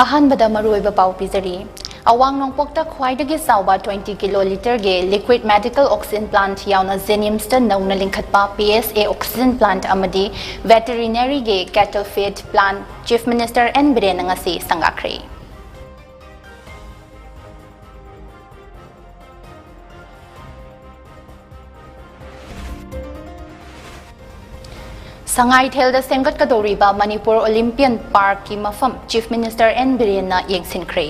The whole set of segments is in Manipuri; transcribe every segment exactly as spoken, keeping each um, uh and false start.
ꯑꯍꯥꯟꯕꯗ ꯃꯔꯨꯑꯣꯏꯕ ꯄꯥꯎ ꯄꯤꯖꯔꯤ꯫ ꯑꯋꯥꯡ ꯅꯣꯡꯄꯣꯛꯇ ꯈ꯭ꯋꯥꯏꯗꯒꯤ ꯆꯥꯎꯕ twenty ꯀꯤꯂꯣ ꯂꯤꯇꯔꯒꯤ liquid medical oxygen plant ꯌꯥꯎꯅ JNIMSꯇ ꯅꯧꯅ ꯂꯤꯡꯈꯠꯄ P S A oxygen plant ꯑꯃꯗꯤ veterinaryꯒꯤ cattle feed plant Chief Minister N ꯕꯤꯔꯦꯟꯅ ꯉꯁꯤ ꯁꯪꯒꯥꯈ꯭ꯔꯦ꯫ ꯁꯉꯥꯏꯊꯦꯜꯗ ꯁꯦꯝꯒꯠꯀꯗꯧꯔꯤꯕ ꯃꯅꯤꯄꯨꯔ Olympian Parkꯀꯤ ꯃꯐꯝ Chief Minister N ꯕꯤꯔꯦꯟꯅ ꯌꯦꯡꯁꯤꯟꯈ꯭ꯔꯦ꯫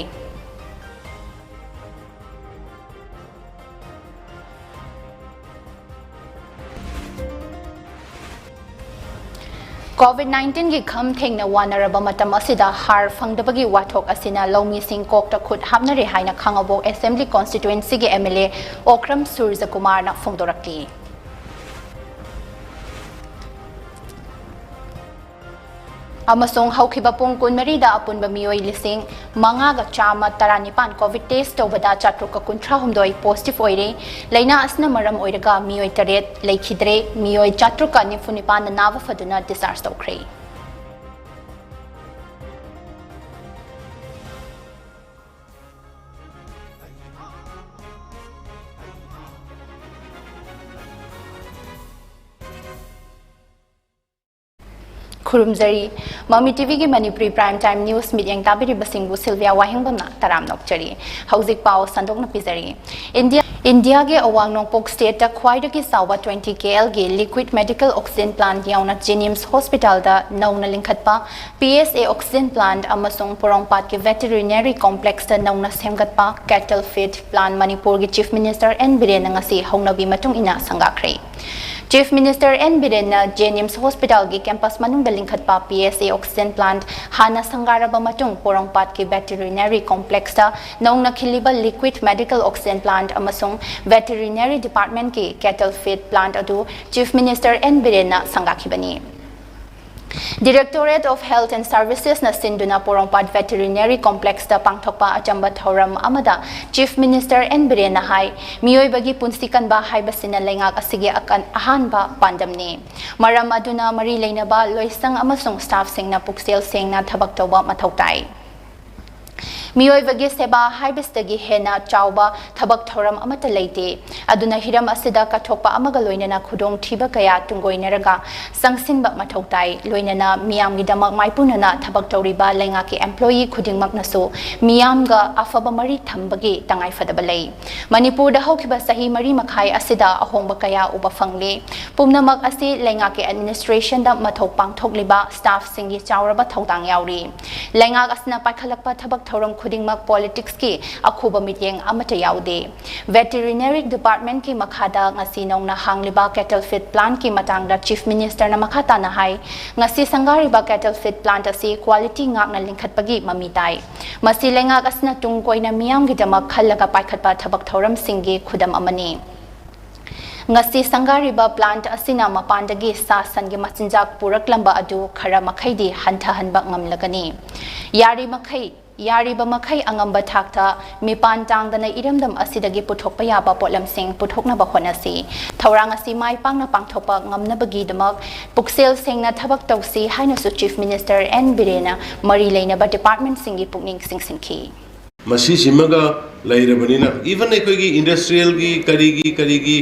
COVID nineteenꯒꯤ ꯈꯝ ꯊꯦꯡꯅ ꯋꯥꯅꯔꯕ ꯃꯇꯝ ꯑꯁꯤꯗ ꯍꯥꯔ ꯐꯪꯗꯕꯒꯤ ꯋꯥꯊꯣꯛ ꯑꯁꯤꯅ ꯂꯧꯃꯤꯁꯤꯡ ꯀꯣꯛꯇ ꯈꯨꯠ ꯍꯥꯞꯅꯔꯦ ꯍꯥꯏꯅ ꯈꯥꯉꯕꯣꯛ Assembly Constituencyꯒꯤ MLA ꯑꯣꯀ꯭ꯔꯝ ꯁꯨꯔꯖꯀꯨꯃꯥꯔꯅ ꯐꯣꯡꯗꯣꯔꯛꯂꯤ꯫ ꯑꯃꯁꯨꯡ ꯍꯧꯈꯤꯕ ꯄꯨꯡ ꯀꯨꯟꯃꯔꯤꯗ ꯑꯄꯨꯟꯕ ꯃꯤꯑꯣꯏ ꯂꯤꯁꯤꯡ ꯃꯉꯥꯒ ꯆꯥꯝꯃ ꯇꯔꯥꯅꯤꯄꯥꯟ COVID test ꯇꯧꯕꯗ ꯆꯥꯇ꯭ꯔꯨꯛꯀ ꯀꯨꯟꯊ꯭ꯔꯥꯍꯨꯝꯗꯣꯏ positive ꯑꯣꯏꯔꯦ꯫ ꯂꯥꯏꯅꯥ ꯑꯁꯤꯅ ꯃꯔꯝ ꯑꯣꯏꯔꯒ ꯃꯤꯑꯣꯏ ꯇꯔꯦꯠ ꯂꯩꯈꯤꯗ꯭ꯔꯦ, ꯃꯤꯑꯣꯏ ꯆꯥꯇ꯭ꯔꯨꯛꯀ ꯅꯤꯐꯨ ꯅꯤꯄꯥꯟꯅ ꯅꯥꯕ ꯐꯗꯨꯅ discharge ꯇꯧꯈ꯭ꯔꯦ꯫ ꯈꯨꯔꯨꯝꯖꯔꯤ꯫ ꯃꯃꯤ TVꯒꯤ ꯃꯅꯤꯄꯨꯔꯤ Prime Time News ꯃꯤꯠꯌꯦꯡ ꯇꯥꯕꯤꯔꯤꯕꯁꯤꯡꯕꯨ ꯁꯤꯜꯚꯤꯌꯥ ꯋꯥꯍꯦꯡꯕꯝꯅ ꯇꯔꯥꯝꯅ ꯑꯣꯛꯆꯔꯤ꯫ ꯍꯧꯖꯤꯛ ꯄꯥꯎ ꯁꯟꯗꯣꯛꯅ ꯄꯤꯖꯔꯤ꯫ ꯏꯟꯗꯤꯌꯥ, ꯏꯟꯗꯤꯌꯥꯒꯤ ꯑꯋꯥꯡ ꯅꯣꯡꯄꯣꯛ stateꯇ ꯈ꯭ꯋꯥꯏꯗꯒꯤ ꯆꯥꯎꯕ twenty KLꯒꯤ liquid medical oxygen plant ꯌꯥꯎꯅ JNIMS hospitalꯗ ꯅꯧꯅ ꯂꯤꯡꯈꯠꯄ P S A oxygen plant ꯑꯃꯁꯨꯡ ꯄꯣꯔꯣꯝꯄꯥꯠꯀꯤ veterinary complexꯇ ꯅꯧꯅ ꯁꯦꯝꯒꯠꯄ cattle feed plant ꯃꯅꯤꯄꯨꯔꯒꯤ Chief Minister N ꯕꯤꯔꯦꯟꯅ ꯉꯁꯤ ꯍꯧꯅꯕꯤ ꯃꯇꯨꯡ ꯏꯟꯅ ꯁꯪꯒꯥꯈ꯭ꯔꯦ꯫ Chief Minister N ꯕꯤꯔꯦꯟꯅ JNIMS hospitalꯒꯤ campus ꯃꯅꯨꯡꯗ ꯂꯤꯡꯈꯠꯄ P S A oxygen plant ꯍꯥꯟꯅ ꯁꯪꯒꯥꯔꯕ ꯃꯇꯨꯡ ꯄꯣꯔꯣꯝꯄꯥꯠꯀꯤ veterinary complexꯇ ꯅꯧꯅ ꯈꯤꯜꯂꯤꯕ liquid medical oxygen plant ꯑꯃꯁꯨꯡ veterinary departmentꯀꯤ cattle feed plant ꯑꯗꯨ Chief Minister N ꯕꯤꯔꯦꯟꯅ ꯁꯪꯒꯥꯈꯤꯕꯅꯤ꯫ Directorate of Health and Servicesꯅ ꯁꯤꯟꯗꯨꯅ ꯄꯣꯔꯣꯝꯄꯥꯠ veterinary complexꯇ ꯄꯥꯡꯊꯣꯛꯄ ꯑꯆꯝꯕ ꯊꯧꯔꯝ ꯑꯃꯗ Chief Minister N ꯕꯤꯔꯦꯟꯅ ꯍꯥꯏ, ꯃꯤꯑꯣꯏꯕꯒꯤ ꯄꯨꯟꯁꯤ ꯀꯟꯕ ꯍꯥꯏꯕꯁꯤꯅ ꯂꯩꯉꯥꯛ ꯑꯁꯤꯒꯤ ꯑꯀꯟ-, ꯑꯍꯥꯟꯕ ꯄꯥꯟꯗꯝꯅꯤ꯫ ꯃꯔꯝ ꯑꯗꯨꯅ ꯃꯔꯤ ꯂꯩꯅꯕ ꯂꯣꯏꯁꯪ ꯑꯃꯁꯨꯡ staffꯁꯤꯡꯅ ꯄꯨꯛꯆꯦꯜ ꯁꯦꯡꯅ ꯊꯕꯛ ꯇꯧꯕ ꯃꯊꯧ ꯇꯥꯏ꯫ ꯃꯤꯑꯣꯏꯕꯒꯤ ꯁꯦꯕꯥ ꯍꯥꯏꯕꯁꯤꯗꯒꯤ ꯍꯦꯟꯅ ꯆꯥꯎꯕ ꯊꯕꯛ ꯊꯧꯔꯝ ꯑꯃꯠꯇ ꯂꯩꯇꯦ꯫ ꯑꯗꯨꯅ ꯍꯤꯔꯝ ꯑꯁꯤꯗ ꯀꯠꯊꯣꯛꯄ ꯑꯃꯒ ꯂꯣꯏꯅꯅ ꯈꯨꯗꯣꯡꯊꯤꯕ ꯀꯌꯥ ꯇꯨꯡꯒꯣꯏꯅꯔꯒ ꯆꯪꯁꯤꯟꯕ ꯃꯊꯧ ꯇꯥꯏ꯫ ꯂꯣꯏꯅꯅ ꯃꯤꯌꯥꯝꯒꯤꯗꯃꯛ ꯃꯥꯏꯄꯨꯅꯅ ꯊꯕꯛ ꯇꯧꯔꯤꯕ ꯂꯩꯉꯥꯛꯀꯤ employee ꯈꯨꯗꯤꯡꯃꯛꯅꯁꯨ ꯃꯤꯌꯥꯝꯒ ꯑꯐꯕ ꯃꯔꯤ ꯊꯝꯕꯒꯤ ꯇꯉꯥꯏꯐꯗꯕ ꯂꯩ꯫ ꯃꯅꯤꯄꯨꯔꯗ ꯍꯧꯈꯤꯕ ꯆꯍꯤ ꯃꯔꯤ ꯃꯈꯥꯏ ꯑꯁꯤꯗ ꯑꯍꯣꯡꯕ ꯀꯌꯥ ꯎꯕ ꯐꯪꯂꯦ꯫ ꯄꯨꯝꯅꯃꯛ ꯑꯁꯤ ꯂꯩꯉꯥꯛꯀꯤ administrationꯗ ꯃꯊꯧ ꯄꯥꯡꯊꯣꯛꯂꯤꯕ staffꯁꯤꯡꯒꯤ ꯆꯥꯎꯔꯕ ꯊꯧꯗꯥꯡ ꯌꯥꯎꯔꯤ꯫ ꯂꯩꯉꯥꯛ ꯑꯁꯤꯅ ꯄꯥꯏꯈꯠꯂꯛꯄ ꯊꯕꯛ ꯊꯧꯔꯝ ꯈꯨꯗꯤꯡꯃꯛ politicsꯀꯤ ꯑꯈꯨꯕ ꯃꯤꯠꯌꯦꯡ ꯑꯃꯠꯇ ꯌꯥꯎꯗꯦ꯫ Veterinary departmentꯀꯤ ꯃꯈꯥꯗ ꯉꯁꯤ ꯅꯧꯅ ꯍꯥꯡꯂꯤꯕ cattle feed plantꯀꯤ ꯃꯇꯥꯡꯗ Chief Ministerꯅ ꯃꯈꯥ ꯇꯥꯅ ꯍꯥꯏ, ꯉꯁꯤ ꯁꯪꯒꯥꯔꯤꯕ cattle feed plant ꯑꯁꯤ quality ꯉꯥꯛꯅ ꯂꯤꯡꯈꯠꯄꯒꯤ ꯃꯃꯤ ꯇꯥꯏ꯫ ꯃꯁꯤ ꯂꯩꯉꯥꯛ ꯑꯁꯤꯅ ꯇꯨꯡ ꯀꯣꯏꯅ ꯃꯤꯌꯥꯝꯒꯤꯗꯃꯛ ꯈꯜꯂꯒ ꯄꯥꯏꯈꯠꯄ ꯊꯕꯛ ꯊꯧꯔꯝꯁꯤꯡꯒꯤ ꯈꯨꯗꯝ ꯑꯃꯅꯤ꯫ ꯉꯁꯤ ꯁꯪꯒꯥꯔꯤꯕ plant ꯑꯁꯤꯅ ꯃꯄꯥꯟꯗꯒꯤ ꯁꯥ ꯁꯟꯒꯤ ꯃꯆꯤꯟꯖꯥꯛ ꯄꯨꯔꯛꯂꯝꯕ ꯑꯗꯨ ꯈꯔ ꯃꯈꯩꯗꯤ ꯍꯟꯊꯍꯟꯕ ꯉꯝꯂꯒꯅꯤ꯫ ꯌꯥꯔꯤꯃꯈꯩ, ꯌꯥꯔꯤꯕ ꯃꯈꯩ ꯑꯉꯝꯕ ꯊꯥꯛꯇ ꯃꯤꯄꯥꯟ ꯇꯥꯡꯗꯅ ꯏꯔꯝꯗꯝ ꯑꯁꯤꯗꯒꯤ ꯄꯨꯊꯣꯛꯄ ꯌꯥꯕ ꯄꯣꯠꯂꯝꯁꯤꯡ ꯄꯨꯊꯣꯛꯅꯕ ꯍꯣꯠꯅꯁꯤ꯫ ꯊꯧꯔꯥꯡ ꯑꯁꯤ ꯃꯥꯏ ꯄꯥꯛꯅ ꯄꯥꯡꯊꯣꯛꯄ ꯉꯝꯅꯕꯒꯤꯗꯃꯛ ꯄꯨꯛꯆꯦꯜ ꯁꯦꯡꯅ ꯊꯕꯛ ꯇꯧꯁꯤ ꯍꯥꯏꯅꯁꯨ Chief Minister N ꯕꯤꯔꯦꯟꯅ ꯃꯔꯤ ꯂꯩꯅꯕ departmentꯁꯤꯡꯒꯤ ꯄꯨꯛꯅꯤꯡ ꯆꯤꯡꯁꯤꯟꯈꯤ꯫ ꯃꯁꯤꯁꯤꯃꯒ ꯂꯩꯔꯕꯅꯤꯅ, even ꯑꯩꯈꯣꯏꯒꯤ industrialꯒꯤ ꯀꯔꯤꯒꯤ ꯀꯔꯤꯒꯤ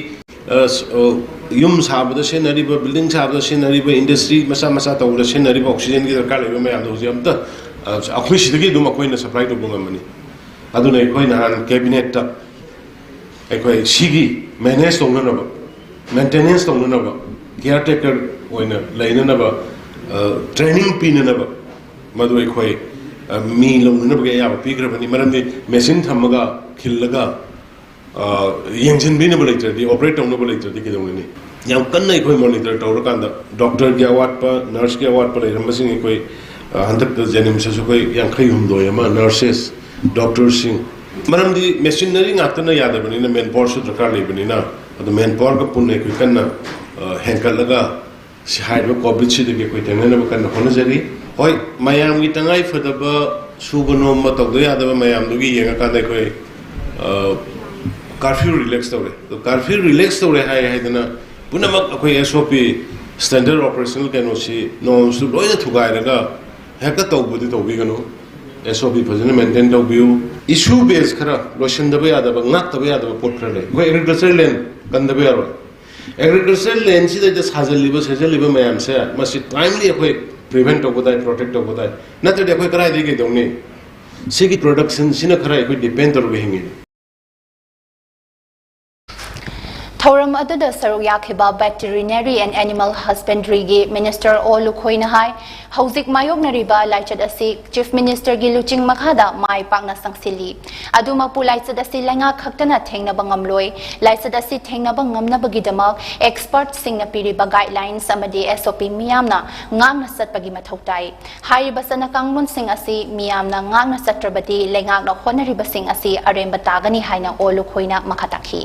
ꯑ, ꯁ-, ꯑ, ꯌꯨꯝ ꯁꯥꯕꯗ ꯁꯤꯖꯤꯟꯅꯔꯤꯕ, building ꯁꯥꯕꯗ ꯁꯤꯖꯤꯟꯅꯔꯤꯕ, industry ꯃꯆꯥ ꯃꯆꯥ ꯇꯧꯕꯗ ꯁꯤꯖꯤꯟꯅꯔꯤꯕ oxygenꯒꯤ ꯗꯔꯀꯥꯔ ꯂꯩꯕ ꯃꯌꯥꯝꯗꯣ ꯍꯧꯖꯤꯛ ꯑꯝꯇ, ꯑ, ꯑꯩꯈꯣꯏ ꯁꯤꯗꯒꯤ ꯑꯗꯨꯝ ꯑꯩꯈꯣꯏꯅ supply ꯇꯧꯕ ꯉꯝꯃꯅꯤ꯫ ꯑꯗꯨꯅ ꯑꯩꯈꯣꯏ ꯅꯍꯥꯟ cabinetꯇ ꯑꯩꯈꯣꯏ ꯁꯤꯒꯤ manage ꯇꯧꯅꯅꯕ, maintenance ꯇꯧꯅꯅꯕ, caretaker ꯑꯣꯏꯅ ꯂꯩꯅꯅꯕ, ꯑ, training ꯄꯤꯅꯅꯕ, ꯃꯗꯨ ꯑꯩꯈꯣꯏ, ꯑ, ꯃꯤ ꯂꯧꯅꯅꯕꯒꯤ ꯑꯌꯥꯕ ꯄꯤꯈ꯭ꯔꯕꯅꯤ꯫ ꯃꯔꯝꯗꯤ machine ꯊꯝꯃꯒ, ꯈꯤꯜꯂꯒ, ꯑ, ꯌꯦꯡꯁꯤꯟꯕꯤꯅꯕ ꯂꯩꯇ꯭ꯔꯗꯤ, operate ꯇꯧꯅꯕ ꯂꯩꯇ꯭ꯔꯗꯤ ꯀꯩꯗꯧꯒꯅꯤ? ꯌꯥꯝ ꯀꯟꯅ ꯑꯩꯈꯣꯏ monitor ꯇꯧꯔꯀꯥꯟꯗ, doctorꯒꯤ ꯑꯋꯥꯠꯄ, nurseꯀꯤ ꯑꯋꯥꯠꯄ ꯂꯩꯔꯝꯕꯁꯤꯡ ꯑꯩꯈꯣꯏ, ꯑ, ꯍꯟꯗꯛꯇ JNIMSꯇꯁꯨ ꯑꯩꯈꯣꯏ ꯌꯥꯡꯈꯩ ꯍꯨꯝꯗꯣꯏ ꯑꯃ, nurses, doctorꯁꯤꯡ, ꯃꯔꯝꯗꯤ machinery ꯉꯥꯛꯇꯅ ꯌꯥꯗꯕꯅꯤꯅ, manpowerꯁꯨ ꯗꯔꯀꯥꯔ ꯂꯩꯕꯅꯤꯅ, ꯑꯗꯨ manpowerꯒ ꯄꯨꯟꯅ ꯑꯩꯈꯣꯏ ꯀꯟꯅ, ꯑ, ꯍꯦꯟꯒꯠꯂꯒ ꯁꯤ ꯍꯥꯏꯔꯤꯕ COVIDꯁꯤꯗꯒꯤ ꯑꯩꯈꯣꯏ ꯊꯦꯡꯅꯅꯕ ꯀꯟꯅ ꯍꯣꯠꯅꯖꯔꯤ꯫ ꯍꯣꯏ, ꯃꯌꯥꯝꯒꯤ ꯇꯉꯥꯏ ꯐꯗꯕ ꯁꯨꯕ ꯅꯣꯝꯕ ꯇꯧꯗ ꯌꯥꯗꯕ ꯃꯌꯥꯝꯗꯨꯒꯤ ꯌꯦꯡꯉꯀꯥꯟꯗ ꯑꯩꯈꯣꯏ, ꯑ, curfew relax ꯇꯧꯔꯦ꯫ ꯑꯗꯣ curfew relax ꯇꯧꯔꯦ ꯍꯥꯏ ꯍꯥꯏꯗꯅ ꯄꯨꯝꯅꯃꯛ ꯑꯩꯈꯣꯏ SOP, standard operational ꯀꯩꯅꯣꯁꯤ, normꯁꯇꯨ ꯂꯣꯏꯅ ꯊꯨꯒꯥꯏꯔꯒ ꯍꯦꯛꯇ ꯇꯧꯕꯗꯤ ꯇꯧꯕꯤꯒꯅꯨ꯫ ꯑꯦꯁ ꯑꯣ ꯄꯤ ꯐꯖꯅ ꯃꯦꯟꯇꯦꯟ ꯇꯧꯕꯤꯌꯨ꯫ ꯏꯁꯨ ꯕꯦꯁ ꯈꯔ ꯂꯣꯏꯁꯤꯟꯗꯕ ꯌꯥꯗꯕ, ꯉꯥꯛꯇꯕ ꯌꯥꯗꯕ ꯄꯣꯠ ꯈꯔ ꯂꯩ꯫ ꯑꯩꯈꯣꯏ ꯑꯦꯒ꯭ꯔꯤꯀꯜꯆꯔ ꯂꯦꯟ ꯀꯟꯗꯕ ꯌꯥꯔꯣꯏ꯫ ꯑꯦꯒ꯭ꯔꯤꯀꯜꯆꯔ ꯂꯦꯟꯁꯤꯗꯩꯗ ꯁꯥꯖꯜꯂꯤꯕ ꯁꯦꯝꯖꯜꯂꯤꯕ ꯃꯌꯥꯝꯁꯦ, ꯃꯁꯤ ꯇꯥꯏꯝꯂꯤ ꯑꯩꯈꯣꯏ ꯄ꯭ꯔꯤꯚꯦꯟ ꯇꯧꯕ ꯇꯥꯏ, ꯄ꯭ꯔꯣꯇꯦꯛ ꯇꯧꯕ ꯇꯥꯏ꯫ ꯅꯠꯇ꯭ꯔꯗꯤ ꯑꯩꯈꯣꯏ ꯀꯗꯥꯏꯗꯒꯤ ꯀꯩꯗꯧꯅꯤ? ꯁꯤꯒꯤ ꯄ꯭ꯔꯗꯛꯁꯟꯁꯤꯅ ꯈꯔ ꯑꯩꯈꯣꯏ ꯗꯤꯄꯦꯟ ꯇꯧꯔꯒ ꯍꯤꯡꯉꯤꯅꯤ꯫ ꯊꯧꯔꯝ ꯑꯗꯨꯗ ꯁꯔꯨꯛ ꯌꯥꯈꯤꯕ Veterinary and Animal Husbandryꯒꯤ Minister ꯑꯣ ꯂꯨꯈꯣꯏꯅ ꯍꯥꯏ, ꯍꯧꯖꯤꯛ ꯃꯥꯌꯣꯛꯅꯔꯤꯕ ꯂꯥꯏꯆꯠ ꯑꯁꯤ Chief Ministerꯒꯤ ꯂꯨꯆꯤꯡ ꯃꯈꯥꯗ ꯃꯥꯏ ꯄꯥꯛꯅ ꯆꯪꯁꯤꯜꯂꯤ꯫ ꯑꯗꯨꯃꯛꯄꯨ ꯂꯥꯏꯆꯠ ꯑꯁꯤ ꯂꯩꯉꯥꯛ ꯈꯛꯇꯅ ꯊꯦꯡꯅꯕ ꯉꯝꯂꯣꯏ꯫ ꯂꯥꯏꯆꯠ ꯑꯁꯤ ꯊꯦꯡꯅꯕ ꯉꯝꯅꯕꯒꯤꯗꯃꯛ expertꯁꯤꯡꯅ ꯄꯤꯔꯤꯕ guidelines ꯑꯃꯗꯤ S O P ꯃꯤꯌꯥꯝꯅ ꯉꯥꯛꯅ ꯆꯠꯄꯒꯤ ꯃꯊꯧ ꯇꯥꯏ꯫ ꯍꯥꯏꯔꯤꯕ ꯆꯠꯅ ꯀꯥꯡꯂꯣꯟꯁꯤꯡ ꯑꯁꯤ ꯃꯤꯌꯥꯝꯅ ꯉꯥꯛꯅ ꯆꯠꯇ꯭ꯔꯕꯗꯤ ꯂꯩꯉꯥꯛꯅ ꯍꯣꯠꯅꯔꯤꯕꯁꯤꯡ ꯑꯁꯤ ꯑꯔꯦꯝꯕ ꯇꯥꯒꯅꯤ ꯍꯥꯏꯅ ꯑꯣ ꯂꯨꯈꯣꯏꯅ ꯃꯈꯥ ꯇꯥꯈꯤ꯫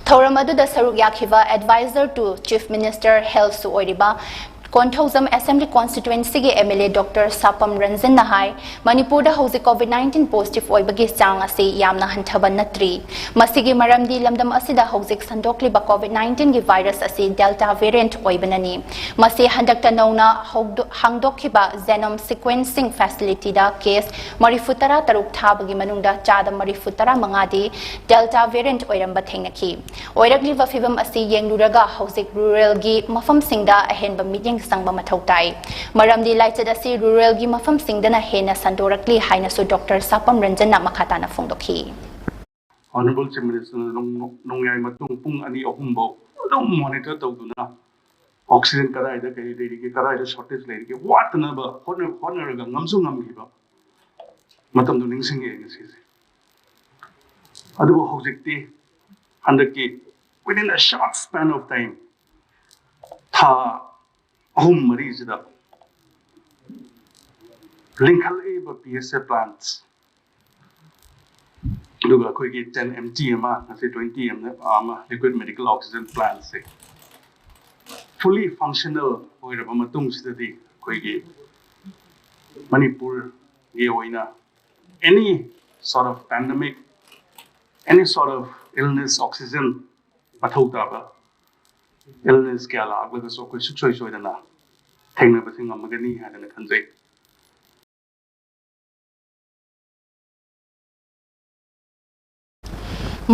ꯊꯧꯔꯝ ꯑꯗꯨꯗ ꯁꯔꯨꯛ ꯌꯥꯈꯤꯕ Advisor to Chief Minister Healthꯁꯨ ꯑꯣꯏꯔꯤꯕ Konthoujam Assembly Constituencyꯒꯤ M L A Doctor ꯁꯥꯄꯝ ꯔꯟꯖꯟꯅ ꯍꯥꯏ, ꯃꯅꯤꯄꯨꯔꯗ ꯍꯧꯖꯤꯛ COVID nineteen positive ꯑꯣꯏꯕꯒꯤ ꯆꯥꯡ ꯑꯁꯤ ꯌꯥꯝꯅ ꯍꯟꯊꯕ ꯅꯠꯇ꯭ꯔꯤ꯫ ꯃꯁꯤꯒꯤ ꯃꯔꯝꯗꯤ ꯂꯝꯗꯝ ꯑꯁꯤꯗ ꯍꯧꯖꯤꯛ ꯁꯟꯗꯣꯛꯂꯤꯕ COVID nineteenꯒꯤ virus ꯑꯁꯤ Delta variant ꯑꯣꯏꯕꯅꯅꯤ꯫ ꯃꯁꯤ ꯍꯟꯗꯛꯇ ꯅꯧꯅ ꯍꯧꯗꯣ-, ꯍꯥꯡꯗꯣꯛꯈꯤꯕ genome sequencing facilityꯗ case ꯃꯔꯤꯐꯨ ꯇꯔꯥ ꯇꯔꯨꯛ ꯊꯥꯕꯒꯤ ꯃꯅꯨꯡꯗ ꯆꯥꯗ ꯃꯔꯤꯐꯨ ꯇꯔꯥ ꯃꯉꯥꯗꯤ Delta variant ꯑꯣꯏꯔꯝꯕ ꯊꯦꯡꯅꯈꯤ꯫ ꯑꯣꯏꯔꯛꯂꯤꯕ ꯐꯤꯚꯝ ꯑꯁꯤ ꯌꯦꯡꯂꯨꯔꯒ ꯍꯧꯖꯤꯛ ruralꯒꯤ ꯃꯐꯝꯁꯤꯡꯗ ꯑꯍꯦꯟꯕ ꯃꯤꯠꯌꯦꯡ ꯆꯪꯕ ꯃꯊꯧ ꯇꯥꯏ꯫ ꯃꯔꯝꯗꯤ ꯂꯥꯏꯆꯠ ꯑꯁꯤ ruralꯒꯤ ꯃꯐꯝꯁꯤꯡꯗꯅ ꯍꯦꯟꯅ ꯁꯟꯗꯣꯔꯛꯂꯤ ꯍꯥꯏꯅꯁꯨ Doctor ꯁꯥꯄꯝ ꯔꯟꯖꯟꯅ ꯃꯈꯥ ꯇꯥꯅ ꯐꯣꯡꯗꯣꯛꯈꯤ꯫ Honourable Chief Ministerꯅ ꯅꯣꯡ-, ꯅꯣꯡꯌꯥꯏ ꯃꯇꯨꯡ ꯄꯨꯡ ꯑꯅꯤ ꯑꯍꯨꯝ ꯐꯥꯎ ꯑꯗꯨꯝ monitor ꯇꯧꯗꯨꯅ oxygen ꯀꯗꯥꯏꯗ ꯀꯔꯤ ꯂꯩꯔꯤꯒꯦ, ꯀꯗꯥꯏꯗ shortage ꯂꯩꯔꯤꯒꯦ ꯋꯥꯠꯇꯅꯕ ꯍꯣꯠꯅ-, ꯍꯣꯠꯅꯔꯒ ꯉꯝꯁꯨ ꯉꯝꯈꯤꯕ ꯃꯇꯝꯗꯣ ꯅꯤꯡꯁꯤꯡꯉꯛꯑꯦ ꯉꯁꯤꯁꯦ꯫ ꯑꯗꯨꯕꯨ ꯍꯧꯖꯤꯛꯇꯤ ꯍꯟꯗꯛꯀꯤ within a short span of time, ꯊꯥ ꯑꯍꯨꯝ ꯃꯔꯤꯁꯤꯗ ꯂꯤꯡꯈꯠꯂꯛꯏꯕ P S A plants, ꯑꯗꯨꯒ ꯑꯩꯈꯣꯏꯒꯤ ten M T ꯑꯃ, ꯉꯁꯤ twenty M ꯑꯃ liquid medical oxygen plantꯁꯦ fully functional ꯑꯣꯏꯔꯕ ꯃꯇꯨꯡꯁꯤꯗꯗꯤ ꯑꯩꯈꯣꯏꯒꯤ ꯃꯅꯤꯄꯨꯔꯒꯤ ꯑꯣꯏꯅ any sort of pandemic, any sort of illness, oxygen ꯃꯊꯧ ꯇꯥꯕ illness ꯀꯌꯥ ꯂꯥꯛꯂꯒꯁꯨ ꯑꯩꯈꯣꯏ ꯁꯨꯡꯁꯣꯏ ꯁꯣꯏꯗꯅ ꯊꯦꯡꯅꯕꯁꯤ ꯉꯝꯃꯒꯅꯤ ꯍꯥꯏꯗꯅ ꯈꯟꯖꯩ꯫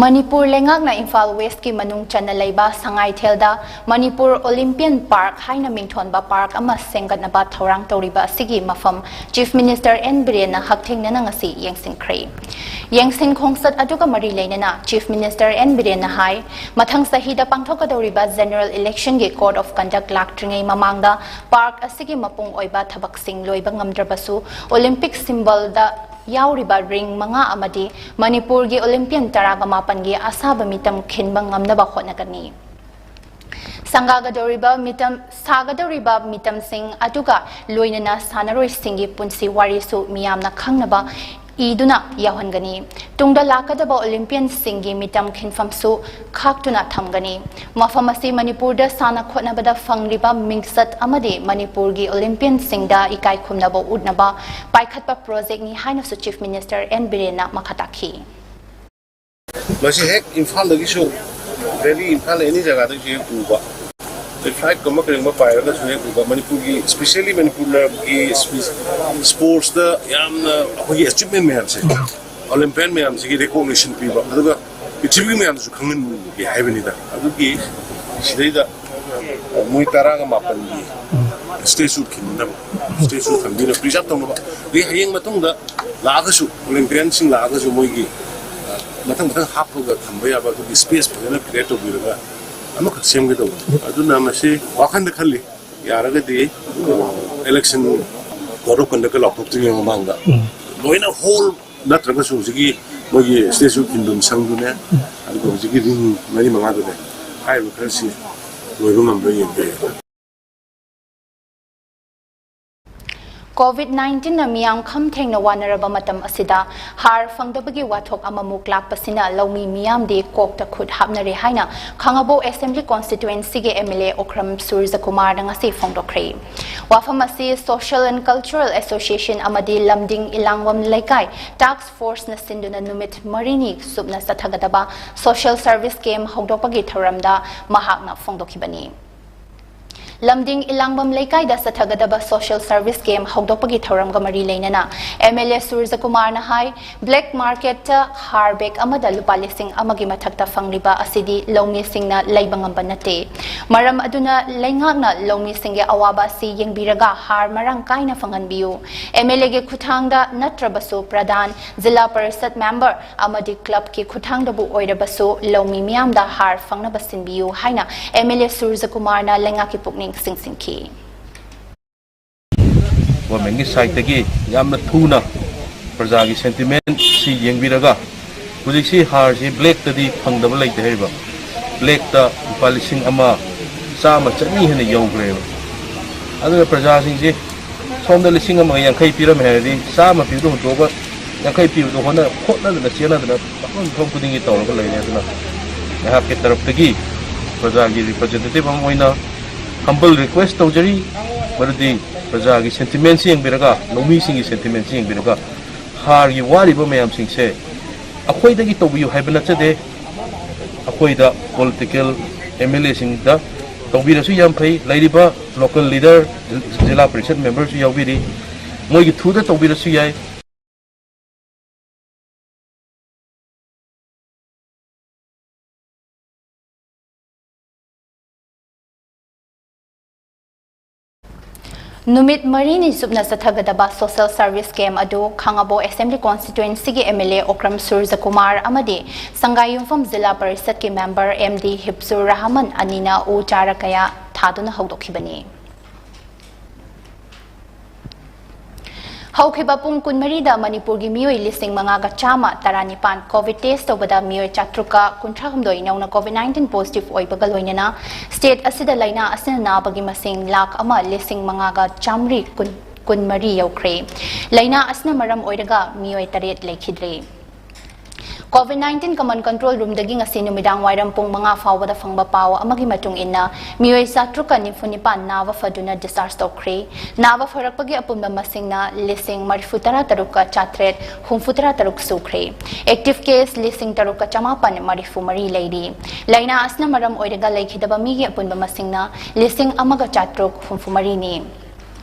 ꯃꯅꯤꯄꯨꯔ ꯂꯩꯉꯥꯛꯅ ꯏꯝꯐꯥꯜ ꯋꯦꯁꯀꯤ ꯃꯅꯨꯡ ꯆꯟꯅ ꯂꯩꯕ ꯁꯉꯥꯏꯊꯦꯜꯗ ꯃꯅꯤꯄꯨꯔ ꯑꯣꯂꯤꯝꯄꯤꯌꯟ ꯄꯥꯔꯛ ꯍꯥꯏꯅ ꯃꯤꯡꯊꯣꯟꯕ ꯄꯥꯔꯛ ꯑꯃ ꯁꯦꯝꯒꯠꯅꯕ ꯊꯧꯔꯥꯡ ꯇꯧꯔꯤꯕ ꯑꯁꯤꯒꯤ ꯃꯐꯝ ꯆꯤꯐ ꯃꯤꯅꯤꯁꯇꯔ ꯑꯦꯟ ꯕꯤꯔꯦꯟꯅ ꯍꯛꯊꯦꯡꯅꯅ ꯉꯁꯤ ꯌꯦꯡꯁꯤꯟꯈ꯭ꯔꯦ꯫ ꯌꯦꯡꯁꯤꯟ ꯈꯣꯡꯆꯠ ꯑꯗꯨꯒ ꯃꯔꯤ ꯂꯩꯅꯅ ꯆꯤꯐ ꯃꯤꯅꯤꯁꯇꯔ ꯑꯦꯟ ꯕꯤꯔꯦꯟꯅ ꯍꯥꯏ, ꯃꯊꯪ ꯆꯍꯤꯗ ꯄꯥꯡꯊꯣꯛꯀꯗꯧꯔꯤꯕ ꯖꯦꯅꯔꯦꯜ ꯏꯂꯦꯛꯁꯟꯒꯤ ꯀꯣꯗ ꯑꯣꯐ ꯀꯟꯗꯛ ꯂꯥꯛꯇ꯭ꯔꯤꯉꯩ ꯃꯃꯥꯡꯗ ꯄꯥꯔꯛ ꯑꯁꯤꯒꯤ ꯃꯄꯨꯡ ꯑꯣꯏꯕ ꯊꯕꯛꯁꯤꯡ ꯂꯣꯏꯕ ꯉꯝꯗ꯭ꯔꯕꯁꯨ, ꯑꯣꯂꯤꯝꯄꯤꯛ ꯁꯤꯝꯕꯜꯗ ꯌꯥꯎꯔꯤꯕ ꯔꯤꯡ ꯃꯉꯥ ꯑꯃꯗꯤ ꯃꯅꯤꯄꯨꯔꯒꯤ ꯑꯣꯂꯤꯝꯄꯤꯌꯟ ꯇꯔꯥꯒ ꯃꯥꯄꯟꯒꯤ ꯑꯁꯥꯕ ꯃꯤꯇꯝ ꯈꯤꯟꯕ ꯉꯝꯅꯕ ꯍꯣꯠꯅꯒꯅꯤ꯫ ꯁꯪꯒꯥꯒꯗꯧꯔꯤꯕ ꯃꯤꯇꯝ, ꯁꯥꯒꯗꯧꯔꯤꯕ ꯃꯤꯇꯝꯁꯤꯡ ꯑꯗꯨꯒ ꯂꯣꯏꯅꯅ ꯁꯥꯟꯅꯔꯣꯏꯁꯤꯡꯒꯤ ꯄꯨꯟꯁꯤ ꯋꯥꯔꯤꯁꯨ ꯃꯤꯌꯥꯝꯅ ꯈꯪꯅꯕ ꯏꯗꯨꯅ ꯌꯥꯎꯍꯟꯒꯅꯤ꯫ ꯇꯨꯡꯗ ꯂꯥꯛꯀꯗꯕ ꯑꯣꯂꯤꯝꯄꯤꯌꯟꯁꯤꯡꯒꯤ ꯃꯤꯇꯝ ꯈꯤꯟꯐꯝꯁꯨ ꯈꯥꯛꯇꯨꯅ ꯊꯝꯒꯅꯤ꯫ ꯃꯐꯝ ꯑꯁꯤ ꯃꯅꯤꯄꯨꯔꯗ ꯁꯥꯟꯅ ꯈꯣꯠꯅꯕꯗ ꯐꯪꯂꯤꯕ ꯃꯤꯡꯆꯠ ꯑꯃꯗꯤ ꯃꯅꯤꯄꯨꯔꯒꯤ ꯑꯣꯂꯤꯝꯄꯤꯌꯟꯁꯤꯡꯗ ꯏꯀꯥꯏ ꯈꯨꯝꯅꯕ ꯎꯠꯅꯕ ꯄꯥꯏꯈꯠꯄ ꯄ꯭ꯔꯣꯖꯦꯛꯅꯤ ꯍꯥꯏꯅꯁꯨ ꯆꯤꯐ ꯃꯤꯅꯤꯁꯇꯔ ꯑꯦꯟ ꯕꯤꯔꯦꯟꯅ ꯃꯈꯥ ꯇꯥꯈꯤ꯫ ꯃꯁꯤ ꯍꯦꯛ ꯏꯝꯐꯥꯜꯗꯒꯤꯁꯨ, ꯗꯦꯜꯂꯤ, ꯏꯝꯐꯥꯜ, ꯑꯦꯅꯤ ꯖꯒꯥꯗꯒꯤꯁꯨ ꯍꯦꯛ ꯎꯕ, ꯑꯗꯩ ꯐ꯭ꯂꯥꯏꯠꯀꯨꯝꯕ ꯀꯔꯤꯒꯨꯝꯕ ꯄꯥꯏꯔꯒꯁꯨ ꯍꯦꯛ ꯎꯕ, ꯃꯅꯤꯄꯨꯔꯒꯤ, specially ꯃꯅꯤꯄꯨꯔꯒꯤ ꯁ꯭ꯄꯣꯔꯠꯁꯇ ꯌꯥꯝꯅ ꯑꯩꯈꯣꯏꯒꯤ ꯑꯦꯆꯤꯞꯃꯦꯟ ꯃꯌꯥꯝꯁꯦ, ꯑꯣꯂꯤꯝꯄꯤꯌꯥꯟ ꯃꯌꯥꯝꯁꯤꯒꯤ ꯔꯤꯀꯣꯛꯅꯤꯁꯟ ꯄꯤꯕ, ꯑꯗꯨꯒ ꯄ꯭ꯔꯤꯊꯤꯕꯤ ꯃꯌꯥꯝꯗꯁꯨ ꯈꯪꯍꯟꯒꯦ ꯍꯥꯏꯕꯅꯤꯗ꯫ ꯑꯗꯨꯒꯤ ꯁꯤꯗꯩꯗ ꯃꯣꯏ ꯇꯔꯥꯒ ꯃꯥꯄꯟꯒꯤ ꯁ꯭ꯇꯦꯆꯨ ꯈꯤꯟꯅꯕ, ꯁ꯭ꯇꯦꯆꯨ ꯊꯝꯕꯤꯅꯕ, ꯄ꯭ꯔꯤꯖꯥꯕ ꯇꯧꯅꯕ, ꯑꯗꯩ ꯍꯌꯦꯡ ꯃꯇꯨꯡꯗ ꯂꯥꯛꯑꯒꯁꯨ, ꯑꯣꯂꯤꯝꯄꯤꯌꯥꯟꯁꯤꯡ ꯂꯥꯛꯑꯒꯁꯨ ꯃꯣꯏꯒꯤ, ꯑ, ꯃꯊꯪ ꯃꯊꯪ ꯍꯥꯞꯄꯒ ꯊꯝꯕ ꯌꯥꯕ ꯑꯗꯨꯒꯤ ꯁ꯭ꯄꯦꯁ ꯐꯖꯅ ꯀ꯭ꯔꯤꯌꯦꯠ ꯇꯧꯕꯤꯔꯒ ꯑꯃꯈꯛ ꯁꯦꯝꯒꯦ ꯇꯧꯕꯅꯤ꯫ ꯑꯗꯨꯅ ꯃꯁꯤ ꯋꯥꯈꯜꯗ ꯈꯜꯂꯤ, ꯌꯥꯔꯒꯗꯤ, ꯑ, ꯏꯂꯦꯛꯁꯟ ꯀꯣꯗ ꯑꯣꯐ ꯀꯟꯗꯛꯀ ꯂꯥꯎꯊꯣꯛꯇ꯭ꯔꯤꯉꯩ ꯃꯃꯥꯡꯗ ꯂꯣꯏꯅ ꯍꯣꯜ ꯅꯠꯇ꯭ꯔꯒꯁꯨ ꯍꯧꯖꯤꯛꯀꯤ ꯃꯣꯏꯒꯤ ꯁ꯭ꯇꯦꯆꯨ ꯈꯤꯟꯐꯝ ꯁꯪꯗꯨꯅꯦ, ꯑꯗꯨꯒ ꯍꯧꯖꯤꯛꯀꯤ ꯔꯤꯡ ꯃꯔꯤ ꯃꯉꯥꯗꯨꯅꯦ, ꯍꯥꯏꯔꯤꯕ ꯈꯔꯁꯤ ꯂꯣꯏꯕ ꯉꯝꯕ꯭ꯔꯥ ꯌꯦꯡꯒꯦ꯫ ꯀꯣꯚꯤꯗ ꯅꯥꯏꯟꯇꯤꯟꯅ ꯃꯤꯌꯥꯝ ꯈꯝ ꯊꯦꯡꯅ ꯋꯥꯅꯔꯕ ꯃꯇꯝ ꯑꯁꯤꯗ ꯍꯥꯔ ꯐꯪꯗꯕꯒꯤ ꯋꯥꯊꯣꯛ ꯑꯃꯃꯨꯛ ꯂꯥꯛꯄꯁꯤꯅ ꯂꯧꯃꯤ ꯃꯤꯌꯥꯝꯗꯤ ꯀꯣꯛꯇ ꯈꯨꯠ ꯍꯥꯞꯅꯔꯦ ꯍꯥꯏꯅ ꯈꯥꯉꯕꯣꯛ ꯑꯦꯁꯦꯝꯕ꯭ꯂꯤ ꯀꯣꯟꯁꯇꯤꯇ꯭ꯋꯦꯟꯁꯤꯒꯤ ꯑꯦꯝ ꯑꯦꯜ ꯑꯦ ꯑꯣꯀ꯭ꯔꯝ ꯁꯨꯔꯖꯀꯨꯃꯥꯔꯅ ꯉꯁꯤ ꯐꯣꯡꯗꯣꯛꯈ꯭ꯔꯦ꯫ ꯋꯥꯐꯝ ꯑꯁꯤ ꯁꯣꯁꯤꯌꯦꯜ ꯑꯦꯟ ꯀꯜꯆꯔꯦꯜ ꯑꯦꯁꯣꯁꯤꯌꯦꯁꯟ ꯑꯃꯗꯤ ꯂꯝꯗꯤꯡ ꯏꯂꯥꯡꯕꯝ ꯂꯩꯀꯥꯏ ꯇꯥꯛꯁ ꯐꯣꯔꯁꯅ ꯁꯤꯟꯗꯨꯅ ꯅꯨꯃꯤꯠ ꯃꯔꯤꯅꯤ ꯆꯨꯞꯅ ꯆꯠꯊꯒꯗꯕ ꯁꯣꯁꯤꯌꯦꯜ ꯁꯔꯚꯤꯁ ꯀꯦꯝꯞ ꯍꯧꯗꯣꯛꯄꯒꯤ ꯊꯧꯔꯝꯗ ꯃꯍꯥꯛꯅ ꯐꯣꯡꯗꯣꯛꯈꯤꯕꯅꯤ꯫ ꯂꯝꯗꯤꯡ ꯏꯂꯥꯡꯕꯝ ꯂꯩꯀꯥꯏꯗ ꯆꯠꯊꯒꯗꯕ social service camp ꯍꯧꯗꯣꯛꯄꯒꯤ ꯊꯧꯔꯝꯒ ꯃꯔꯤ ꯂꯩꯅꯅ MLA ꯁꯨꯔꯖꯀꯨꯃꯥꯔꯅ ꯍꯥꯏ, black marketꯇ ꯍꯥꯔ bag ꯑꯃꯗ ꯂꯨꯄꯥ ꯂꯤꯁꯤꯡ ꯑꯃꯒꯤ ꯃꯊꯛꯇ ꯐꯪꯂꯤꯕ ꯑꯁꯤꯗꯤ ꯂꯧꯃꯤꯁꯤꯡꯅ ꯂꯩꯕ ꯉꯝꯕ ꯅꯠꯇꯦ꯫ ꯃꯔꯝ ꯑꯗꯨꯅ ꯂꯩꯉꯥꯛꯅ ꯂꯧꯃꯤꯁꯤꯡꯒꯤ ꯑꯋꯥꯕ ꯑꯁꯤ ꯌꯦꯡꯕꯤꯔꯒ ꯍꯥꯔ ꯃꯔꯥꯡ ꯀꯥꯏꯅ ꯐꯪꯍꯟꯕꯤꯌꯨ꯫ MLAꯒꯤ ꯈꯨꯠꯊꯥꯡꯗ ꯅꯠꯇ꯭ꯔꯕꯁꯨ ꯄ꯭ꯔꯙꯥꯟ, ꯖꯤꯂꯥ ꯄꯔꯤꯁꯠ member ꯑꯃꯗꯤ clubꯀꯤ ꯈꯨꯠꯊꯥꯡꯗꯕꯨ ꯑꯣꯏꯔꯕꯁꯨ ꯂꯧꯃꯤ ꯃꯤꯌꯥꯝꯗ ꯍꯥꯔ ꯐꯪꯅꯕ ꯁꯤꯟꯕꯤꯌꯨ ꯍꯥꯏꯅ MLA ꯁꯨꯔꯖꯀꯨꯃꯥꯔꯅ ꯂꯩꯉꯥꯛꯀꯤ ꯄꯨꯛꯅꯤꯡ ꯆꯤꯡꯁꯤꯟꯈꯤ꯫ Governmentꯀꯤ sideꯇꯒꯤ ꯌꯥꯝꯅ ꯊꯨꯅ ꯄ꯭ꯔꯖꯥꯒꯤ sentimentꯁꯤ ꯌꯦꯡꯕꯤꯔꯒ, ꯍꯧꯖꯤꯛꯁꯤ ꯍꯥꯔꯁꯤ blackꯇꯗꯤ ꯐꯪꯗꯕ ꯂꯩꯇꯦ ꯍꯥꯏꯔꯤꯕ, blackꯇ ꯂꯨꯄꯥ ꯂꯤꯁꯤꯡ ꯑꯃ ꯆꯥꯝꯃ ꯆꯅꯤ ꯍꯦꯟꯅ ꯌꯧꯈ꯭ꯔꯦꯕ꯫ ꯑꯗꯨꯅ ꯄ꯭ꯔꯖꯥꯁꯤꯡꯁꯤ ꯁꯣꯝꯗ ꯂꯤꯁꯤꯡ ꯑꯃꯒ ꯌꯥꯡꯈꯩ ꯄꯤꯔꯝꯃꯦ ꯍꯥꯏꯔꯗꯤ, ꯆꯥꯝꯃ ꯄꯤꯕꯗꯣ ꯍꯨꯟꯗꯣꯛꯑꯒ ꯌꯥꯡꯈꯩ ꯄꯤꯕꯗꯣ ꯍꯣꯠꯅ-, ꯍꯣꯠꯅꯗꯅ ꯆꯦꯟꯅꯗꯅ ꯃꯐꯝ ꯃꯐꯝ ꯈꯨꯗꯤꯡꯒꯤ ꯇꯧꯔꯒ ꯂꯩꯔꯦ꯫ ꯑꯗꯨꯅ ꯑꯩꯍꯥꯛꯀꯤ ꯇꯔꯞꯇꯒꯤ ꯄ꯭ꯔꯖꯥꯒꯤ representative ꯑꯃ ꯑꯣꯏꯅ humble request ꯇꯧꯖꯔꯤ꯫ ꯃꯗꯨꯗꯤ ꯄ꯭ꯔꯖꯥꯒꯤ sentimentꯁꯤ ꯌꯦꯡꯕꯤꯔꯒ, ꯂꯧꯃꯤꯁꯤꯡꯒꯤ sentimentꯁꯤ ꯌꯦꯡꯕꯤꯔꯒ, ꯍꯥꯔꯒꯤ ꯋꯥꯔꯤꯕ ꯃꯌꯥꯝꯁꯤꯡꯁꯦ ꯑꯩꯈꯣꯏꯗꯒꯤ ꯇꯧꯕꯤꯌꯨ ꯍꯥꯏꯕ ꯅꯠꯆꯗꯦ꯫ ꯑꯩꯈꯣꯏꯗ political MLAꯁꯤꯡꯗ ꯇꯧꯕꯤꯔꯁꯨ ꯌꯥꯝ ꯐꯩ꯫ ꯂꯩꯔꯤꯕ local leader, ꯖꯤꯂꯥ ꯄꯔꯤꯁꯠ memberꯁꯨ ꯌꯥꯎꯕꯤꯔꯤ, ꯃꯣꯏꯒꯤ throughꯗ ꯇꯧꯕꯤꯔꯁꯨ ꯌꯥꯏ꯫ ꯅꯨꯃꯤꯠ ꯃꯔꯤꯅꯤ ꯆꯨꯞꯅ ꯆꯠꯊꯒꯗꯕ social service camp ꯑꯗꯨ ꯈꯥꯉꯕꯣꯛ Assembly Constituencyꯒꯤ MLA ꯑꯣꯀ꯭ꯔꯝ ꯁꯨꯔꯖꯀꯨꯃꯥꯔ ꯑꯃꯗꯤ ꯁꯪꯒꯥꯏꯌꯨꯝꯐꯝ ꯖꯤꯂꯥ ꯄꯔꯤꯁꯠꯀꯤ member MD ꯍꯤꯞꯁꯨꯔ ꯔꯍꯃꯟ ꯑꯅꯤꯅ ꯎ ꯆꯥꯔꯥ ꯀꯌꯥ ꯊꯥꯗꯨꯅ ꯍꯧꯗꯣꯛꯈꯤꯕꯅꯤ꯫ ꯍꯧꯈꯤꯕ ꯄꯨꯡ ꯀꯨꯟꯃꯔꯤꯗ ꯃꯅꯤꯄꯨꯔꯒꯤ ꯃꯤꯑꯣꯏ ꯂꯤꯁꯤꯡ ꯃꯉꯥꯒ ꯆꯥꯝꯃ ꯇꯔꯥꯅꯤꯄꯥꯟ COVID test ꯇꯧꯕꯗ ꯃꯤꯑꯣꯏ ꯆꯥꯇ꯭ꯔꯨꯛꯀ ꯀꯨꯟꯊ꯭ꯔꯥ ꯍꯨꯝꯗꯣꯏ ꯅꯧꯅ COVID nineteen positive ꯑꯣꯏꯕꯒ ꯂꯣꯏꯅꯅ state ꯑꯁꯤꯗ ꯂꯥꯏꯅꯥ ꯑꯁꯤꯅ ꯅꯥꯕꯒꯤ ꯃꯁꯤꯡ ꯂꯥꯈ ꯑꯃ ꯂꯤꯁꯤꯡ ꯃꯉꯥꯒ ꯆꯥꯝꯃꯔꯤ ꯀꯨꯟ, ꯀꯨꯟꯃꯔꯤ ꯌꯧꯈ꯭ꯔꯦ꯫ ꯂꯥꯏꯅꯥ ꯑꯁꯤꯅ ꯃꯔꯝ ꯑꯣꯏꯔꯒ ꯃꯤꯑꯣꯏ ꯇꯔꯦꯠ ꯂꯩꯈꯤꯗ꯭ꯔꯦ꯫ COVID nineteen Common Control Roomꯗꯒꯤ ꯉꯁꯤ ꯅꯨꯃꯤꯗꯥꯡ ꯋꯥꯏꯔꯝ ꯄꯨꯡ ꯃꯉꯥ ꯐꯥꯎꯕꯗ ꯐꯪꯕ ꯄꯥꯎ ꯑꯃꯒꯤ ꯃꯇꯨꯡ ꯏꯟꯅ, ꯃꯤꯑꯣꯏ ꯆꯥꯇ꯭ꯔꯨꯛꯀ ꯅꯤꯐꯨ ꯅꯤꯄꯥꯟ ꯅꯥꯕ ꯐꯗꯨꯅ discharge ꯇꯧꯈ꯭ꯔꯦ꯫ ꯅꯥꯕ ꯐꯔꯛꯄꯒꯤ ꯑꯄꯨꯟꯕ ꯃꯁꯤꯡꯅ ꯂꯤꯁꯤꯡ ꯃꯔꯤꯐꯨ ꯇꯔꯥ ꯇꯔꯨꯛꯀ ꯆꯥꯇ꯭ꯔꯦꯠ ꯍꯨꯝꯐꯨ ꯇꯔꯥ ꯇꯔꯨꯛ ꯁꯨꯈ꯭ꯔꯦ꯫ Active case ꯂꯤꯁꯤꯡ ꯇꯔꯨꯛꯀ ꯆꯃꯥꯄꯟ ꯃꯔꯤꯐꯨ ꯃꯔꯤ ꯂꯩꯔꯤ꯫ ꯂꯥꯏꯅꯥ ꯑꯁꯤꯅ ꯃꯔꯝ ꯑꯣꯏꯔꯒ ꯂꯩꯈꯤꯗꯕ ꯃꯤꯒꯤ ꯑꯄꯨꯟꯕ ꯃꯁꯤꯡꯅ ꯂꯤꯁꯤꯡ ꯑꯃꯒ ꯆꯥꯇ꯭ꯔꯨꯛ ꯍꯨꯝꯐꯨ ꯃꯔꯤꯅꯤ꯫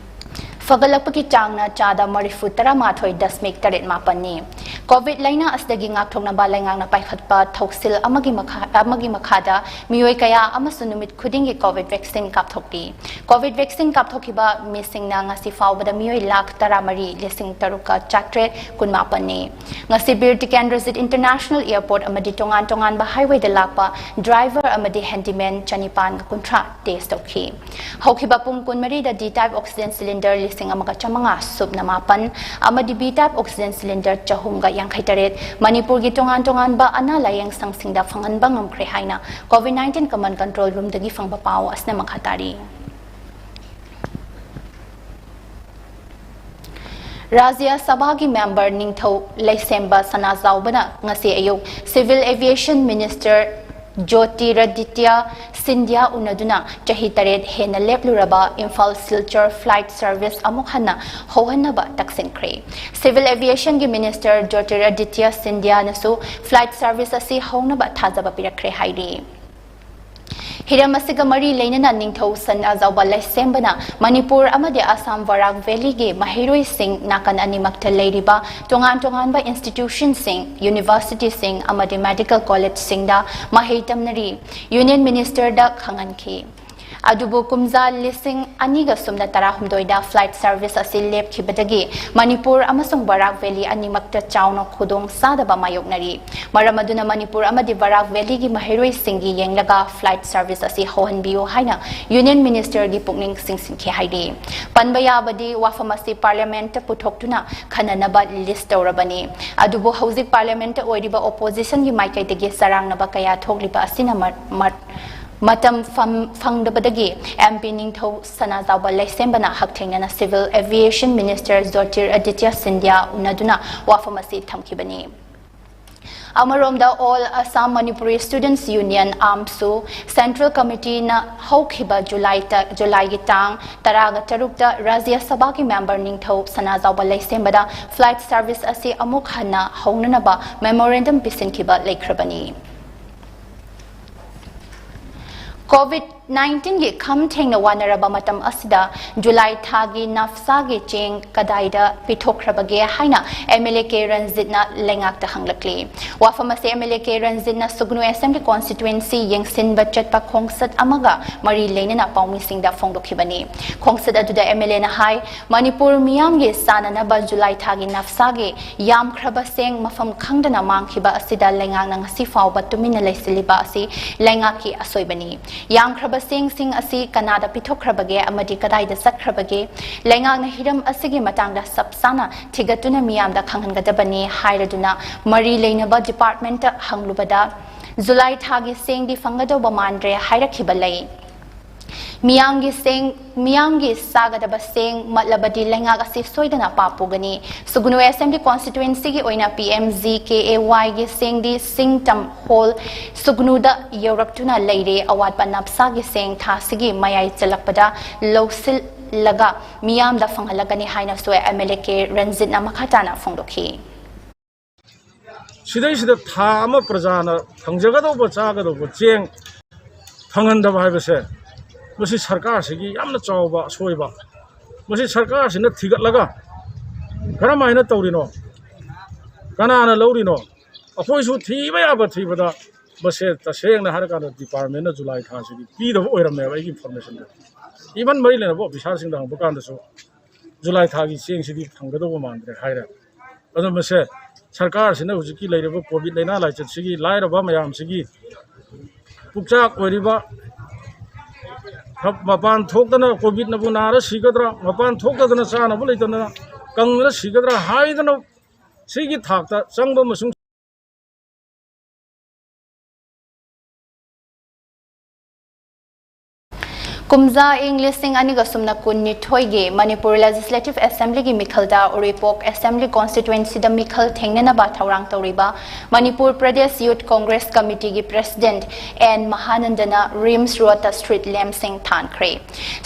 ꯐꯒꯠꯂꯛꯄꯒꯤ ꯆꯥꯡꯅ ꯆꯥꯗ ꯃꯔꯤꯐꯨ ꯇꯔꯥꯃꯥꯊꯣꯏ ꯗꯁꯃꯤꯛ ꯇꯔꯦꯠ ꯃꯥꯄꯟꯅꯤ꯫ COVID ꯂꯥꯏꯅꯥ ꯑꯁꯤꯗꯒꯤ ꯉꯥꯛꯊꯣꯛꯅꯕ ꯂꯩꯉꯥꯛꯅ ꯄꯥꯏꯈꯠꯄ ꯊꯧꯁꯤꯜ ꯑꯃꯒꯤ ꯃꯈꯥ-, ꯑꯃꯒꯤ ꯃꯈꯥꯗ ꯃꯤꯑꯣꯏ ꯀꯌꯥ ꯑꯃꯁꯨ ꯅꯨꯃꯤꯠ ꯈꯨꯗꯤꯡꯒꯤ COVID vaccine ꯀꯥꯞꯊꯣꯛꯂꯤ꯫ COVID vaccine ꯀꯥꯞꯊꯣꯛꯈꯤꯕ ꯃꯤꯁꯤꯡꯅ ꯉꯁꯤ ꯐꯥꯎꯕꯗ ꯃꯤꯑꯣꯏ ꯂꯥꯈ ꯇꯔꯥꯃꯔꯤ ꯂꯤꯁꯤꯡ ꯇꯔꯨꯛꯀ ꯆꯥꯇ꯭ꯔꯦꯠ ꯀꯨꯟꯃꯥꯄꯟꯅꯤ꯫ ꯉꯁꯤ ꯕꯤꯔ ꯇꯤꯀꯦꯟꯗ꯭ꯔꯖꯤꯠ International Airport ꯑꯃꯗꯤ ꯇꯣꯉꯥꯟ ꯇꯣꯉꯥꯟꯕ highwayꯗ ꯂꯥꯛꯄ driver ꯑꯃꯗꯤ handyman ꯆꯅꯤꯄꯥꯟꯒ ꯀꯨꯟꯊ꯭ꯔꯥ test ꯇꯧꯈꯤ꯫ ꯍꯧꯈꯤꯕ ꯄꯨꯡ ꯀꯨꯟꯃꯔꯤꯗ D type oxygen cylinder ꯂꯤꯁꯤꯡ ꯑꯃꯒ ꯆꯥꯃꯉꯥ ꯁꯨꯞꯅ ꯃꯥꯄꯟ ꯑꯃꯗꯤ B type oxygen cylinder ꯆꯍꯨꯝꯒ ꯌꯥꯡꯈꯩ ꯇꯔꯦꯠ ꯃꯅꯤꯄꯨꯔꯒꯤ ꯇꯣꯉꯥꯟ ꯇꯣꯉꯥꯟꯕ ꯑꯅꯥ ꯂꯥꯌꯦꯡ ꯁꯪꯁꯤꯡꯗ ꯐꯪꯍꯟꯕ ꯉꯝꯈ꯭ꯔꯦ ꯍꯥꯏꯅ COVID nineteen Common Control Roomꯗꯒꯤ ꯐꯪꯕ ꯄꯥꯎ ꯑꯁꯤꯅ ꯃꯈꯥ ꯇꯥꯔꯤ꯫ ꯔꯥꯖ꯭ꯌ ꯁꯚꯥꯒꯤ member ꯅꯤꯡꯊꯧ ꯂꯩꯁꯦꯝꯕ ꯁꯅꯥꯖꯥꯎꯕꯅ ꯉꯁꯤ ꯑꯌꯨꯛ Civil Aviation Minister ꯖ꯭ꯌꯣꯇꯤꯔꯥꯗꯤꯇ꯭ꯌ ꯁꯤꯟꯙ꯭ꯌꯥ ꯎꯅꯗꯨꯅ ꯆꯍꯤ ꯇꯔꯦꯠ ꯍꯦꯟꯅ ꯂꯦꯞꯂꯨꯔꯕ ꯏꯝꯐꯥꯜ ꯁꯤꯜꯆꯔ flight service ꯑꯃꯨꯛ ꯍꯟꯅ ꯍꯧꯍꯟꯅꯕ ꯇꯛꯁꯤꯟꯈ꯭ꯔꯦ꯫ Civil Aviationꯒꯤ Minister ꯖ꯭ꯌꯣꯇꯤꯔꯥꯗꯤꯇ꯭ꯌ ꯁꯤꯟꯙ꯭ꯌꯥꯅꯁꯨ flight service ꯑꯁꯤ ꯍꯧꯅꯕ ꯊꯥꯖꯕ ꯄꯤꯔꯛꯈ꯭ꯔꯦ ꯍꯥꯏꯔꯤ꯫ ꯍꯤꯔꯝ ꯑꯁꯤꯒ ꯃꯔꯤ ꯂꯩꯅꯅ ꯅꯤꯡꯊꯧ ꯁꯅꯥꯖꯥꯎꯕ ꯂꯩꯁꯦꯝꯕꯅ ꯃꯅꯤꯄꯨꯔ ꯑꯃꯗꯤ ꯑꯁꯥꯝ ꯕꯔꯥꯛ ꯚꯦꯂꯤꯒꯤ ꯃꯍꯩꯔꯣꯏꯁꯤꯡ ꯅꯥꯀꯟ ꯑꯅꯤꯃꯛꯇ ꯂꯩꯔꯤꯕ ꯇꯣꯉꯥꯟ ꯇꯣꯉꯥꯟꯕ institutionꯁꯤꯡ, universityꯁꯤꯡ ꯑꯃꯗꯤ medical collegeꯁꯤꯡꯗ ꯃꯍꯩ ꯇꯝꯅꯔꯤ꯫ Union Ministerꯗ ꯈꯪꯍꯟꯈꯤ꯫ ꯑꯗꯨꯕꯨ ꯀꯨꯝꯖꯥ ꯂꯤꯁꯤꯡ ꯑꯅꯤꯒ ꯁꯨꯞꯅ ꯇꯔꯥꯍꯨꯝꯗꯣꯏꯗ flight service ꯑꯁꯤ ꯂꯦꯞꯈꯤꯕꯗꯒꯤ ꯃꯅꯤꯄꯨꯔ ꯑꯃꯁꯨꯡ ꯕꯔꯥꯛ ꯚꯦꯂꯤ ꯑꯅꯤꯃꯛꯇ ꯆꯥꯎꯅ ꯈꯨꯗꯣꯡ ꯆꯥꯗꯕ ꯃꯥꯌꯣꯛꯅꯔꯤ꯫ ꯃꯔꯝ ꯑꯗꯨꯅ ꯃꯅꯤꯄꯨꯔ ꯑꯃꯗꯤ ꯕꯔꯥꯛ ꯚꯦꯂꯤꯒꯤ ꯃꯍꯩꯔꯣꯏꯁꯤꯡꯒꯤ ꯌꯦꯡꯂꯒ flight service ꯑꯁꯤ ꯍꯧꯍꯟꯕꯤꯌꯨ ꯍꯥꯏꯅ Union Ministerꯒꯤ ꯄꯨꯛꯅꯤꯡ ꯆꯤꯡꯁꯤꯟꯈꯤ ꯍꯥꯏꯔꯤ꯫ ꯄꯟꯕ ꯌꯥꯕꯗꯤ ꯋꯥꯐꯝ ꯑꯁꯤ Parliamentꯇ ꯄꯨꯊꯣꯛꯇꯨꯅ ꯈꯟꯅꯅꯕ list ꯇꯧꯔꯕꯅꯤ꯫ ꯑꯗꯨꯕꯨ ꯍꯧꯖꯤꯛ Parliamentꯇ ꯑꯣꯏꯔꯤꯕ oppositionꯒꯤ ꯃꯥꯏꯀꯩꯗꯒꯤ ꯆꯔꯥꯡꯅꯕ ꯀꯌꯥ ꯊꯣꯛꯂꯤꯕ ꯑꯁꯤꯅ ꯃꯔ-, ꯃꯔ-, ꯃꯇꯝ ꯐꯝ-, ꯐꯪꯗꯕꯗꯒꯤ MP ꯅꯤꯡꯊꯧ ꯁꯅꯥꯖꯥꯎꯕ ꯂꯩꯁꯦꯝꯕꯅ ꯍꯛꯊꯦꯡꯅꯅ Civil Aviation Minister ꯖ꯭ꯌꯣꯇꯤꯔꯥꯗꯤꯇ꯭ꯌ ꯁꯤꯟꯙ꯭ꯌꯥ ꯎꯅꯗꯨꯅ ꯋꯥꯐꯝ ꯑꯁꯤ ꯊꯝꯈꯤꯕꯅꯤ꯫ ꯑꯃꯔꯣꯝꯗ, All Assam Manipuri Students Union, ꯑꯥꯝꯁꯨ, Central Committeeꯅ ꯍꯧꯈꯤꯕ ꯖꯨꯂꯥꯏ ꯇ-, ꯖꯨꯂꯥꯏꯒꯤ ꯇꯥꯡ ꯇꯔꯥꯒ ꯇꯔꯨꯛꯇ ꯔꯥꯖ꯭ꯌ ꯁꯚꯥꯒꯤ ꯃꯦꯝꯕꯔ ꯅꯤꯡꯊꯧ ꯁꯅꯥꯖꯥꯎꯕ ꯂꯩꯁꯦꯝꯕꯗ flight service ꯑꯁꯤ ꯑꯃꯨꯛ ꯍꯟꯅ ꯍꯧꯅꯅꯕ memorandum ꯄꯤꯁꯤꯟꯈꯤꯕ ꯂꯩꯈ꯭ꯔꯕꯅꯤ꯫ COVID nineteenꯒꯤ ꯈꯝ ꯊꯦꯡꯅ ꯋꯥꯅꯔꯕ ꯃꯇꯝ ꯑꯁꯤꯗ ꯖꯨꯂꯥꯏ ꯊꯥꯒꯤ ꯅꯥꯐꯁꯥꯒꯤ ꯆꯦꯡ ꯀꯗꯥꯏꯗ ꯄꯤꯊꯣꯛꯈ꯭ꯔꯕꯒꯦ ꯍꯥꯏꯅ MLA ꯀꯦ ꯔꯟꯖꯤꯠꯅ ꯂꯩꯉꯥꯛꯇ ꯍꯪꯂꯛꯂꯤ꯫ ꯋꯥꯐꯝ ꯑꯁꯤ MLA ꯀꯦ ꯔꯟꯖꯤꯠꯅ ꯁꯨꯒꯅꯨ Assembly Constituency ꯌꯦꯡꯁꯤꯟꯕ ꯆꯠꯄ ꯈꯣꯡꯆꯠ ꯑꯃꯒ ꯃꯔꯤ ꯂꯩꯅꯅ ꯄꯥꯎꯃꯤꯁꯤꯡꯗ ꯐꯣꯡꯗꯣꯛꯈꯤꯕꯅꯤ꯫ ꯈꯣꯡꯆꯠ ꯑꯗꯨꯗ MLAꯅ ꯍꯥꯏ, ꯃꯅꯤꯄꯨꯔ ꯃꯤꯌꯥꯝꯒꯤ ꯆꯥꯅꯅꯕ ꯖꯨꯂꯥꯏ ꯊꯥꯒꯤ ꯅꯥꯐꯁꯥꯒꯤ ꯌꯥꯝꯈ꯭ꯔꯕ ꯆꯦꯡ ꯃꯐꯝ ꯈꯪꯗꯅ ꯃꯥꯡꯈꯤꯕ ꯑꯁꯤꯗ ꯂꯩꯉꯥꯛꯅ ꯉꯁꯤ ꯐꯥꯎꯕ ꯇꯨꯃꯤꯟꯅ ꯂꯩꯁꯤꯜꯂꯤꯕ ꯑꯁꯤ ꯂꯩꯉꯥꯛꯀꯤ ꯑꯁꯣꯏꯕꯅꯤ꯫ ꯌꯥꯝꯈ꯭ꯔꯕ ꯆꯦꯡꯁꯤꯡ ꯑꯁꯤ ꯀꯅꯥꯗ ꯄꯤꯊꯣꯛꯈ꯭ꯔꯕꯒꯦ ꯑꯃꯗꯤ ꯀꯗꯥꯏꯗ ꯆꯠꯈ꯭ꯔꯕꯒꯦ? ꯂꯩꯉꯥꯛꯅ ꯍꯤꯔꯝ ꯑꯁꯤꯒꯤ ꯃꯇꯥꯡꯗ ꯆꯞ ꯆꯥꯅ ꯊꯤꯒꯠꯇꯨꯅ ꯃꯤꯌꯥꯝꯗ ꯈꯪꯍꯟꯒꯗꯕꯅꯤ ꯍꯥꯏꯔꯗꯨꯅ ꯃꯔꯤ ꯂꯩꯅꯕ departmentꯇ ꯍꯪꯂꯨꯕꯗ, ꯖꯨꯂꯥꯏ ꯊꯥꯒꯤ ꯆꯦꯡꯗꯤ ꯐꯪꯒꯗꯧꯕ ꯃꯥꯟꯗ꯭ꯔꯦ ꯍꯥꯏꯔꯛꯈꯤꯕ ꯂꯩ꯫ ꯃꯤꯌꯥꯝꯒꯤ ꯆꯦꯡ, ꯃꯤꯌꯥꯝꯒꯤ ꯆꯥꯒꯗꯕ ꯆꯦꯡ ꯃꯠꯂꯕꯗꯤ ꯂꯩꯉꯥꯛ ꯑꯁꯤ ꯁꯣꯏꯗꯅ ꯄꯥꯞ ꯄꯨꯒꯅꯤ꯫ ꯁꯨꯒꯅꯨ Assembly Constituencyꯒꯤ ꯑꯣꯏꯅ PMGKAYꯒꯤ ꯆꯦꯡꯗꯤ ꯁꯤꯡꯇꯝ ꯍꯣꯜ ꯁꯨꯒꯅꯨꯗ ꯌꯧꯔꯛꯇꯨꯅ ꯂꯩꯔꯦ꯫ ꯑꯋꯥꯠꯄ ꯅꯥꯐꯁꯥꯒꯤ ꯆꯦꯡ ꯊꯥꯁꯤꯒꯤ ꯃꯌꯥꯏ ꯆꯜꯂꯛꯄꯗ ꯂꯧꯁꯤꯜꯂꯒ ꯃꯤꯌꯥꯝꯗ ꯐꯪꯍꯜꯂꯛꯀꯅꯤ ꯍꯥꯏꯅꯁꯨ MLA ꯀꯦ ꯔꯟꯖꯤꯠꯅ ꯃꯈꯥ ꯇꯥꯅ ꯐꯣꯡꯗꯣꯛꯈꯤ꯫ ꯁꯤꯗꯩꯁꯤꯗ ꯊꯥ ꯑꯃ ꯄ꯭ꯔꯖꯥꯅ ꯐꯪꯖꯒꯗꯧꯕ, ꯆꯥꯒꯗꯧꯕ ꯆꯦꯡ ꯐꯪꯍꯟꯗꯕ ꯍꯥꯏꯕꯁꯦ, ꯃꯁꯤ ꯁꯔꯀꯥꯔꯁꯤꯒꯤ ꯌꯥꯝꯅ ꯆꯥꯎꯕ ꯑꯁꯣꯏꯕ꯫ ꯃꯁꯤ ꯁꯔꯀꯥꯔꯁꯤꯅ ꯊꯤꯒꯠꯂꯒ ꯀꯔꯝꯍꯥꯏꯅ ꯇꯧꯔꯤꯅꯣ, ꯀꯅꯥꯅ ꯂꯧꯔꯤꯅꯣ, ꯑꯩꯈꯣꯏꯁꯨ ꯊꯤꯕ ꯌꯥꯕ ꯊꯤꯕꯗ, ꯃꯁꯦ ꯇꯁꯦꯡꯅ ꯍꯥꯏꯔꯀꯥꯟꯗ departmentꯅ ꯖꯨꯂꯥꯏ ꯊꯥꯁꯤꯒꯤ ꯄꯤꯗꯕ ꯑꯣꯏꯔꯝꯃꯦꯕ꯫ ꯑꯩꯒꯤ informationꯗ, even ꯃꯔꯤ ꯂꯩꯅꯕ officerꯁꯤꯡꯗ ꯍꯪꯕ ꯀꯥꯟꯗꯁꯨ ꯖꯨꯂꯥꯏ ꯊꯥꯒꯤ ꯆꯦꯡꯁꯤꯗꯤ ꯐꯪꯒꯗꯧꯕ ꯃꯥꯟꯗ꯭ꯔꯦ ꯍꯥꯏꯔꯦ꯫ ꯑꯗꯣ ꯃꯁꯦ ꯁꯔꯀꯥꯔꯁꯤꯅ ꯍꯧꯖꯤꯛꯀꯤ ꯂꯩꯔꯤꯕ COVID ꯂꯥꯏꯅꯥ ꯂꯥꯏꯆꯠꯁꯤꯒꯤ ꯂꯥꯏꯔꯕ ꯃꯌꯥꯝꯁꯤꯒꯤ ꯄꯨꯛꯆꯥꯛ ꯑꯣꯏꯔꯤꯕ, ꯃꯄꯥꯟ ꯊꯣꯛꯇꯅ COVIDꯅꯕꯨ ꯅꯥꯔ ꯁꯤꯒꯗ꯭ꯔꯥ, ꯃꯄꯥꯟ ꯊꯣꯛꯇꯗꯅ ꯆꯥꯅꯕ ꯂꯩꯇꯗꯅ ꯀꯪꯗꯅ ꯁꯤꯒꯗ꯭ꯔꯥ ꯍꯥꯏꯗꯅ ꯁꯤꯒꯤ ꯊꯥꯛꯇ ꯆꯪꯕ ꯑꯃꯁꯨꯡ ꯀꯨꯝꯖꯥ ꯏꯪ ꯂꯤꯁꯤꯡ ꯑꯅꯤꯒ ꯁꯨꯞꯅ ꯀꯨꯟꯅꯤꯊꯣꯏꯒꯤ ꯃꯅꯤꯄꯨꯔ Legislative Assemblyꯒꯤ ꯃꯤꯈꯜꯗ ꯎꯔꯤꯄꯣꯛ Assembly Constituencyꯗ ꯃꯤꯈꯜ ꯊꯦꯡꯅꯅꯕ ꯊꯧꯔꯥꯡ ꯇꯧꯔꯤꯕ Manipur Pradesh Youth Congress Committeeꯒꯤ President N ꯃꯍꯥꯅꯟꯗꯅ RIMS Roadꯇ street lampꯁꯤꯡ ꯊꯥꯟꯈ꯭ꯔꯦ꯫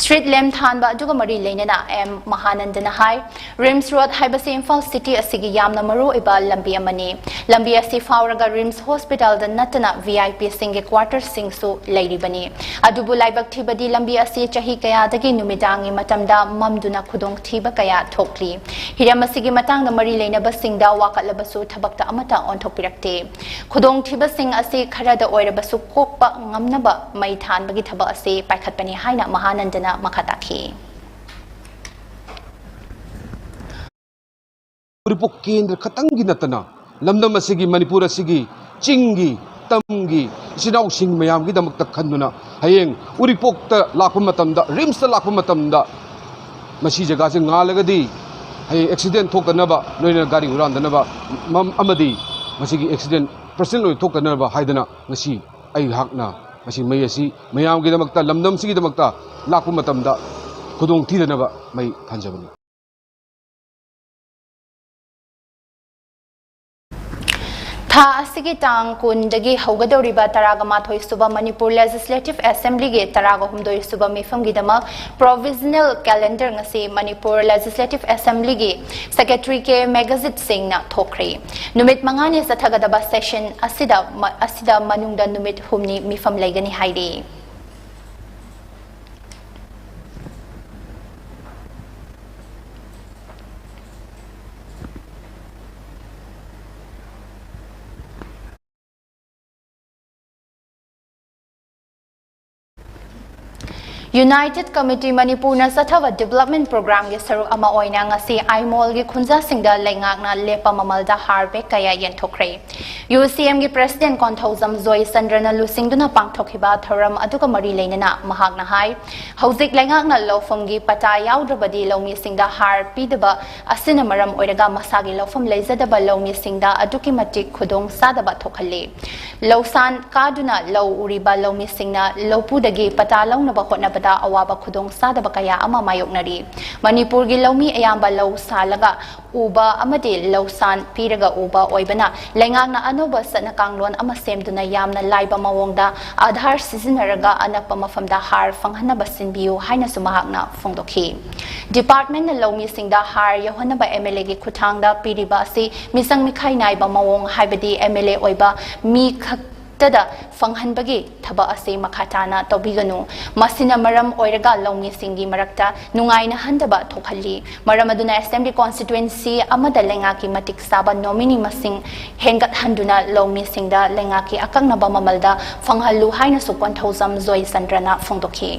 Street lamp ꯊꯥꯟꯕ ꯑꯗꯨꯒ ꯃꯔꯤ ꯂꯩꯅꯅ M ꯃꯍꯥꯅꯟꯗꯅ ꯍꯥꯏ, RIMS Road ꯍꯥꯏꯕꯁꯤ ꯏꯝꯐꯥꯜ city ꯑꯁꯤꯒꯤ ꯌꯥꯝꯅ ꯃꯔꯨꯑꯣꯏꯕ ꯂꯝꯕꯤ ꯑꯃꯅꯤ꯫ ꯂꯝꯕꯤ ꯑꯁꯤ ꯐꯥꯎꯔꯒ RIMS Hospitalꯗ ꯅꯠꯇꯅ VIPꯁꯤꯡꯒꯤ quarterꯁꯤꯡꯁꯨ ꯂꯩꯔꯤꯕꯅꯤ꯫ ꯑꯗꯨꯕꯨ ꯂꯥꯏꯕꯛ ꯊꯤꯕꯗꯤ ꯂꯝꯕꯤ ꯑꯁꯤ ꯆꯍꯤ ꯀꯌꯥꯗꯒꯤ ꯅꯨꯃꯤꯗꯥꯡꯒꯤ ꯃꯇꯝꯗ ꯃꯝꯗꯨꯅ ꯈꯨꯗꯣꯡꯊꯤꯕ ꯀꯌꯥ ꯊꯣꯛꯂꯤ꯫ ꯍꯤꯔꯝ ꯑꯁꯤꯒꯤ ꯃꯇꯥꯡꯗ ꯃꯔꯤ ꯂꯩꯅꯕꯁꯤꯡꯗ ꯋꯥꯀꯠꯂꯕꯁꯨ ꯊꯕꯛꯇ ꯑꯃꯠꯇ ꯑꯣꯟꯊꯣꯛꯄꯤꯔꯛꯇꯦ꯫ ꯈꯨꯗꯣꯡꯊꯤꯕꯁꯤꯡ ꯑꯁꯤ ꯈꯔꯗ ꯑꯣꯏꯔꯕꯁꯨ ꯀꯣꯛꯄ ꯉꯝꯅꯕ ꯃꯩ ꯊꯥꯟꯕꯒꯤ ꯊꯕꯛ ꯑꯁꯤ ꯄꯥꯏꯈꯠꯄꯅꯤ ꯍꯥꯏꯅ ꯃꯍꯥꯅꯟꯗꯅ ꯃꯈꯥ ꯇꯥꯈꯤ꯫ ꯎꯔꯤꯄꯣꯛ ꯀꯦꯟꯗ꯭ꯔ ꯈꯛꯇꯪꯒꯤ ꯅꯠꯇꯅ ꯂꯝꯗꯝ ꯑꯁꯤꯒꯤ, ꯃꯅꯤꯄꯨꯔ ꯑꯁꯤꯒꯤ ꯆꯤꯡꯒꯤ, ꯇꯝꯒꯤ ꯏꯆꯤꯟ ꯏꯅꯥꯎꯁꯤꯡ ꯃꯌꯥꯝꯒꯤꯗꯃꯛꯇ ꯈꯟꯗꯨꯅ ꯍꯌꯦꯡ ꯎꯔꯤꯄꯣꯛꯇ ꯂꯥꯛꯄ ꯃꯇꯝꯗ, RIMSꯇ ꯂꯥꯛꯄ ꯃꯇꯝꯗ ꯃꯁꯤ ꯖꯒꯥꯁꯤ ꯉꯥꯜꯂꯒꯗꯤ ꯍꯌꯦꯡ accident ꯊꯣꯛꯇꯅꯕ, ꯂꯣꯏꯅꯅ ꯒꯥꯔꯤ ꯍꯨꯔꯥꯟꯗꯅꯕ, ꯃꯝ-, ꯑꯃꯗꯤ ꯃꯁꯤꯒꯤ accident percent ꯑꯣꯏꯅ ꯊꯣꯛꯇꯅꯕ ꯍꯥꯏꯗꯅ ꯉꯁꯤ ꯑꯩꯍꯥꯛꯅ ꯉꯁꯤ ꯃꯩ ꯑꯁꯤ ꯃꯌꯥꯝꯒꯤꯗꯃꯛꯇ, ꯂꯝꯗꯝꯁꯤꯒꯤꯗꯃꯛꯇ ꯂꯥꯛꯄ ꯃꯇꯝꯗ ꯈꯨꯗꯣꯡ ꯊꯤꯗꯅꯕ ꯃꯩ ꯊꯥꯟꯖꯕꯅꯤ꯫ ꯊꯥ ꯑꯁꯤꯒꯤ ꯇꯥꯡ ꯀꯨꯟꯗꯒꯤ ꯍꯧꯒꯗꯧꯔꯤꯕ ꯇꯔꯥꯒ ꯃꯥꯊꯣꯏ ꯁꯨꯕ ꯃꯅꯤꯄꯨꯔ Legislative Assemblyꯒꯤ ꯇꯔꯥꯒ ꯍꯨꯝꯗꯣꯏ ꯁꯨꯕ ꯃꯤꯐꯝꯒꯤꯗꯃꯛ provisional calendar ꯉꯁꯤ ꯃꯅꯤꯄꯨꯔ Legislative Assemblyꯒꯤ Secretary K ꯃꯦꯘꯖꯤꯠ ꯁꯤꯡꯅ ꯊꯣꯛꯈ꯭ꯔꯦ꯫ ꯅꯨꯃꯤꯠ ꯃꯉꯥꯅꯤ ꯆꯠꯊꯒꯗꯕ session ꯑꯁꯤꯗ, ꯑꯁꯤꯗ ꯃꯅꯨꯡꯗ ꯅꯨꯃꯤꯠ ꯍꯨꯝꯅꯤ ꯃꯤꯐꯝ ꯂꯩꯒꯅꯤ ꯍꯥꯏꯔꯤ꯫ United Committee ꯃꯅꯤꯄꯨꯔꯅ ꯆꯠꯊꯕ development programꯒꯤ ꯁꯔꯨꯛ ꯑꯃ ꯑꯣꯏꯅ ꯉꯁꯤ ꯑꯥꯏꯃꯣꯜꯒꯤ ꯈꯨꯟꯖꯥꯁꯤꯡꯗ ꯂꯩꯉꯥꯛꯅ ꯂꯦꯞꯄ ꯃꯃꯜꯗ ꯍꯥꯔ bag ꯀꯌꯥ ꯌꯦꯟꯊꯣꯛꯈ꯭ꯔꯦ꯫ UCMꯒꯤ President ꯀꯣꯟꯊꯧꯖꯝ ꯖꯣꯏꯆꯟꯗ꯭ꯔꯅ ꯂꯨꯆꯤꯡꯗꯨꯅ ꯄꯥꯡꯊꯣꯛꯈꯤꯕ ꯊꯧꯔꯝ ꯑꯗꯨꯒ ꯃꯔꯤ ꯂꯩꯅꯅ ꯃꯍꯥꯛꯅ ꯍꯥꯏ, ꯍꯧꯖꯤꯛ ꯂꯩꯉꯥꯛꯅ ꯂꯧꯐꯝꯒꯤ ꯄꯇꯥ ꯌꯥꯎꯗ꯭ꯔꯕꯗꯤ ꯂꯧꯃꯤꯁꯤꯡꯗ ꯍꯥꯔ ꯄꯤꯗꯕ ꯑꯁꯤꯅ ꯃꯔꯝ ꯑꯣꯏꯔꯒ ꯃꯁꯥꯒꯤ ꯂꯧꯐꯝ ꯂꯩꯖꯗꯕ ꯂꯧꯃꯤꯁꯤꯡꯗ ꯑꯗꯨꯛꯀꯤ ꯃꯇꯤꯛ ꯈꯨꯗꯣꯡ ꯆꯥꯗꯕ ꯊꯣꯛꯍꯜꯂꯤ꯫ ꯂꯧꯁꯥꯟ ꯀꯥꯗꯨꯅ ꯂꯧ ꯎꯔꯤꯕ ꯂꯧꯃꯤꯁꯤꯡꯅ ꯂꯧꯄꯨꯗꯒꯤ ꯄꯇꯥ ꯂꯧꯅꯕ ꯍꯣꯠꯅꯕꯗ ꯑꯋꯥꯕ ꯈꯨꯗꯣꯡ ꯆꯥꯗꯕ ꯀꯌꯥ ꯑꯃ ꯃꯥꯌꯣꯛꯅꯔꯤ꯫ ꯃꯅꯤꯄꯨꯔꯒꯤ ꯂꯧꯃꯤ ꯑꯌꯥꯝꯕ ꯂꯧ ꯁꯥꯜꯂꯒ ꯎꯕ ꯑꯃꯗꯤ ꯂꯧꯁꯥꯟ ꯄꯤꯔꯒ ꯎꯕ ꯑꯣꯏꯕꯅ, ꯂꯩꯉꯥꯛꯅ ꯑꯅꯧꯕ ꯆꯠꯅ ꯀꯥꯡꯂꯣꯟ ꯑꯃ ꯁꯦꯝꯗꯨꯅ ꯌꯥꯝꯅ ꯂꯥꯏꯕ ꯃꯑꯣꯡꯗ ꯑꯥꯙꯥꯔ ꯁꯤꯖꯤꯟꯅꯔꯒ ꯑꯅꯛꯄ ꯃꯐꯝꯗ ꯍꯥꯔ ꯐꯪꯍꯟꯅꯕ ꯁꯤꯟꯕꯤꯌꯨ ꯍꯥꯏꯅꯁꯨ ꯃꯍꯥꯛꯅ ꯐꯣꯡꯗꯣꯛꯈꯤ꯫ ꯗꯤꯄꯥꯔꯠꯃꯦꯟꯠꯅ ꯂꯧꯃꯤꯁꯤꯡꯗ ꯍꯥꯔ ꯌꯧꯍꯟꯅꯕ ꯑꯦꯝ ꯑꯦꯜ ꯑꯦꯒꯤ ꯈꯨꯠꯊꯥꯡꯗ ꯄꯤꯔꯤꯕ ꯑꯁꯤ ꯃꯤꯆꯪ ꯃꯤꯈꯥꯏ ꯅꯥꯏꯕ ꯃꯑꯣꯡ, ꯍꯥꯏꯕꯗꯤ ꯑꯦꯝ ꯑꯦꯜ ꯑꯦ ꯑꯣꯏꯕ ꯃꯤ ꯈꯛꯇꯗ ꯐꯪꯍꯟꯕꯒꯤ ꯊꯕꯛ ꯑꯁꯤ ꯃꯈꯥ ꯇꯥꯅ ꯇꯧꯕꯤꯒꯅꯨ꯫ ꯃꯁꯤꯅ ꯃꯔꯝ ꯑꯣꯏꯔꯒ ꯂꯧꯃꯤꯁꯤꯡꯒꯤ ꯃꯔꯛꯇ ꯅꯨꯡꯉꯥꯏꯅꯍꯟꯗꯕ ꯊꯣꯛꯍꯜꯂꯤ꯫ ꯃꯔꯝ ꯑꯗꯨꯅ ꯑꯦꯁꯦꯝꯕ꯭ꯂꯤ ꯀꯣꯟꯁꯇꯤꯇ꯭ꯋꯦꯟꯁꯤ ꯑꯃꯗ ꯂꯩꯉꯥꯛꯀꯤ ꯃꯇꯤꯛ ꯆꯥꯕ ꯅꯣꯃꯤꯅꯤ ꯃꯁꯤꯡ ꯍꯦꯟꯒꯠꯍꯟꯗꯨꯅ ꯂꯧꯃꯤꯁꯤꯡꯗ ꯂꯩꯉꯥꯛꯀꯤ ꯑꯀꯛꯅꯕ ꯃꯃꯜꯗ ꯐꯪꯍꯜꯂꯨ ꯍꯥꯏꯅꯁꯨ ꯀꯣꯟꯊꯧꯖꯝ ꯖꯣꯏꯆꯟꯗ꯭ꯔꯅ ꯐꯣꯡꯗꯣꯛꯈꯤ꯫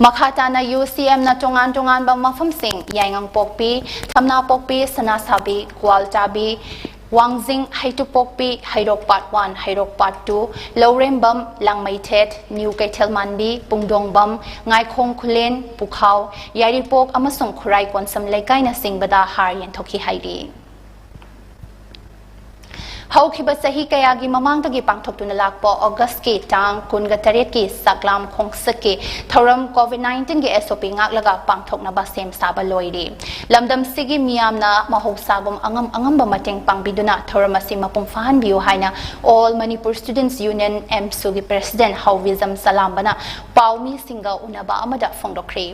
ꯃꯈꯥ ꯇꯥꯅ ꯌꯨ ꯁꯤ ꯑꯦꯝꯅ ꯇꯣꯉꯥꯟ ꯇꯣꯉꯥꯟꯕ ꯃꯐꯝꯁꯤꯡ, ꯌꯥꯏꯉꯪꯄꯣꯛꯄꯤ, ꯊꯝꯅꯥꯄꯣꯛꯄꯤ, ꯁꯅꯥꯁꯥꯕꯤ, ꯀ꯭ꯋꯥꯜꯆꯥꯕꯤ, Wangjing, Heituppokpi, Heirok part one, Heirok part two, Lourembam, Langmeithet, new Keithelmanbi, Pungdongbam, Ngaikhong Khullen, Pukhao, Yairipok ꯑꯃꯁꯨꯡ ꯈꯨꯔꯥꯏ ꯀꯣꯟꯁꯝ ꯂꯩꯀꯥꯏꯅꯆꯤꯡꯕꯗ ꯍꯥꯔ ꯌꯦꯟꯊꯣꯛꯈꯤ ꯍꯥꯏꯔꯤ꯫ ꯍꯧꯈꯤꯕ ꯆꯍꯤ ꯀꯌꯥꯒꯤ ꯃꯃꯥꯡꯗꯒꯤ ꯄꯥꯡꯊꯣꯛꯇꯨꯅ ꯂꯥꯛꯄ ꯑꯣꯒꯁꯀꯤ ꯇꯥꯡ ꯀꯨꯟꯒ ꯇꯔꯦꯠꯀꯤ ꯆꯥꯛꯂꯥꯝ ꯈꯣꯡꯆꯠꯀꯤ ꯊꯧꯔꯝ ꯀꯣꯚꯤꯗ ꯅꯥꯏꯟꯇꯤꯟꯒꯤ ꯑꯦꯁ ꯑꯣ ꯄꯤ ꯉꯥꯛꯂꯒ ꯄꯥꯡꯊꯣꯛꯅꯕ ꯁꯦꯝ ꯁꯥꯕ ꯂꯣꯏꯔꯦ꯫ ꯂꯝꯗꯝꯁꯤꯒꯤ ꯃꯤꯌꯥꯝꯅ ꯃꯍꯧꯁꯥꯒꯨꯝ ꯑꯉꯝ ꯑꯉꯝꯕ ꯃꯇꯦꯡ ꯄꯥꯡꯕꯤꯗꯨꯅ ꯊꯧꯔꯝ ꯑꯁꯤ ꯃꯄꯨꯡ ꯐꯥꯍꯟꯕꯤꯌꯨ ꯍꯥꯏꯅ ꯑꯣꯜ ꯃꯅꯤꯄꯨꯔ ꯁ꯭ꯇꯨꯗꯦꯟꯠꯁ ꯌꯨꯅꯤꯌꯟ, ꯑꯦꯝꯁꯨꯒꯤ ꯄ꯭ꯔꯦꯁꯤꯗꯦꯟꯠ ꯍꯥꯎꯕꯤꯖꯝ ꯆꯂꯥꯝꯕꯅ ꯄꯥꯎꯃꯤꯁꯤꯡꯒ ꯎꯅꯕ ꯑꯃꯗ ꯐꯣꯡꯗꯣꯛꯈ꯭ꯔꯦ꯫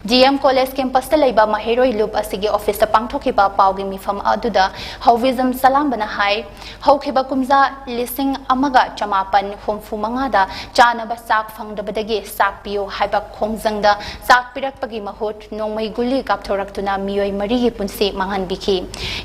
ꯗꯤ ꯑꯦꯝ ꯀꯣꯂꯦꯖ ꯀꯦꯝꯄꯁꯇ ꯂꯩꯕ ꯃꯍꯩꯔꯣꯏ ꯂꯨꯞ ꯑꯁꯤꯒꯤ ꯑꯣꯐꯤꯁꯇ ꯄꯥꯡꯊꯣꯛꯈꯤꯕ ꯄꯥꯎꯒꯤ ꯃꯤꯐꯝ ꯑꯗꯨꯗ ꯍꯧꯕꯤꯖꯝ ꯆꯂꯥꯝꯕꯅ ꯍꯥꯏ, ꯍꯧꯈꯤꯕ ꯀꯨꯝꯖꯥ ꯂꯤꯁꯤꯡ ꯑꯃꯒ ꯆꯃꯥꯄꯟ ꯍꯨꯝꯐꯨ ꯃꯉꯥꯗ ꯆꯥꯅꯕ ꯆꯥꯛ ꯐꯪꯗꯕꯗꯒꯤ ꯆꯥꯛ ꯄꯤꯌꯨ ꯍꯥꯏꯕ ꯈꯣꯡꯖꯪꯗ ꯆꯥꯛ ꯄꯤꯔꯛꯄꯒꯤ ꯃꯍꯨꯠ ꯅꯣꯡꯃꯩ ꯒꯨꯂꯤ ꯀꯥꯞꯊꯣꯔꯛꯇꯨꯅ ꯃꯤꯑꯣꯏ ꯃꯔꯤꯒꯤ ꯄꯨꯟꯁꯤ ꯃꯥꯡꯍꯟꯕꯤꯈꯤ꯫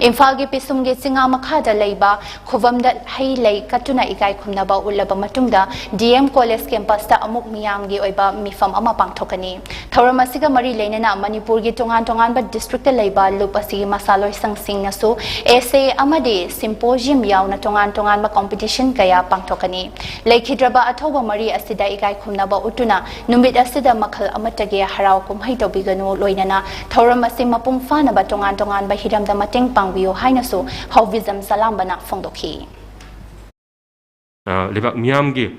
ꯏꯝꯐꯥꯜꯒꯤ ꯄꯤꯁꯨꯝꯒꯤ ꯆꯤꯉꯥ ꯃꯈꯥꯗ ꯂꯩꯕ ꯈꯨꯕꯝꯗ ꯍꯩ ꯂꯩ ꯀꯠꯇꯨꯅ ꯏꯀꯥꯏ ꯈꯨꯝꯅꯕ ꯎꯠꯂꯕ ꯃꯇꯨꯡꯗ ꯗꯤ ꯑꯦꯝ ꯀꯣꯂꯦꯖ ꯀꯦꯝꯄꯁꯇ ꯑꯃꯨꯛ ꯃꯤꯌꯥꯝꯒꯤ ꯑꯣꯏꯕ ꯃꯤꯐꯝ ꯑꯃ ꯄꯥꯡꯊꯣꯛꯀꯅꯤ꯫ ꯊꯧꯔꯝ ꯑꯁꯤꯒ ꯃꯔꯤ ꯂꯩꯅꯅ ꯃꯅꯤꯄꯨꯔꯒꯤ ꯇꯣꯉꯥꯟ ꯇꯣꯉꯥꯟꯕ ꯗꯤꯁꯇ꯭ꯔꯤꯛꯇ ꯂꯩꯕ ꯂꯨꯞ ꯑꯁꯤꯒꯤ ꯃꯁꯥꯂꯣꯏꯁꯪꯁꯤꯡꯅꯁꯨ essay ꯑꯃꯗꯤ symposium ꯌꯥꯎꯅ ꯇꯣꯉꯥꯟ ꯇꯣꯉꯥꯟꯕ competition ꯀꯌꯥ ꯄꯥꯡꯊꯣꯛꯀꯅꯤ꯫ ꯂꯩꯈꯤꯗ꯭ꯔꯕ ꯑꯊꯧꯕ ꯃꯔꯤ ꯑꯁꯤꯗ ꯏꯀꯥꯏ ꯈꯨꯝꯅꯕ ꯎꯠꯇꯨꯅ ꯅꯨꯃꯤꯠ ꯑꯁꯤꯗ ꯃꯈꯜ ꯑꯃꯠꯇꯒꯤ ꯍꯔꯥꯎ ꯀꯨꯝꯍꯩ ꯇꯧꯕꯤꯒꯅꯨ, ꯂꯣꯏꯅꯅ ꯊꯧꯔꯝ ꯑꯁꯤ ꯃꯄꯨꯡ ꯐꯥꯅꯕ ꯇꯣꯉꯥꯟ ꯇꯣꯉꯥꯟꯕ ꯍꯤꯔꯝꯗ ꯃꯇꯦꯡ ꯄꯥꯡꯕꯤꯌꯨ ꯍꯥꯏꯅꯁꯨ ꯍꯧꯕꯤꯖꯝ ꯆꯂꯥꯝꯕꯅ ꯐꯣꯡꯗꯣꯛꯈꯤ꯫ ꯂꯩꯕꯥꯛ ꯃꯤꯌꯥꯝꯒꯤ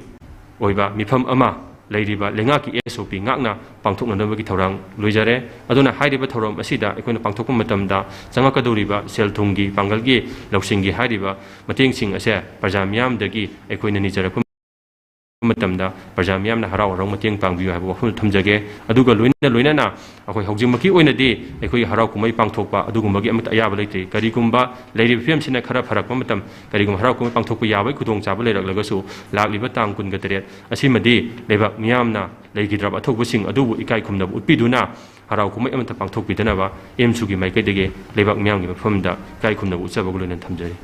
ꯑꯣꯏꯕ ꯃꯤꯐꯝ ꯑꯃ ꯂꯩꯔꯤꯕ ꯂꯩꯉꯥꯛꯀꯤ S O P ꯉꯥꯛꯅ ꯄꯥꯡꯊꯣꯛꯅꯅꯕꯒꯤ ꯊꯧꯔꯥꯡ ꯂꯣꯏꯖꯔꯦ꯫ ꯑꯗꯨꯅ ꯍꯥꯏꯔꯤꯕ ꯊꯧꯔꯝ ꯑꯁꯤꯗ ꯑꯩꯈꯣꯏꯅ ꯄꯥꯡꯊꯣꯛꯄ ꯃꯇꯝꯗ ꯆꯪꯉꯛꯀꯗꯧꯔꯤꯕ ꯁꯦꯜ ꯊꯨꯝꯒꯤ, ꯄꯥꯡꯒꯜꯒꯤ, ꯂꯧꯁꯤꯡꯒꯤ ꯍꯥꯏꯔꯤꯕ ꯃꯇꯦꯡꯁꯤꯡ ꯑꯁꯦ ꯄ꯭ꯔꯖꯥ ꯃꯤꯌꯥꯝꯗꯒꯤ ꯑꯩꯈꯣꯏꯅ ꯅꯤꯖꯔꯛꯄ ꯃꯇꯝꯗ ꯄ꯭ꯔꯖꯥ ꯃꯤꯌꯥꯝꯅ ꯍꯔꯥꯎ ꯍꯔꯥꯎ ꯃꯇꯦꯡ ꯄꯥꯡꯕꯤꯌꯨ ꯍꯥꯏꯕ ꯋꯥꯐꯝ ꯊꯝꯖꯒꯦ꯫ ꯑꯗꯨꯒ ꯂꯣꯏꯅ ꯂꯣꯏꯅꯅ ꯑꯩꯈꯣꯏ ꯍꯧꯖꯤꯛꯃꯛꯀꯤ ꯑꯣꯏꯅꯗꯤ ꯑꯩꯈꯣꯏꯒꯤ ꯍꯔꯥꯎ ꯀꯨꯝꯍꯩ ꯄꯥꯡꯊꯣꯛꯄ ꯑꯗꯨꯒꯨꯝꯕꯒꯤ ꯑꯃꯠꯇ ꯑꯌꯥꯕ ꯂꯩꯇ꯭ꯔꯤ꯫ ꯀꯔꯤꯒꯨꯝꯕ ꯂꯩꯔꯤꯕ ꯐꯤꯕꯝꯁꯤꯅ ꯈꯔ ꯐꯔꯛꯄ ꯃꯇꯝ, ꯀꯔꯤꯒꯨꯝꯕ ꯍꯔꯥꯎ ꯀꯨꯝꯍꯩ ꯄꯥꯡꯊꯣꯛꯄ ꯌꯥꯕꯒꯤ ꯈꯨꯗꯣꯡꯆꯥꯕ ꯂꯩꯔꯛꯂꯒꯁꯨ, ꯂꯥꯛꯂꯤꯕ ꯇꯥꯡ ꯀꯨꯟꯒ ꯇꯔꯦꯠ ꯑꯁꯤꯃꯗꯤ ꯂꯩꯕꯥꯛ ꯃꯤꯌꯥꯝꯅ ꯂꯩꯈꯤꯗ꯭ꯔꯕ ꯑꯊꯧꯕꯁꯤꯡ ꯑꯗꯨꯕꯨ ꯏꯀꯥꯏ ꯈꯨꯝꯅꯕ ꯎꯠꯄꯤꯗꯨꯅ ꯍꯔꯥꯎ ꯀꯨꯝꯍꯩ ꯑꯃꯠꯇ ꯄꯥꯡꯊꯣꯛꯄꯤꯗꯅꯕ ꯑꯦꯝꯁꯨꯒꯤ ꯃꯥꯏꯀꯩꯗꯒꯤ ꯂꯩꯕꯥꯛ ꯃꯤꯌꯥꯝꯒꯤ ꯃꯐꯝꯗ ꯏꯀꯥꯏ ꯈꯨꯝꯅꯕ ꯎꯠꯆꯕꯒ ꯂꯣꯏꯅꯅ ꯊꯝꯖꯔꯤ꯫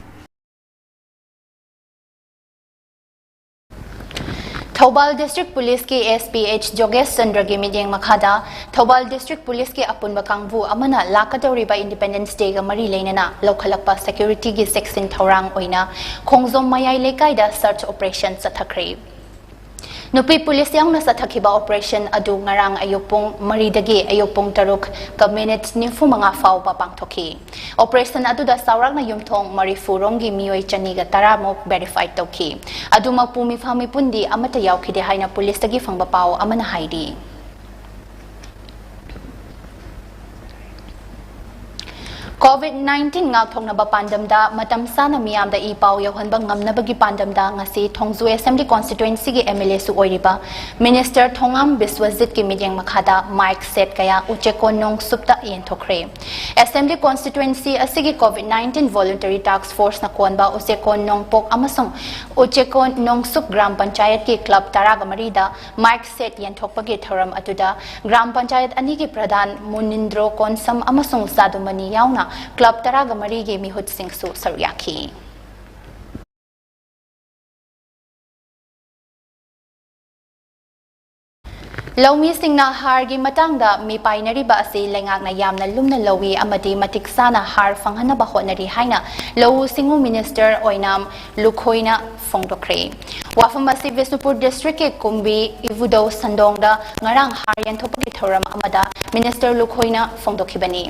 ꯊꯧꯕꯥꯜ ꯗꯤꯁꯇ꯭ꯔꯤꯛ ꯄꯨꯂꯤꯁꯀꯤ S P H ꯖꯣꯒꯦꯁ ꯆꯟꯗ꯭ꯔꯒꯤ ꯃꯤꯠꯌꯦꯡ ꯃꯈꯥꯗ ꯊꯧꯕꯥꯜ ꯗꯤꯁꯇ꯭ꯔꯤꯛ ꯄꯨꯂꯤꯁꯀꯤ ꯑꯄꯨꯟꯕ ꯀꯥꯡꯕꯨ ꯑꯃꯅ ꯂꯥꯛꯀꯗꯧꯔꯤꯕ ꯏꯟꯗꯤꯄꯦꯟꯗꯦꯟꯁ ꯗꯦꯒ ꯃꯔꯤ ꯂꯩꯅꯅ ꯂꯧꯈꯠꯂꯛꯄ ꯁꯦꯀ꯭ꯌꯨꯔꯤꯇꯤꯒꯤ ꯆꯦꯛꯁꯤꯟ ꯊꯧꯔꯥꯡ ꯑꯣꯏꯅ ꯈꯣꯡꯖꯣꯝ ꯃꯌꯥꯏ ꯂꯩꯀꯥꯏꯗ ꯁꯔꯆ ꯑꯣꯄꯔꯦꯁꯟ ꯆꯠꯊꯈ꯭ꯔꯦ꯫ ꯅꯨꯄꯤ ꯄꯨꯂꯤꯁ ꯌꯥꯎꯅ ꯆꯠꯊꯈꯤꯕ ꯑꯣꯄꯔꯦꯁꯟ ꯑꯗꯨ ꯉꯔꯥꯡ ꯑꯌꯨꯛ ꯄꯨꯡ ꯃꯔꯤꯗꯒꯤ ꯑꯌꯨꯛ ꯄꯨꯡ ꯇꯔꯨꯛꯀ ꯃꯤꯅꯤꯠ ꯅꯤꯐꯨ ꯃꯉꯥ ꯐꯥꯎꯕ ꯄꯥꯡꯊꯣꯛꯈꯤ꯫ ꯑꯣꯄꯔꯦꯁꯟ ꯑꯗꯨꯗ ꯆꯥꯎꯔꯥꯛꯅ ꯌꯨꯝꯊꯣꯡ ꯃꯔꯤꯐꯨ ꯔꯣꯝꯒꯤ ꯃꯤꯑꯣꯏ ꯆꯅꯤꯒ ꯇꯔꯥꯃꯨꯛ ꯚꯦꯔꯤꯐꯥꯏ ꯇꯧꯈꯤ꯫ ꯑꯗꯨꯃꯛꯄꯨ ꯃꯤꯐꯥ ꯃꯤꯄꯨꯟꯗꯤ ꯑꯃꯠꯇ ꯌꯥꯎꯈꯤꯗꯦ ꯍꯥꯏꯅ ꯄꯨꯂꯤꯁꯇꯒꯤ ꯐꯪꯕ ꯄꯥꯎ ꯑꯃꯅ ꯍꯥꯏꯔꯤ꯫ COVID nineteen ꯉꯥꯛꯊꯣꯛꯅꯕ ꯄꯥꯟꯗꯝꯗ ꯃꯇꯝ ꯆꯥꯅ ꯃꯤꯌꯥꯝꯗ ꯏ ꯄꯥꯎ ꯌꯧꯍꯟꯕ ꯉꯝꯅꯕꯒꯤ ꯄꯥꯟꯗꯝꯗ ꯉꯁꯤ ꯊꯣꯡꯖꯨ Assembly Constituencyꯒꯤ MLAꯁꯨ ꯑꯣꯏꯔꯤꯕ Minister ꯊꯣꯉꯥꯝ ꯕꯤꯁ꯭ꯋꯖꯤꯠꯀꯤ ꯃꯤꯠꯌꯦꯡ ꯃꯈꯥꯗ ꯃꯥꯏꯛ ꯁꯦꯠ ꯀꯌꯥ ꯎꯆꯦꯀꯣꯟ ꯅꯣꯡꯁꯨꯞꯇ ꯌꯦꯟꯊꯣꯛꯈ꯭ꯔꯦ꯫ Assembly Constituency ꯑꯁꯤꯒꯤ COVID nineteen Voluntary Task Forceꯅ ꯀꯣꯟꯕ ꯎꯆꯦꯀꯣꯟ ꯅꯣꯡꯄꯣꯛ ꯑꯃꯁꯨꯡ ꯎꯆꯦꯀꯣꯟ ꯅꯣꯡꯁꯨꯞ ꯒ꯭ꯔꯥꯝ ꯄꯟꯆꯥꯌꯠꯀꯤ club ꯇꯔꯥꯒ ꯃꯔꯤꯗ ꯃꯥꯏꯛ ꯁꯦꯠ ꯌꯦꯟꯊꯣꯛꯄꯒꯤ ꯊꯧꯔꯝ ꯑꯗꯨꯗ ꯒ꯭ꯔꯥꯝ ꯄꯟꯆꯥꯌꯠ ꯑꯅꯤꯒꯤ ꯄ꯭ꯔꯙꯥꯟ ꯃꯨꯅꯤꯟꯗ꯭ꯔꯣ ꯀꯣꯟꯁꯝ ꯑꯃꯁꯨꯡ ꯖꯥꯗꯨꯃꯅꯤ ꯌꯥꯎꯅ club ꯇꯔꯥꯒ ꯃꯔꯤꯒꯤ ꯃꯤꯍꯨꯠꯁꯤꯡꯁꯨ ꯁꯔꯨꯛ ꯌꯥꯈꯤ꯫ ꯂꯧꯃꯤꯁꯤꯡꯅ ꯍꯥꯔꯒꯤ ꯃꯇꯥꯡꯗ ꯃꯤꯄꯥꯏꯅꯔꯤꯕ ꯑꯁꯤ ꯂꯩꯉꯥꯛꯅ ꯌꯥꯝꯅ ꯂꯨꯝꯅ ꯂꯧꯏ ꯑꯃꯗꯤ ꯃꯇꯤꯛ ꯆꯥꯅ ꯍꯥꯔ ꯐꯪꯍꯟꯅꯕ ꯍꯣꯠꯅꯔꯤ ꯍꯥꯏꯅ ꯂꯧꯎ ꯁꯤꯡꯎ ꯃꯤꯅꯤꯁꯇꯔ ꯑꯣꯏꯅꯥꯝ ꯂꯨꯈꯣꯏꯅ ꯐꯣꯡꯗꯣꯛꯈ꯭ꯔꯦ꯫ ꯋꯥꯐꯝ ꯑꯁꯤ ꯕꯤꯁꯅꯨꯄꯨꯔ ꯗꯤꯁꯇ꯭ꯔꯤꯛꯀꯤ ꯀꯨꯝꯕꯤ ꯏꯕꯨꯙꯧ ꯁꯟꯗꯣꯡꯗ ꯉꯔꯥꯡ ꯍꯥꯔ ꯌꯦꯟꯊꯣꯛꯄꯒꯤ ꯊꯧꯔꯝ ꯑꯃꯗ ꯃꯤꯅꯤꯁꯇꯔ ꯂꯨꯈꯣꯏꯅ ꯐꯣꯡꯗꯣꯛꯈꯤꯕꯅꯤ꯫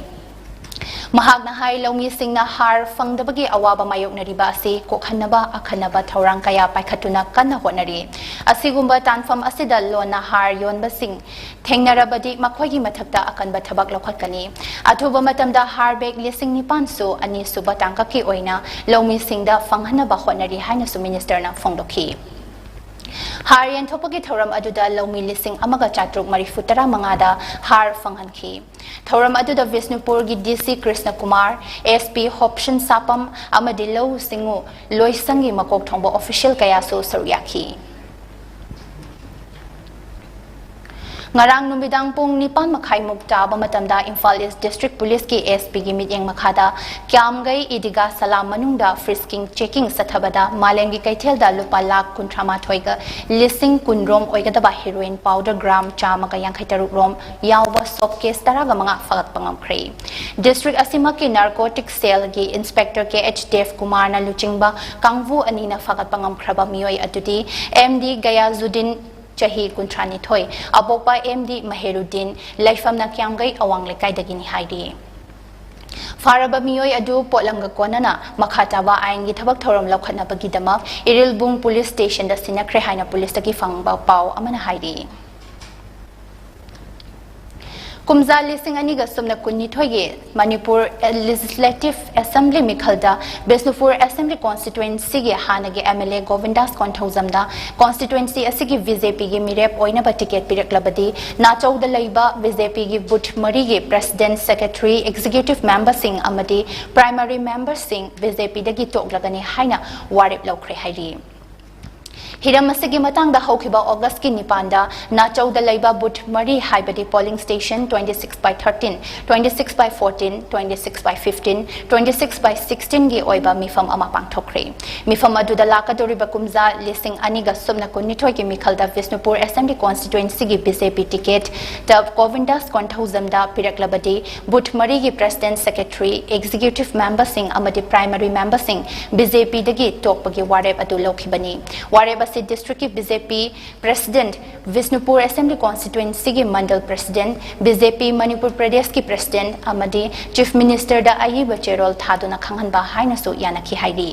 ꯃꯍꯥꯛꯅ ꯍꯥꯏ, ꯂꯧꯃꯤꯁꯤꯡꯅ ꯍꯥꯔ ꯐꯪꯗꯕꯒꯤ ꯑꯋꯥꯕ ꯃꯥꯌꯣꯛꯅꯔꯤꯕ ꯑꯁꯤ ꯀꯣꯛꯍꯟꯅꯕ ꯑꯈꯟꯅꯕ ꯊꯧꯔꯥꯡ ꯀꯌꯥ ꯄꯥꯏꯈꯠꯇꯨꯅ ꯀꯟꯅ ꯍꯣꯠꯅꯔꯤ꯫ ꯑꯁꯤꯒꯨꯝꯕ ꯇꯥꯟꯐꯝ ꯑꯁꯤꯗ ꯂꯣꯟꯅ ꯍꯥꯔ ꯌꯣꯟꯕꯁꯤꯡ ꯊꯦꯡꯅꯔꯕꯗꯤ ꯃꯈꯣꯏꯒꯤ ꯃꯊꯛꯇ ꯑꯀꯟꯕ ꯊꯕꯛ ꯂꯧꯈꯠꯀꯅꯤ꯫ ꯑꯊꯨꯕ ꯃꯇꯝꯗ ꯍꯥꯔ ꯕꯦꯒ ꯂꯤꯁꯤꯡ ꯅꯤꯄꯥꯟ ꯁꯨ ꯑꯅꯤꯁꯨꯕ ꯇꯥꯡꯀꯛꯀꯤ ꯑꯣꯏꯅ ꯂꯧꯃꯤꯁꯤꯡꯗ ꯐꯪꯍꯟꯅꯕ ꯍꯣꯠꯅꯔꯤ ꯍꯥꯏꯅꯁꯨ ꯃꯤꯅꯤꯁꯇꯔꯅ ꯐꯣꯡꯗꯣꯛꯈꯤ꯫ ꯍꯥꯔ ꯌꯦꯟꯊꯣꯛꯄꯒꯤ ꯊꯧꯔꯝ ꯑꯗꯨꯗ ꯂꯧꯃꯤ ꯂꯤꯁꯤꯡ ꯑꯃꯒ ꯆꯥꯇ꯭ꯔꯨꯛ ꯃꯔꯤꯐꯨ ꯇꯔꯥ ꯃꯉꯥꯗ ꯍꯥꯔ ꯐꯪꯍꯟꯈꯤ꯫ ꯊꯧꯔꯝ ꯑꯗꯨꯗ ꯕꯤꯁꯅꯨꯄꯨꯔꯒꯤ ꯗꯤ ꯁꯤ ꯀ꯭ꯔꯤꯁꯅ ꯀꯨꯃꯥꯔ, ꯑꯦꯁ ꯄꯤ ꯍꯣꯞꯁꯟ ꯁꯥꯄꯝ ꯑꯃꯗꯤ ꯂꯧꯎ ꯁꯤꯡꯎ ꯂꯣꯏꯁꯪꯒꯤ ꯃꯀꯣꯛ ꯊꯣꯡꯕ ꯑꯣꯐꯤꯁꯤꯌꯦꯜ ꯀꯌꯥꯁꯨ ꯁꯔꯨꯛ ꯌꯥꯈꯤ꯫ ꯉꯔꯥꯡ ꯅꯨꯃꯤꯗꯥꯡ ꯄꯨꯡ ꯅꯤꯄꯥꯟ ꯃꯈꯥꯏꯃꯨꯛ ꯇꯥꯕ ꯃꯇꯝꯗ ꯏꯝꯐꯥꯜ ꯏꯁ ꯗꯤꯁꯇ꯭ꯔꯤꯛ ꯄꯨꯂꯤꯁꯀꯤ ꯑꯦꯁ ꯄꯤꯒꯤ ꯃꯤꯠꯌꯦꯡ ꯃꯈꯥꯗ ꯀ꯭ꯌꯥꯝꯒꯩ ꯏꯗꯤꯒꯥ ꯁꯂꯥꯝ ꯃꯅꯨꯡꯗ ꯐ꯭ꯔꯤꯁꯀꯤꯡ ꯆꯦꯀꯤꯡ ꯆꯠꯊꯕꯗ ꯃꯥꯂꯦꯝꯒꯤ ꯀꯩꯊꯦꯜꯗ ꯂꯨꯄꯥ ꯂꯥꯈ ꯀꯨꯟꯊ꯭ꯔꯥ ꯃꯥꯊꯣꯏꯒ ꯂꯤꯁꯤꯡ ꯀꯨꯟ ꯔꯣꯝ ꯑꯣꯏꯒꯗꯕ ꯍꯦꯔꯣꯏꯟ ꯄꯥꯎꯗꯔ ꯒ꯭ꯔꯥꯝ ꯆꯥꯝꯃꯒ ꯌꯥꯡꯈꯩ ꯇꯔꯨꯛ ꯔꯣꯝ ꯌꯥꯎꯕ ꯁꯣꯞ ꯀꯦꯁ ꯇꯔꯥꯒ ꯃꯉꯥ ꯐꯥꯒꯠꯄ ꯉꯝꯈ꯭ꯔꯦ꯫ ꯗꯤꯁꯇ꯭ꯔꯤꯛ ꯑꯁꯤꯃꯛꯀꯤ ꯅꯥꯔꯀꯣꯇꯤꯛ ꯁꯦꯜꯒꯤ ꯏꯟꯁꯄꯦꯛꯇꯔ ꯀꯦ ꯑꯩꯆ ꯗꯦꯕ ꯀꯨꯃꯥꯔꯅ ꯂꯨꯆꯤꯡꯕ ꯀꯥꯡꯕꯨ ꯑꯅꯤꯅ ꯐꯥꯒꯠꯄ ꯉꯝꯈ꯭ꯔꯕ ꯃꯤꯑꯣꯏ ꯑꯗꯨꯗꯤ ꯑꯦꯝ ꯗꯤ ꯒꯌꯥꯖꯨꯗꯤꯟ, ꯆꯍꯤ ꯀꯨꯟꯊ꯭ꯔꯥꯅꯤꯊꯣꯏ, ꯑꯄꯣꯛꯄ ꯑꯦꯝ ꯗꯤ ꯃꯍꯦꯔꯨꯗꯤꯟ, ꯂꯩꯐꯝꯅ ꯀ꯭ꯌꯥꯝꯒꯩ ꯑꯋꯥꯡ ꯂꯩꯀꯥꯏꯗꯒꯤꯅꯤ ꯍꯥꯏꯔꯤ꯫ ꯐꯥꯔꯕ ꯃꯤꯑꯣꯏ ꯑꯗꯨ ꯄꯣꯠꯂꯝꯒ ꯀꯣꯟꯅꯅ ꯃꯈꯥ ꯇꯥꯕ ꯑꯥꯏꯟꯒꯤ ꯊꯕꯛ ꯊꯧꯔꯝ ꯂꯧꯈꯠꯅꯕꯒꯤꯗꯃꯛ ꯏꯔꯤꯜꯕꯨꯡ ꯄꯨꯂꯤꯁ ꯁ꯭ꯇꯦꯁꯟꯗ ꯁꯤꯟꯅꯈ꯭ꯔꯦ ꯍꯥꯏꯅ ꯄꯨꯂꯤꯁꯇꯒꯤ ꯐꯪꯕ ꯄꯥꯎ ꯑꯃꯅ ꯍꯥꯏꯔꯤ꯫ ꯀꯨꯝꯖꯥ ꯂꯤꯁꯤꯡ ꯑꯅꯤꯒ ꯁꯨꯞꯅ ꯀꯨꯟꯅꯤꯊꯣꯏꯒꯤ ꯃꯅꯤꯄꯨꯔ ꯂꯦꯖꯤꯁꯂꯦꯇꯤꯚ ꯑꯦꯁꯦꯝꯕ꯭ꯂꯤ ꯃꯤꯈꯜꯗ ꯕꯤꯁꯅꯨꯄꯨꯔ ꯑꯦꯁꯦꯝꯕ꯭ꯂꯤ ꯀꯣꯟꯁꯇꯤꯇ꯭ꯋꯦꯟꯁꯤꯒꯤ ꯍꯥꯟꯅꯒꯤ ꯑꯦꯝ ꯑꯦꯜ ꯑꯦ ꯒꯣꯕꯤꯟꯗꯥꯁ ꯀꯣꯟꯊꯧꯖꯝꯗ ꯀꯣꯟꯁꯇꯤꯇ꯭ꯋꯦꯟꯁꯤ ꯑꯁꯤꯒꯤ ꯕꯤ ꯖꯦ ꯄꯤꯒꯤ ꯃꯤꯔꯦꯞ ꯑꯣꯏꯅꯕ ꯇꯤꯀꯦꯠ ꯄꯤꯔꯛꯂꯕꯗꯤ ꯅꯥꯆꯧꯗ ꯂꯩꯕ ꯕꯤ ꯖꯦ ꯄꯤꯒꯤ ꯕꯨꯊ ꯃꯔꯤꯒꯤ ꯄ꯭ꯔꯦꯁꯤꯗꯦꯟꯠ, ꯁꯦꯀ꯭ꯔꯦꯇꯔꯤ, ꯑꯦꯛꯖꯤꯀ꯭ꯌꯨꯇꯤꯚ ꯃꯦꯝꯕꯔꯁꯤꯡ ꯑꯃꯗꯤ ꯄ꯭ꯔꯥꯏꯃꯔꯤ ꯃꯦꯝꯕꯔꯁꯤꯡ ꯕꯤ ꯖꯦ ꯄꯤꯗꯒꯤ ꯇꯣꯛꯂꯒꯅꯤ ꯍꯥꯏꯅ ꯋꯥꯔꯦꯞ ꯂꯧꯈ꯭ꯔꯦ ꯍꯥꯏꯔꯤ꯫ ꯍꯤꯔꯝ ꯑꯁꯤꯒꯤ ꯃꯇꯥꯡꯗ ꯍꯧꯈꯤꯕ ꯑꯣꯒꯁꯀꯤ ꯅꯤꯄꯥꯟꯗ ꯅꯥꯆꯧꯗ ꯂꯩꯕ ꯕꯨꯊ ꯃꯔꯤ ꯍꯥꯏꯕꯗꯤ polling station twenty six by thirteen, twenty six by fourteen, twenty six by fifteen, twenty six by sixteen ꯒꯤ ꯑꯣꯏꯕ ꯃꯤꯐꯝ ꯑꯃ ꯄꯥꯡꯊꯣꯛꯈ꯭ꯔꯦ꯫ ꯃꯤꯐꯝ ꯑꯗꯨꯗ ꯂꯥꯛꯀꯗꯧꯔꯤꯕ ꯀꯨꯝꯖꯥ ꯂꯤꯁꯤꯡ ꯑꯅꯤꯒ ꯁꯨꯞꯅ ꯀꯨꯟꯅꯤꯊꯣꯏꯒꯤ ꯃꯤꯈꯜꯗ ꯕꯤꯁꯅꯨꯄꯨꯔ ꯑꯦꯁꯦꯝꯕ꯭ꯂꯤ ꯀꯣꯟꯁꯇꯤꯇ꯭ꯋꯦꯟꯁꯤꯒꯤ ꯕꯤ ꯖꯦ ꯄꯤ ꯇꯤꯀꯦꯠꯇ ꯒꯣꯕꯤꯟꯗꯥꯁ ꯀꯣꯟꯊꯧꯖꯝꯗ ꯄꯤꯔꯛꯂꯕꯗꯤ ꯕꯨꯊ ꯃꯔꯤꯒꯤ ꯄ꯭ꯔꯦꯁꯤꯗꯦꯟꯠ, ꯁꯦꯀ꯭ꯔꯦꯇꯔꯤ, ꯑꯦꯛꯖꯤꯀ꯭ꯌꯨꯇꯤꯚ ꯃꯦꯝꯕꯔꯁꯤꯡ ꯑꯃꯗꯤ ꯄ꯭ꯔꯥꯏꯃꯔꯤ ꯃꯦꯝꯕꯔꯁꯤꯡ ꯕꯤ ꯖꯦ ꯄꯤꯗꯒꯤ ꯇꯣꯛꯄꯒꯤ ꯋꯥꯔꯦꯞ ꯑꯗꯨ ꯂꯧꯈꯤꯕꯅꯤ꯫ ꯋꯥꯔꯦꯞ ꯑꯁꯤ district ꯀꯤ B J P president, Bishnupur Assembly Constituency ꯒꯤ Mandal president, B J P Manipur ꯄ꯭ꯔꯗꯦꯁꯀꯤ president ꯑꯃꯗꯤ Chief Minister ꯗ ꯑꯏꯕ ꯆꯦꯔꯣꯜ ꯊꯥꯗꯨꯅ ꯈꯪꯍꯟꯕ ꯍꯥꯏꯅꯁꯨ ꯌꯥꯅꯈꯤ ꯍꯥꯏꯔꯤ꯫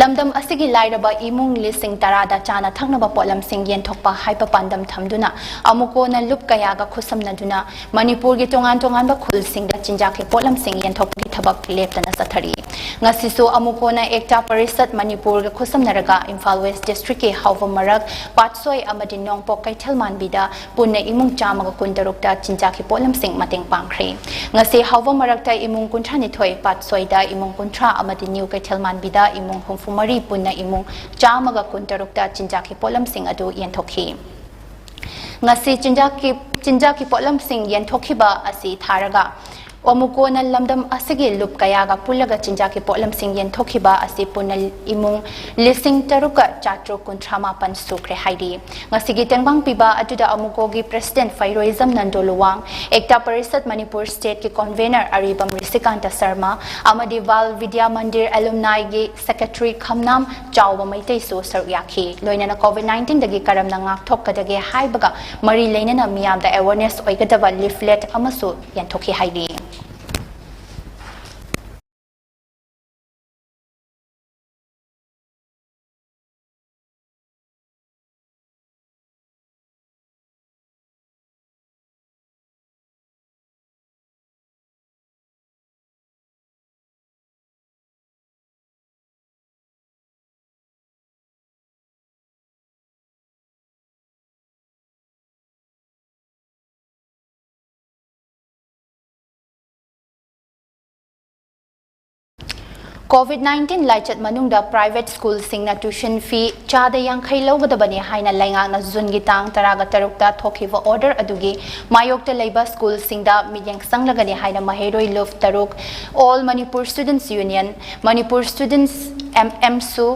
ꯂꯝꯗꯝ ꯑꯁꯤꯒꯤ ꯂꯥꯏꯔꯕ ꯏꯃꯨꯡ ꯂꯤꯁꯤꯡ ꯇꯔꯥꯗ ꯆꯥꯅ ꯊꯛꯅꯕ ꯄꯣꯠꯂꯝꯁꯤꯡ ꯌꯦꯟꯊꯣꯛꯄ ꯍꯥꯏꯕ ꯄꯥꯟꯗꯝ ꯊꯝꯗꯨꯅ ꯑꯃꯨꯀꯣꯅ ꯂꯨꯞ ꯀꯌꯥꯒ ꯈꯨꯠꯁꯝꯅꯗꯨꯅ ꯃꯅꯤꯄꯨꯔꯒꯤ ꯇꯣꯉꯥꯟ ꯇꯣꯉꯥꯟꯕ ꯈꯨꯜꯁꯤꯡꯗ ꯆꯤꯟꯖꯥꯛꯀꯤ ꯄꯣꯠꯂꯝꯁꯤꯡ ꯌꯦꯟꯊꯣꯛꯄꯒꯤ ꯊꯕꯛ ꯂꯦꯞꯇꯅ ꯆꯠꯊꯔꯤ꯫ ꯉꯁꯤꯁꯨ ꯑꯃꯨꯀꯣꯅ ꯑꯦꯛꯇꯥ ꯄꯔꯤꯁꯠ ꯃꯅꯤꯄꯨꯔꯒ ꯈꯨꯠꯁꯝꯅꯔꯒ ꯏꯝꯐꯥꯜ West district ꯀꯤ ꯍꯥꯎꯕꯝ ꯃꯔꯛ, ꯄꯥꯠꯁꯣꯏ ꯑꯃꯗꯤ ꯅꯣꯡꯄꯣꯛ ꯀꯩꯊꯦꯜ ꯃꯥꯟꯕꯤꯗ ꯄꯨꯟꯅ ꯏꯃꯨꯡ ꯆꯥꯝꯃꯒ ꯀꯨꯟꯇꯔꯨꯛꯇ ꯆꯤꯟꯖꯥꯛꯀꯤ ꯄꯣꯠꯂꯝꯁꯤꯡ ꯃꯇꯦꯡ ꯄꯥꯡꯈ꯭ꯔꯦ꯫ ꯉꯁꯤ ꯍꯥꯎꯕꯝ ꯃꯔꯛꯇ ꯏꯃꯨꯡ ꯀꯨꯟꯊ꯭ꯔꯥꯅꯤꯊꯣꯏ, ꯄꯥꯠꯁꯣꯏꯗ ꯏꯃꯨꯡ ꯀꯨꯟꯊ꯭ꯔꯥ ꯑꯃꯗꯤ ꯅ꯭ꯌꯨ ꯀꯩꯊꯦꯜ ꯃꯥꯟꯕꯤꯗ ꯏꯃꯨꯡ ꯍꯨꯝꯐꯨꯃꯔꯤ ꯄꯨꯟꯅ ꯏꯃꯨꯡ ꯆꯥꯝꯃꯒ ꯀꯨꯟꯇꯔꯨꯛꯇ ꯆꯤꯟꯖꯥꯛꯀꯤ ꯄꯣꯠꯂꯝꯁꯤꯡ ꯑꯗꯨ ꯌꯦꯟꯊꯣꯛꯈꯤ꯫ ꯉꯁꯤ ꯆꯤꯟꯖꯥꯛꯀꯤ, ꯆꯤꯟꯖꯥꯛꯀꯤ ꯄꯣꯠꯂꯝꯁꯤꯡ ꯌꯦꯟꯊꯣꯛꯈꯤꯕ ꯑꯁꯤ ꯊꯥꯔꯒ ꯑꯣꯃꯨꯀꯣꯅ ꯂꯝꯗꯝ ꯑꯁꯤꯒꯤ ꯂꯨꯞ ꯀꯌꯥꯒ ꯄꯨꯜꯂꯒ ꯆꯤꯟꯖꯥꯛꯀꯤ ꯄꯣꯠꯂꯝꯁꯤꯡ ꯌꯦꯟꯊꯣꯛꯈꯤꯕ ꯑꯁꯤ ꯄꯨꯟꯅ ꯏꯃꯨꯡ ꯂꯤꯁꯤꯡ ꯇꯔꯨꯛꯀ ꯆꯥꯇ꯭ꯔꯨꯛ ꯀꯨꯟꯊ꯭ꯔꯥ ꯃꯥꯄꯟ ꯁꯨꯈ꯭ꯔꯦ ꯍꯥꯏꯔꯤ꯫ ꯉꯁꯤꯒꯤ ꯇꯦꯡꯕꯥꯡ ꯄꯤꯕ ꯑꯗꯨꯗ ꯑꯃꯨꯀꯣꯒꯤ president ꯐꯩꯔꯣꯏꯖꯝ ꯅꯟꯗꯣ ꯂꯨꯋꯥꯡ, ꯑꯦꯛꯇꯥ ꯄꯔꯤꯁꯠ ꯃꯅꯤꯄꯨꯔ state ꯀꯤ convener ꯑꯔꯤꯕꯝ ꯔꯤꯁꯤꯀꯥꯟꯇ ꯁꯔꯃ ꯑꯃꯗꯤ ꯕꯥꯜ ꯕꯤꯗ꯭ꯌꯥ ꯃꯟꯗꯤꯔ alumni ꯒꯤ secretary ꯈꯝꯅꯥꯝ ꯆꯥꯎꯕ ꯃꯩꯇꯩꯁꯨ ꯁꯔꯨꯛ ꯌꯥꯈꯤ꯫ ꯂꯣꯏꯅꯅ COVID nineteen ꯗꯒꯤ ꯀꯔꯝꯅ ꯉꯥꯛꯊꯣꯛꯀꯗꯒꯦ ꯍꯥꯏꯕꯒ ꯃꯔꯤ ꯂꯩꯅꯅ ꯃꯤꯌꯥꯝꯗ awareness ꯑꯣꯏꯒꯗꯕ leaflet ꯑꯃꯁꯨ ꯌꯦꯟꯊꯣꯛꯈꯤ ꯍꯥꯏꯔꯤ꯫ COVID nineteen ꯂꯥꯏꯆꯠ ꯃꯅꯨꯡꯗ private school ꯁꯤꯡꯅ tuition fee ꯆꯥꯗ ꯌꯥꯡꯈꯩ ꯂꯧꯒꯗꯕꯅꯤ ꯍꯥꯏꯅ ꯂꯩꯉꯥꯛꯅ June ꯒꯤ ꯇꯥꯡ ꯇꯔꯥꯒ ꯇꯔꯨꯛꯇ ꯊꯣꯛꯈꯤꯕ order ꯑꯗꯨꯒꯤ ꯃꯥꯌꯣꯛꯇ ꯂꯩꯕ school ꯁꯤꯡꯗ ꯃꯤꯠꯌꯦꯡ ꯆꯪꯂꯒꯅꯤ ꯍꯥꯏꯅ ꯃꯍꯩꯔꯣꯏ ꯂꯨꯞ ꯇꯔꯨꯛ, All Manipur Students Union, Manipur Students, M M SU,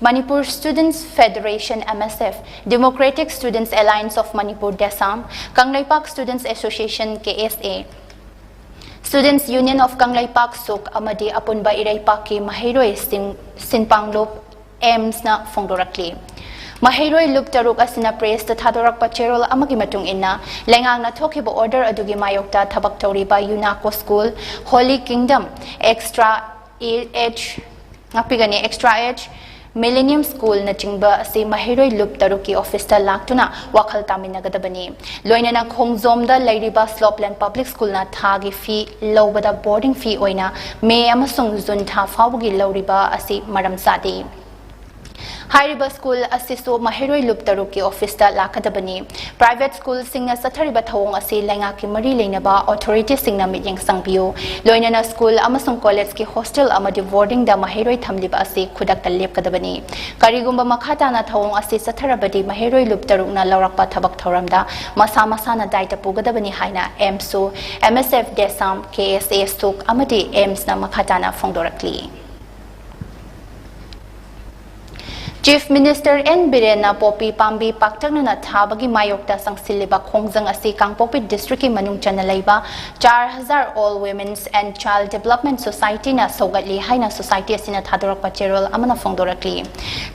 Manipur Students Federation, M S F, Democratic Students Alliance of Manipur, DESAM, Kangleipak Students Association, K S A, Students Union of Kangleipak ꯁꯨꯛ ꯑꯃꯗꯤ ꯑꯄꯨꯟꯕ ꯏꯔꯩꯄꯥꯛꯀꯤ ꯃꯍꯩꯔꯣꯏꯁꯤꯡ ꯁꯤꯟꯄꯥꯡꯂꯨꯞ ꯑꯦꯝꯁꯅ ꯐꯣꯡꯗꯣꯔꯛꯂꯤ꯫ ꯃꯍꯩꯔꯣꯏ ꯂꯨꯞ ꯇꯔꯨꯛ ꯑꯁꯤꯅ ꯄ꯭ꯔꯦꯁꯇ ꯊꯥꯗꯣꯔꯛꯄ ꯆꯦꯔꯣꯜ ꯑꯃꯒꯤ ꯃꯇꯨꯡ ꯏꯟꯅ, ꯂꯩꯉꯥꯛꯅ ꯊꯣꯛꯈꯤꯕ ꯑꯣꯔꯗꯔ ꯑꯗꯨꯒꯤ ꯃꯥꯌꯣꯛꯇ ꯊꯕꯛ ꯇꯧꯔꯤꯕ ꯌꯨꯅꯥꯀꯣ ꯁ꯭ꯀꯨꯜ, ꯍꯣꯂꯤ ꯀꯤꯡꯗꯝ, ꯑꯦꯛꯁꯇ꯭ꯔꯥ ꯑꯦ ꯑꯦꯆ, ꯉꯥꯛꯄꯤꯒꯅꯤ, ꯑꯦꯛꯁꯇ꯭ꯔꯥ ꯑꯦꯆ, ꯃꯤꯂꯦꯅꯤꯌꯝ ꯁ꯭ꯀꯨꯜꯅꯆꯤꯡꯕ ꯑꯁꯤ ꯃꯍꯩꯔꯣꯏ ꯂꯨꯞ ꯇꯔꯨꯛꯀꯤ ꯑꯣꯐꯤꯁꯇ ꯂꯥꯛꯇꯨꯅ ꯋꯥꯈꯜ ꯇꯥꯃꯤꯟꯅꯒꯗꯕꯅꯤ꯫ ꯂꯣꯏꯅꯅ ꯈꯣꯡꯖꯣꯝꯗ ꯂꯩꯔꯤꯕ ꯁ꯭ꯂꯣꯞꯂꯦꯟ ꯄꯕ꯭ꯂꯤꯛ ꯁ꯭ꯀꯨꯜꯅ ꯊꯥꯒꯤ ꯐꯤ ꯂꯧꯕꯗ ꯕꯣꯔꯗꯤꯡ ꯐꯤ ꯑꯣꯏꯅ ꯃꯦ ꯑꯃꯁꯨꯡ ꯖꯨꯟ ꯊꯥ ꯐꯥꯎꯕꯒꯤ ꯂꯧꯔꯤꯕ ꯑꯁꯤ ꯃꯔꯝ ꯆꯥꯗꯦ꯫ ꯍꯥꯏꯔꯤꯕ ꯁ꯭ꯀꯨꯜ ꯑꯁꯤꯁꯨ ꯃꯍꯩꯔꯣꯏ ꯂꯨꯞ ꯇꯔꯨꯛꯀꯤ ꯑꯣꯐꯤꯁꯇ ꯂꯥꯛꯀꯗꯕꯅꯤ꯫ ꯄ꯭ꯔꯥꯏꯚꯦꯠ ꯁ꯭ꯀꯨꯜꯁꯤꯡꯅ ꯆꯠꯊꯔꯤꯕ ꯊꯧꯑꯣꯡ ꯑꯁꯤ ꯂꯩꯉꯥꯛꯀꯤ ꯃꯔꯤ ꯂꯩꯅꯕ ꯑꯣꯊꯣꯔꯤꯇꯤꯁꯤꯡꯅ ꯃꯤꯠꯌꯦꯡ ꯆꯪꯕꯤꯌꯨ꯫ ꯂꯣꯏꯅꯅ ꯁ꯭ꯀꯨꯜ ꯑꯃꯁꯨꯡ ꯀꯣꯂꯦꯖꯀꯤ ꯍꯣꯁꯇꯦꯜ ꯑꯃꯗꯤ ꯕꯣꯔꯗꯤꯡꯗ ꯃꯍꯩꯔꯣꯏ ꯊꯝꯂꯤꯕ ꯑꯁꯤ ꯈꯨꯗꯛꯇ ꯂꯦꯞꯀꯗꯕꯅꯤ꯫ ꯀꯔꯤꯒꯨꯝꯕ ꯃꯈꯥ ꯇꯥꯅ ꯊꯧꯑꯣꯡ ꯑꯁꯤ ꯆꯠꯊꯔꯕꯗꯤ ꯃꯍꯩꯔꯣꯏ ꯂꯨꯞ ꯇꯔꯨꯛꯅ ꯂꯧꯔꯛꯄ ꯊꯕꯛ ꯊꯧꯔꯝꯗ ꯃꯁꯥ ꯃꯁꯥꯅ ꯗꯥꯏꯇ ꯄꯨꯒꯗꯕꯅꯤ ꯍꯥꯏꯅ ꯑꯦꯝꯁꯨ, ꯑꯦꯝ ꯑꯦꯁ ꯑꯦꯐ ꯗꯦꯁꯥꯝ, ꯀꯦ ꯑꯦꯁ ꯑꯦ ꯁꯨꯛ ꯑꯃꯗꯤ ꯑꯦꯝꯁꯅ ꯃꯈꯥ ꯇꯥꯅ ꯐꯣꯡꯗꯣꯔꯛꯂꯤ꯫ ꯆꯤꯐ ꯃꯤꯅꯤꯁꯇꯔ ꯑꯦꯟ ꯕꯤꯔꯦꯟꯅ ꯄꯣꯄꯤ ꯄꯥꯝꯕꯤ ꯄꯥꯛꯇꯛꯅꯅ ꯊꯥꯕꯒꯤ ꯃꯥꯌꯣꯛꯇ ꯆꯪꯁꯤꯜꯂꯤꯕ ꯈꯣꯡꯖꯪ ꯑꯁꯤ ꯀꯥꯡꯄꯣꯛꯄꯤ ꯗꯤꯁꯇ꯭ꯔꯤꯛꯀꯤ ꯃꯅꯨꯡ ꯆꯟꯅ ꯂꯩꯕ ꯆꯥꯔ ꯍꯖꯥꯔ all women's and child development ꯁꯣꯁꯥꯏꯇꯤꯅ ꯁꯧꯒꯠꯂꯤ ꯍꯥꯏꯅ ꯁꯣꯁꯥꯏꯇꯤ ꯑꯁꯤꯅ ꯊꯥꯗꯣꯔꯛꯄ ꯆꯦꯔꯣꯜ ꯑꯃꯅ ꯐꯣꯡꯗꯣꯔꯛꯂꯤ꯫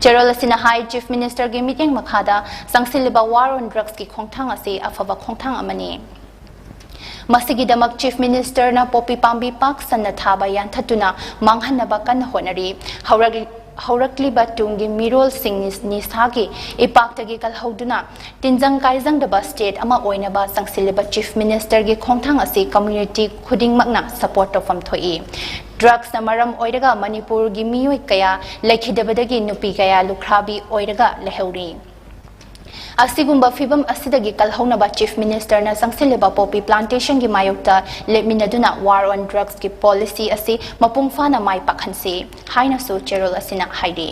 ꯆꯦꯔꯣꯜ ꯑꯁꯤꯅ ꯍꯥꯏ, ꯆꯤꯐ ꯃꯤꯅꯤꯁꯇꯔꯒꯤ ꯃꯤꯠꯌꯦꯡ ꯃꯈꯥꯗ ꯆꯪꯁꯤꯜꯂꯤꯕ ꯋꯥꯔ ꯑꯣꯟ ꯗ꯭ꯔꯒꯁꯀꯤ ꯈꯣꯡꯊꯥꯡ ꯑꯁꯤ ꯑꯐꯕ ꯈꯣꯡꯊꯥꯡ ꯑꯃꯅꯤ꯫ ꯃꯁꯤꯒꯤꯗꯃꯛ ꯆꯤꯐ ꯃꯤꯅꯤꯁꯇꯔꯅ ꯄꯣꯄꯤ ꯄꯥꯝꯕꯤ ꯄꯥꯛ ꯁꯟꯅ ꯊꯥꯕ ꯌꯥꯟꯊꯠꯇꯨꯅ ꯃꯥꯡꯍꯟꯅꯕ ꯀꯟꯅ ꯍꯣꯠꯅꯔꯤ꯫ ꯍꯧꯔꯛ-, ꯍꯧꯔꯛꯂꯤꯕ ꯇꯨꯡꯒꯤ ꯃꯤꯔꯣꯜꯁꯤꯡ ꯅꯤ-, ꯅꯤꯁꯥꯒꯤ ꯏꯄꯥꯛꯇꯒꯤ ꯀꯜꯍꯧꯗꯨꯅ ꯇꯤꯟꯖꯪ ꯀꯥꯏꯖꯪꯗꯕ ꯁ꯭ꯇꯦꯠ ꯑꯃ ꯑꯣꯏꯅꯕ ꯆꯪꯁꯤꯜꯂꯤꯕ ꯆꯤꯐ ꯃꯤꯅꯤꯁꯇꯔꯒꯤ ꯈꯣꯡꯊꯥꯡ ꯑꯁꯤ ꯀꯝꯃ꯭ꯌꯨꯅꯤꯇꯤ ꯈꯨꯗꯤꯡꯃꯛꯅ ꯁꯄꯣꯔꯠ ꯇꯧꯐꯝ ꯊꯣꯛꯏ꯫ ꯗ꯭ꯔꯒꯁꯅ ꯃꯔꯝ ꯑꯣꯏꯔꯒ ꯃꯅꯤꯄꯨꯔꯒꯤ ꯃꯤꯑꯣꯏ ꯀꯌꯥ ꯂꯩꯈꯤꯗꯕꯗꯒꯤ ꯅꯨꯄꯤ ꯀꯌꯥ ꯂꯨꯈ꯭ꯔꯥꯕꯤ ꯑꯣꯏꯔꯒ ꯂꯩꯍꯧꯔꯤ꯫ ꯑꯁꯤꯒꯨꯝꯕ ꯐꯤꯚꯝ ꯑꯁꯤꯗꯒꯤ ꯀꯜꯍꯧꯅꯕ ꯆꯤꯐ ꯃꯤꯅꯤꯁꯇꯔꯅ ꯆꯪꯁꯤꯜꯂꯤꯕ ꯄꯣꯄꯤ ꯄ꯭ꯂꯥꯟꯇꯦꯁꯟꯒꯤ ꯃꯥꯌꯣꯛꯇ ꯂꯦꯞꯃꯤꯟꯅꯗꯨꯅ ꯋꯥꯔ ꯑꯣꯟ ꯗ꯭ꯔꯒꯁꯀꯤ ꯄꯣꯂꯤꯁꯤ ꯑꯁꯤ ꯃꯄꯨꯡ ꯐꯥꯅ ꯃꯥꯏ ꯄꯥꯛꯍꯟꯁꯤ ꯍꯥꯏꯅꯁꯨ ꯆꯦꯔꯣꯜ ꯑꯁꯤꯅ ꯍꯥꯏꯔꯤ꯫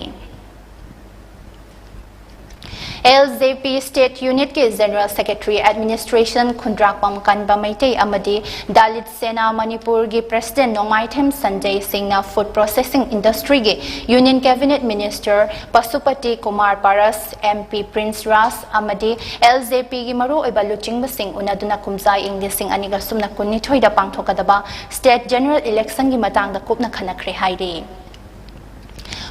ꯑꯦꯜ ꯖꯦ ꯄꯤ State Unitꯀꯤ General Secretary Administration ꯈꯨꯟꯗ꯭ꯔꯥꯛꯄꯝ ꯀꯟꯕ ꯃꯩꯇꯩ ꯑꯃꯗꯤ ꯗꯂꯤꯠ ꯁꯦꯅꯥ ꯃꯅꯤꯄꯨꯔꯒꯤ President ꯅꯣꯡꯃꯥꯏꯊꯦꯝ ꯁꯟꯖꯩ ꯁꯤꯡꯅ Food Processing Industryꯒꯤ Union Cabinet Minister Pashupati Kumar Paras, M P Prince Raj ꯑꯃꯗꯤ L J Pꯒꯤ ꯃꯔꯨꯑꯣꯏꯕ ꯂꯨꯆꯤꯡꯕꯁꯤꯡ ꯎꯅꯗꯨꯅ ꯀꯨꯝꯖꯥ ꯏꯪ ꯂꯤꯁꯤꯡ ꯑꯅꯤꯒ ꯁꯨꯞꯅ ꯀꯨꯟꯅꯤꯊꯣꯏꯗ ꯄꯥꯡꯊꯣꯛꯀꯗꯕ State General Electionꯒꯤ ꯃꯇꯥꯡꯗ ꯀꯨꯞꯅ ꯈꯟꯅꯈ꯭ꯔꯦ ꯍꯥꯏꯔꯤ꯫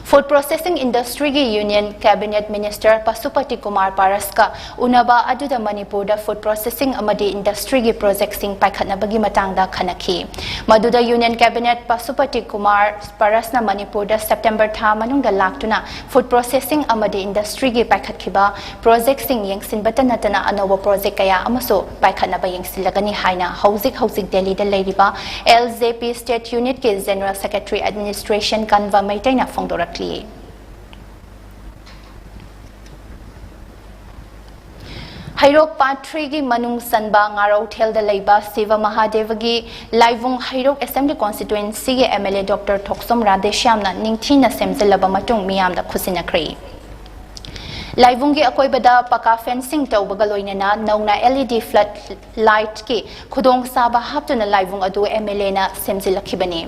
Food Processing Industryꯒꯤ Union Cabinet Minister Pashupati Kumar ꯄꯥꯔꯁꯀ ꯎꯅꯕ ꯑꯗꯨꯗ ꯃꯅꯤꯄꯨꯔꯗ food processing ꯑꯃꯗꯤ industryꯒꯤ projectꯁꯤꯡ ꯄꯥꯏꯈꯠꯅꯕꯒꯤ ꯃꯇꯥꯡꯗ ꯈꯟꯅꯈꯤ꯫ ꯃꯗꯨꯗ Union Cabinet ꯄꯁꯨꯄꯇꯤ ꯀꯨꯃꯥꯔ ꯄꯥꯔꯁꯅ ꯃꯅꯤꯄꯨꯔꯗ September ꯊꯥ ꯃꯅꯨꯡꯗ ꯂꯥꯛꯇꯨꯅ food processing ꯑꯃꯗꯤ industryꯒꯤ ꯄꯥꯏꯈꯠꯈꯤꯕ projectꯁꯤꯡ ꯌꯦꯡꯁꯤꯟꯕꯇ ꯅꯠꯇꯅ ꯑꯅꯧꯕ project ꯀꯌꯥ ꯑꯃꯁꯨ ꯄꯥꯏꯈꯠꯅꯕ ꯌꯦꯡꯁꯤꯜꯂꯒꯅꯤ ꯍꯥꯏꯅ ꯍꯧꯖꯤꯛ ꯍꯧꯖꯤꯛ ꯗꯦꯜꯂꯤꯗ ꯂꯩꯔꯤꯕ L J P State Unitꯀꯤ General Secretary Administration ꯀꯟꯕ ꯃꯩꯇꯩꯅ ꯐꯣꯡꯗꯣꯔꯛꯂꯤ꯫ ꯍꯩꯔꯣꯛ Part Threeꯒꯤ ꯃꯅꯨꯡ ꯆꯟꯕ ꯉꯥꯔꯧꯊꯦꯜꯗ ꯂꯩꯕ ꯁꯤꯕ ꯃꯍꯥꯗꯦꯕꯒꯤ ꯂꯥꯏꯕꯨꯡ ꯍꯩꯔꯣꯛ Assembly Constituencyꯒꯤ M L A Doctor ꯊꯣꯛꯆꯣꯝ ꯔꯥꯙꯦꯁ꯭ꯌꯥꯝꯅ ꯅꯤꯡꯊꯤꯅ ꯁꯦꯝꯖꯤꯜꯂꯕ ꯃꯇꯨꯡ ꯃꯤꯌꯥꯝꯗ ꯈꯨꯠꯁꯤꯟꯅꯈ꯭ꯔꯦ꯫ ꯂꯥꯏꯕꯨꯡꯒꯤ ꯑꯀꯣꯏꯕꯗ ꯄꯀꯥ fencing ꯇꯧꯕꯒ ꯂꯣꯏꯅꯅ ꯅꯧꯅ L E D flood lightꯀꯤ ꯈꯨꯗꯣꯡꯆꯥꯕ ꯍꯥꯞꯇꯨꯅ ꯂꯥꯏꯕꯨꯡ ꯑꯗꯨ M L Aꯅ ꯁꯦꯝꯖꯤꯜꯂꯛꯈꯤꯕꯅꯤ꯫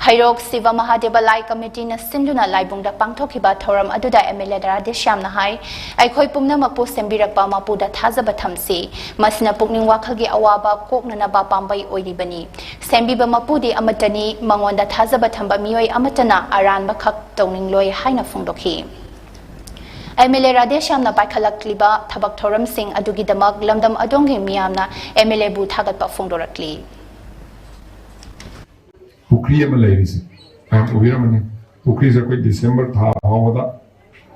ꯍꯩꯔꯣꯛ ꯁꯤꯕ ꯃꯍꯥꯗꯦꯕ ꯂꯥꯏ ꯀꯃꯤꯇꯤꯅ ꯁꯤꯟꯗꯨꯅ ꯂꯥꯏꯕꯨꯡꯗ ꯄꯥꯡꯊꯣꯛꯈꯤꯕ ꯊꯧꯔꯝ ꯑꯗꯨꯗ M L A ꯔꯥꯙꯦꯁ꯭ꯌꯥꯝꯅ ꯍꯥꯏ, "ꯑꯩꯈꯣꯏ ꯄꯨꯝꯅꯃꯛꯄꯨ ꯁꯦꯝꯕꯤꯔꯛꯄ ꯃꯄꯨꯗ ꯊꯥꯖꯕ ꯊꯝꯁꯤ꯫ ꯃꯁꯤꯅ ꯄꯨꯛꯅꯤꯡ ꯋꯥꯈꯜꯒꯤ ꯑꯋꯥꯕ ꯀꯣꯛꯅꯅꯕ ꯄꯥꯝꯕꯩ ꯑꯣꯏꯔꯤꯕꯅꯤ꯫ ꯁꯦꯝꯕꯤꯕ ꯃꯄꯨꯗꯤ ꯑꯃꯠꯇꯅꯤ, ꯃꯉꯣꯟꯗ ꯊꯥꯖꯕ ꯊꯝꯕ ꯃꯤꯑꯣꯏ ꯑꯃꯠꯇꯅ ꯑꯔꯥꯟꯕ ꯈꯛ ꯇꯧꯅꯤꯡꯂꯣꯏ" ꯍꯥꯏꯅ ꯐꯣꯡꯗꯣꯛꯈꯤ꯫ M L A ꯔꯥꯙꯦꯁ꯭ꯌꯥꯝꯅ ꯄꯥꯏꯈꯠꯂꯛꯂꯤꯕ ꯊꯕꯛ ꯊꯧꯔꯝꯁꯤꯡ ꯑꯗꯨꯒꯤꯗꯃꯛ ꯂꯝꯗꯝ ꯑꯗꯣꯝꯒꯤ ꯃꯤꯌꯥꯝꯅ M L Aꯕꯨ ꯊꯥꯒꯠꯄ ꯐꯣꯡꯗꯣꯔꯛꯂꯤ꯫ ꯄꯨꯈ꯭ꯔꯤ ꯑꯃ ꯂꯩꯔꯤꯁꯦ ꯃꯌꯥꯝ ꯎꯕꯤꯔꯝꯃꯅꯤ꯫ ꯄꯨꯈ꯭ꯔꯤꯁꯦ ꯑꯩꯈꯣꯏ December ꯊꯥ ꯐꯥꯎꯕꯗ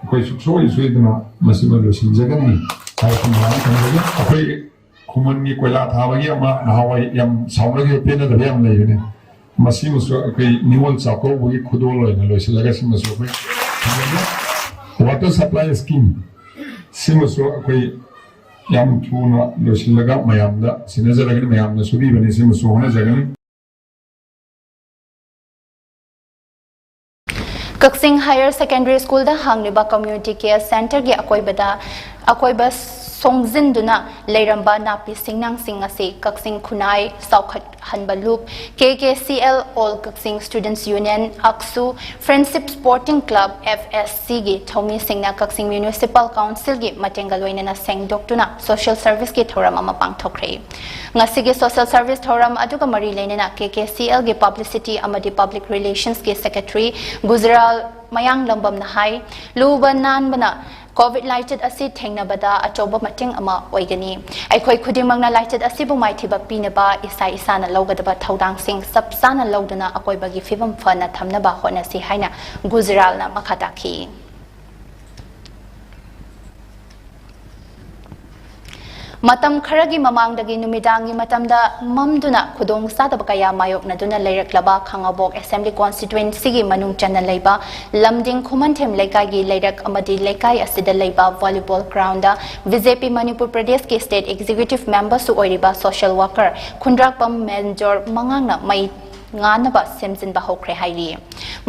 ꯑꯩꯈꯣꯏ ꯁꯨꯡꯁꯣꯏ ꯁꯣꯏꯗꯅ ꯃꯁꯤꯃ ꯂꯣꯏꯁꯤꯟꯖꯒꯅꯤ ꯍꯥꯏꯕꯁꯤ ꯃꯌꯥꯝ ꯊꯝꯖꯒꯦ꯫ ꯑꯩꯈꯣꯏ ꯈꯨꯃꯟꯒꯤ ꯀꯣꯏꯂꯥ ꯊꯥꯕꯒꯤ ꯑꯃ ꯅꯍꯥꯟꯋꯥꯏ ꯌꯥꯝ ꯁꯥꯎꯅꯈꯤꯕ, ꯄꯦꯟꯅꯗꯕ ꯌꯥꯝ ꯂꯩꯕꯅꯦ꯫ ꯃꯁꯤꯃꯁꯨ ꯑꯩꯈꯣꯏ ꯅꯤꯉꯣꯜ ꯆꯥꯛꯀꯧꯕꯒꯤ ꯈꯨꯗꯣꯜ ꯑꯣꯏꯅ ꯂꯣꯏꯁꯤꯜꯂꯒ ꯁꯤꯃꯁꯨ ꯑꯩꯈꯣꯏ ꯊꯝꯖꯒꯦ꯫ Water supply scheme ꯁꯤꯃꯁꯨ ꯑꯩꯈꯣꯏ ꯌꯥꯝ ꯊꯨꯅ ꯂꯣꯏꯁꯤꯜꯂꯒ ꯃꯌꯥꯝꯗ ꯁꯤꯟꯅꯖꯔꯒꯅꯤ, ꯃꯌꯥꯝꯅ ꯁꯨꯕꯤꯕꯅꯤ, ꯁꯤꯃꯁꯨ ꯍꯣꯠꯅꯖꯒꯅꯤ꯫ ꯀꯛꯆꯤꯡ Higher Secondary Schoolꯗ ꯍꯥꯡꯂꯤꯕ Community Care Centreꯒꯤ ꯑꯀꯣꯏꯕꯗ, ꯑꯀꯣꯏꯕ ꯁꯣꯡꯖꯤꯟꯗꯨꯅ ꯂꯩꯔꯝꯕ ꯅꯥꯄꯤ ꯁꯤꯡꯅꯥꯡꯁꯤꯡ ꯑꯁꯤ ꯀꯛꯆꯤꯡ ꯈꯨꯟꯅꯥꯏ ꯆꯥꯎꯈꯠꯍꯟꯕ ꯂꯨꯞ, K K C L, All Kakching Students Union, ꯑꯛꯁꯨ, Friendship Sporting Club, F S Cꯒꯤ ꯊꯧꯃꯤꯁꯤꯡꯅ ꯀꯛꯆꯤꯡ Municipal Councilꯒꯤ ꯃꯇꯦꯡꯒ ꯂꯣꯏꯅꯅ ꯁꯦꯡꯗꯣꯛꯇꯨꯅ social serviceꯀꯤ ꯊꯧꯔꯝ ꯑꯃ ꯄꯥꯡꯊꯣꯛꯈ꯭ꯔꯦ꯫ ꯉꯁꯤꯒꯤ social service ꯊꯧꯔꯝ ꯑꯗꯨꯒ ꯃꯔꯤ ꯂꯩꯅꯅ K K C Lꯒꯤ Publicity ꯑꯃꯗꯤ Public Relationsꯀꯤ Secretary ꯒꯨꯖꯔꯥꯜ ꯃꯌꯥꯡꯂꯝꯕꯝꯅ ꯍꯥꯏ, ꯂꯨꯕ ꯅꯥꯟꯕꯅ COVID ꯂꯥꯏꯆꯠ ꯑꯁꯤ ꯊꯦꯡꯅꯕꯗ ꯑꯆꯧꯕ ꯃꯇꯦꯡ ꯑꯃ ꯑꯣꯏꯒꯅꯤ꯫ ꯑꯩꯈꯣꯏ ꯈꯨꯗꯤꯡꯃꯛꯅ ꯂꯥꯏꯆꯠ ꯑꯁꯤꯕꯨ ꯃꯥꯏꯊꯤꯕ ꯄꯤꯅꯕ ꯏꯁꯥ ꯏꯁꯥꯅ ꯂꯧꯒꯗꯕ ꯊꯧꯗꯥꯡꯁꯤꯡ ꯆꯞ ꯆꯥꯅ ꯂꯧꯗꯨꯅ ꯑꯀꯣꯏꯕꯒꯤ ꯐꯤꯕꯝ ꯐꯅ ꯊꯝꯅꯕ ꯍꯣꯠꯅꯁꯤ ꯍꯥꯏꯅ ꯒꯨꯖꯔꯥꯜꯅ ꯃꯈꯥ ꯇꯥꯈꯤ꯫ ꯃꯇꯝ ꯈꯔꯒꯤ ꯃꯃꯥꯡꯗꯒꯤ ꯅꯨꯃꯤꯗꯥꯡꯒꯤ ꯃꯇꯝꯗ ꯃꯝꯗꯨꯅ ꯈꯨꯗꯣꯡ ꯆꯥꯗꯕ ꯀꯌꯥ ꯃꯥꯌꯣꯛꯅꯗꯨꯅ ꯂꯩꯔꯛꯂꯕ ꯈꯥꯉꯕꯣꯛ Assembly Constituencyꯒꯤ ꯃꯅꯨꯡ ꯆꯟꯅ ꯂꯩꯕ ꯂꯝꯗꯤꯡ ꯈꯨꯃꯟꯊꯦꯝ ꯂꯩꯀꯥꯏꯒꯤ ꯂꯩꯔꯛ ꯑꯃꯗꯤ ꯂꯩꯀꯥꯏ ꯑꯁꯤꯗ ꯂꯩꯕ volleyball groundꯗ B J P Manipur ꯄ꯭ꯔꯗꯦꯁꯀꯤ state executive memberꯁꯨ ꯑꯣꯏꯔꯤꯕ social worker ꯈꯨꯟꯗ꯭ꯔꯥꯛꯄꯝ ꯃꯦꯟꯖꯣꯔ ꯃꯉꯥꯡꯅ ꯃꯩ ꯉꯥꯟꯅꯕ ꯁꯦꯝꯖꯤꯟꯕ ꯍꯧꯈ꯭ꯔꯦ ꯍꯥꯏꯔꯤ꯫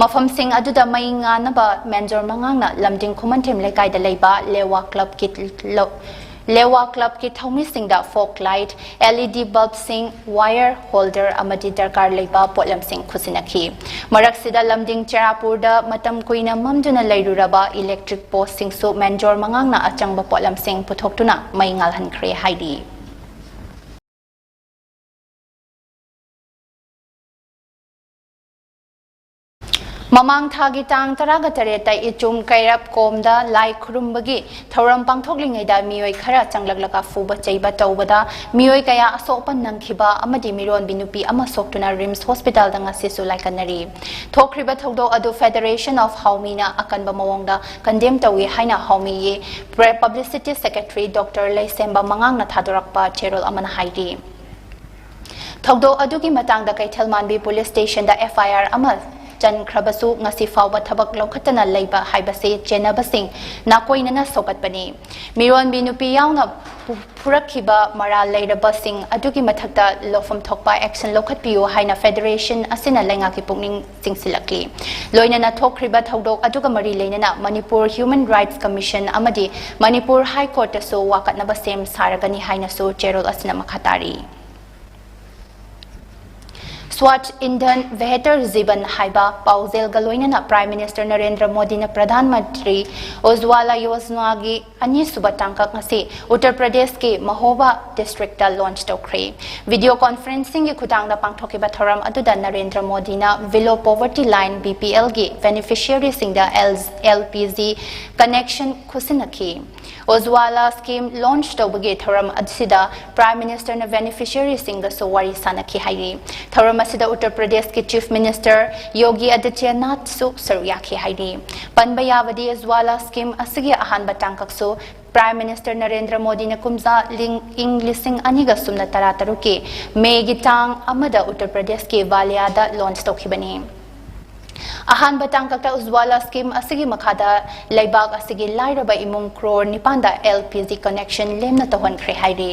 ꯃꯐꯝꯁꯤꯡ ꯑꯗꯨꯗ ꯃꯩ ꯉꯥꯟꯅꯕ ꯃꯦꯟꯖꯣꯔ ꯃꯉꯥꯡꯅ ꯂꯝꯗꯤꯡ ꯈꯨꯃꯟꯊꯦꯝ ꯂꯩꯀꯥꯏꯗ ꯂꯩꯕ ꯂꯦꯋꯥ clubꯀꯤ ꯂꯧ-, ꯂꯦꯋꯥ clubꯀꯤ ꯊꯧꯃꯤꯁꯤꯡꯗ fog light, L E D bulbꯁꯤꯡ, wire holder ꯑꯃꯗꯤ ꯗꯔꯀꯥꯔ ꯂꯩꯕ ꯄꯣꯠꯂꯝꯁꯤꯡ ꯈꯨꯠꯁꯤꯟꯅꯈꯤ꯫ ꯃꯔꯛꯁꯤꯗ ꯂꯝꯗꯤꯡ ꯆꯦꯔꯥꯄꯨꯔꯗ ꯃꯇꯝ ꯀꯨꯏꯅ ꯃꯝꯗꯨꯅ ꯂꯩꯔꯨꯔꯕ electric postꯁꯤꯡꯁꯨ ꯃꯦꯟꯖꯣꯔ ꯃꯉꯥꯡꯅ ꯑꯆꯪꯕ ꯄꯣꯠꯂꯝꯁꯤꯡ ꯄꯨꯊꯣꯛꯇꯨꯅ ꯃꯩ ꯉꯥꯜꯍꯟꯈ꯭ꯔꯦ ꯍꯥꯏꯔꯤ꯫ ꯃꯃꯥꯡ ꯊꯥꯒꯤ ꯇꯥꯡ ꯇꯔꯥꯒ ꯇꯔꯦꯠꯇ ꯏꯆꯨꯝ ꯀꯩꯔꯞ ꯀꯣꯝꯗ ꯂꯥꯏ ꯈꯨꯔꯨꯝꯕꯒꯤ ꯊꯧꯔꯝ ꯄꯥꯡꯊꯣꯛꯂꯤꯉꯩꯗ ꯃꯤꯑꯣꯏ ꯈꯔ ꯆꯪꯂꯛꯂꯒ ꯐꯨꯕ ꯆꯩꯕ ꯇꯧꯕꯗ ꯃꯤꯑꯣꯏ ꯀꯌꯥ ꯑꯁꯣꯛ ꯑꯄꯟ ꯅꯪꯈꯤꯕ ꯑꯃꯗꯤ ꯃꯤꯔꯣꯟꯕꯤ ꯅꯨꯄꯤ ꯑꯃ ꯁꯣꯛꯇꯨꯅ RIMS hospitalꯗ ꯉꯁꯤꯁꯨ ꯂꯥꯏꯀꯠꯅꯔꯤ꯫ ꯊꯣꯛꯈ꯭ꯔꯤꯕ ꯊꯧꯗꯣꯛ ꯑꯗꯨ Federation of Haomiꯅ ꯑꯀꯟꯕ ꯃꯑꯣꯡꯗ condemn ꯇꯧꯏ ꯍꯥꯏꯅ ꯍꯥꯎꯃꯤꯒꯤ pre-, publicity secretary Doctor ꯂꯩꯁꯦꯝꯕ ꯃꯉꯥꯡꯅ ꯊꯥꯗꯣꯔꯛꯄ ꯆꯦꯔꯣꯜ ꯑꯃꯅ ꯍꯥꯏꯔꯤ꯫ ꯊꯧꯗꯣꯛ ꯑꯗꯨꯒꯤ ꯃꯇꯥꯡꯗ ꯀꯩꯊꯦꯜꯃꯥꯟꯕꯤ police stationꯗ F I R ꯑꯃ ꯆꯟꯈ꯭ꯔꯕꯁꯨ ꯉꯁꯤ ꯐꯥꯎꯕ ꯊꯕꯛ ꯂꯧꯈꯠꯇꯅ ꯂꯩꯕ ꯍꯥꯏꯕꯁꯤ ꯆꯦꯟꯅꯕꯁꯤꯡ ꯅꯥꯀꯣꯏꯅꯅ ꯁꯧꯒꯠꯄꯅꯤ꯫ ꯃꯤꯔꯣꯟꯕꯤ ꯅꯨꯄꯤ ꯌꯥꯎꯅ ꯄꯨ- ꯐꯨꯔꯛꯈꯤꯕ ꯃꯔꯥꯜ ꯂꯩꯔꯕꯁꯤꯡ ꯑꯗꯨꯒꯤ ꯃꯊꯛꯇ ꯂꯧꯐꯝ ꯊꯣꯛꯄ action ꯂꯧꯈꯠꯄꯤꯌꯨ ꯍꯥꯏꯅ federation ꯑꯁꯤꯅ ꯂꯩꯉꯥꯛꯀꯤ ꯄꯨꯛꯅꯤꯡ ꯆꯤꯡꯁꯤꯜꯂꯛꯂꯤ꯫ ꯂꯣꯏꯅꯅ ꯊꯣꯛꯈ꯭ꯔꯤꯕ ꯊꯧꯗꯣꯛ ꯑꯗꯨꯒ ꯃꯔꯤ ꯂꯩꯅꯅ ꯃꯅꯤꯄꯨꯔ Human Rights Commission ꯑꯃꯗꯤ ꯃꯅꯤꯄꯨꯔ High Courtꯇꯁꯨ ꯋꯥꯀꯠꯅꯕ ꯁꯦꯝ ꯁꯥꯔꯒꯅꯤ ꯍꯥꯏꯅꯁꯨ ꯆꯦꯔꯣꯜ ꯑꯁꯤꯅ ꯃꯈꯥ ꯇꯥꯔꯤ꯫ Swachh Indhan Behtar Jeevan ꯍꯥꯏꯕ ꯄꯥꯎꯖꯦꯜꯒ ꯂꯣꯏꯅꯅ Prime Minister ꯅꯔꯦꯟꯗ꯭ꯔ ꯃꯣꯗꯤꯅ ꯄ꯭ꯔꯙꯥꯟ ꯃꯟꯇ꯭ꯔꯤ ꯎꯖ꯭ꯋꯥꯂꯥ ꯌꯣꯖꯅꯥꯒꯤ ꯑꯅꯤꯁꯨꯕ ꯇꯥꯡꯀꯛ ꯉꯁꯤ ꯎꯠꯇꯔ ꯄ꯭ꯔꯗꯦꯁꯀꯤ ꯃꯍꯣꯕꯥ districtꯇ launch ꯇꯧꯈ꯭ꯔꯦ꯫ Video conferencingꯒꯤ ꯈꯨꯊꯥꯡꯗ ꯄꯥꯡꯊꯣꯛꯈꯤꯕ ꯊꯧꯔꯝ ꯑꯗꯨꯗ ꯅꯔꯦꯟꯗ꯭ꯔ ꯃꯣꯗꯤꯅ below poverty line BPLꯒꯤ beneficiaryꯁꯤꯡꯗ L- LPG connection ꯈꯨꯠꯁꯤꯟꯅꯈꯤ꯫ ꯎꯖ꯭ꯋꯥꯂꯥ scheme launch ꯇꯧꯕꯒꯤ ꯊꯧꯔꯝ ꯑꯁꯤꯗ Prime Ministerꯅ beneficiaryꯁꯤꯡꯒꯁꯨ ꯋꯥꯔꯤ ꯁꯥꯅꯈꯤ ꯍꯥꯏꯔꯤ꯫ ꯊꯧꯔꯝ ꯑꯁꯤꯗ ꯎꯠꯇꯔ ꯄ꯭ꯔꯗꯦꯁꯀꯤ Chief Minister ꯌꯣꯒꯤ ꯑꯥꯗꯤꯇ꯭ꯌꯅꯥꯊꯁꯨ ꯁꯔꯨꯛ ꯌꯥꯈꯤ ꯍꯥꯏꯔꯤ꯫ ꯄꯟꯕ ꯌꯥꯕꯗꯤ ꯎꯖ꯭ꯋꯥꯂꯥ scheme ꯑꯁꯤꯒꯤ ꯑꯍꯥꯟꯕ ꯇꯥꯡꯀꯛꯁꯨ Prime Minister ꯅꯔꯦꯟꯗ꯭ꯔ ꯃꯣꯗꯤꯅ ꯀꯨꯝꯖꯥ ꯂꯤꯡ- ꯏꯪ ꯂꯤꯁꯤꯡ ꯑꯅꯤꯒ ꯁꯨꯞꯅ ꯇꯔꯥ ꯇꯔꯨꯛꯀꯤ ꯃꯦꯒꯤ ꯇꯥꯡ ꯑꯃꯗ ꯎꯠꯇꯔ ꯄ꯭ꯔꯗꯦꯁꯀꯤ ꯕꯥꯂꯤꯌꯥꯗ launch ꯇꯧꯈꯤꯕꯅꯤ꯫ ꯑꯍꯥꯟꯕ ꯇꯥꯡꯀꯛꯇ ꯎꯖ꯭ꯋꯥꯂꯥ scheme ꯑꯁꯤꯒꯤ ꯃꯈꯥꯗ ꯂꯩꯕꯥꯛ ꯑꯁꯤꯒꯤ ꯂꯥꯏꯔꯕ ꯏꯃꯨꯡ ꯀ꯭ꯔꯣꯔ ꯅꯤꯄꯥꯟꯗ LPG connection ꯂꯦꯝꯅ ꯇꯧꯍꯟꯈ꯭ꯔꯦ ꯍꯥꯏꯔꯤ꯫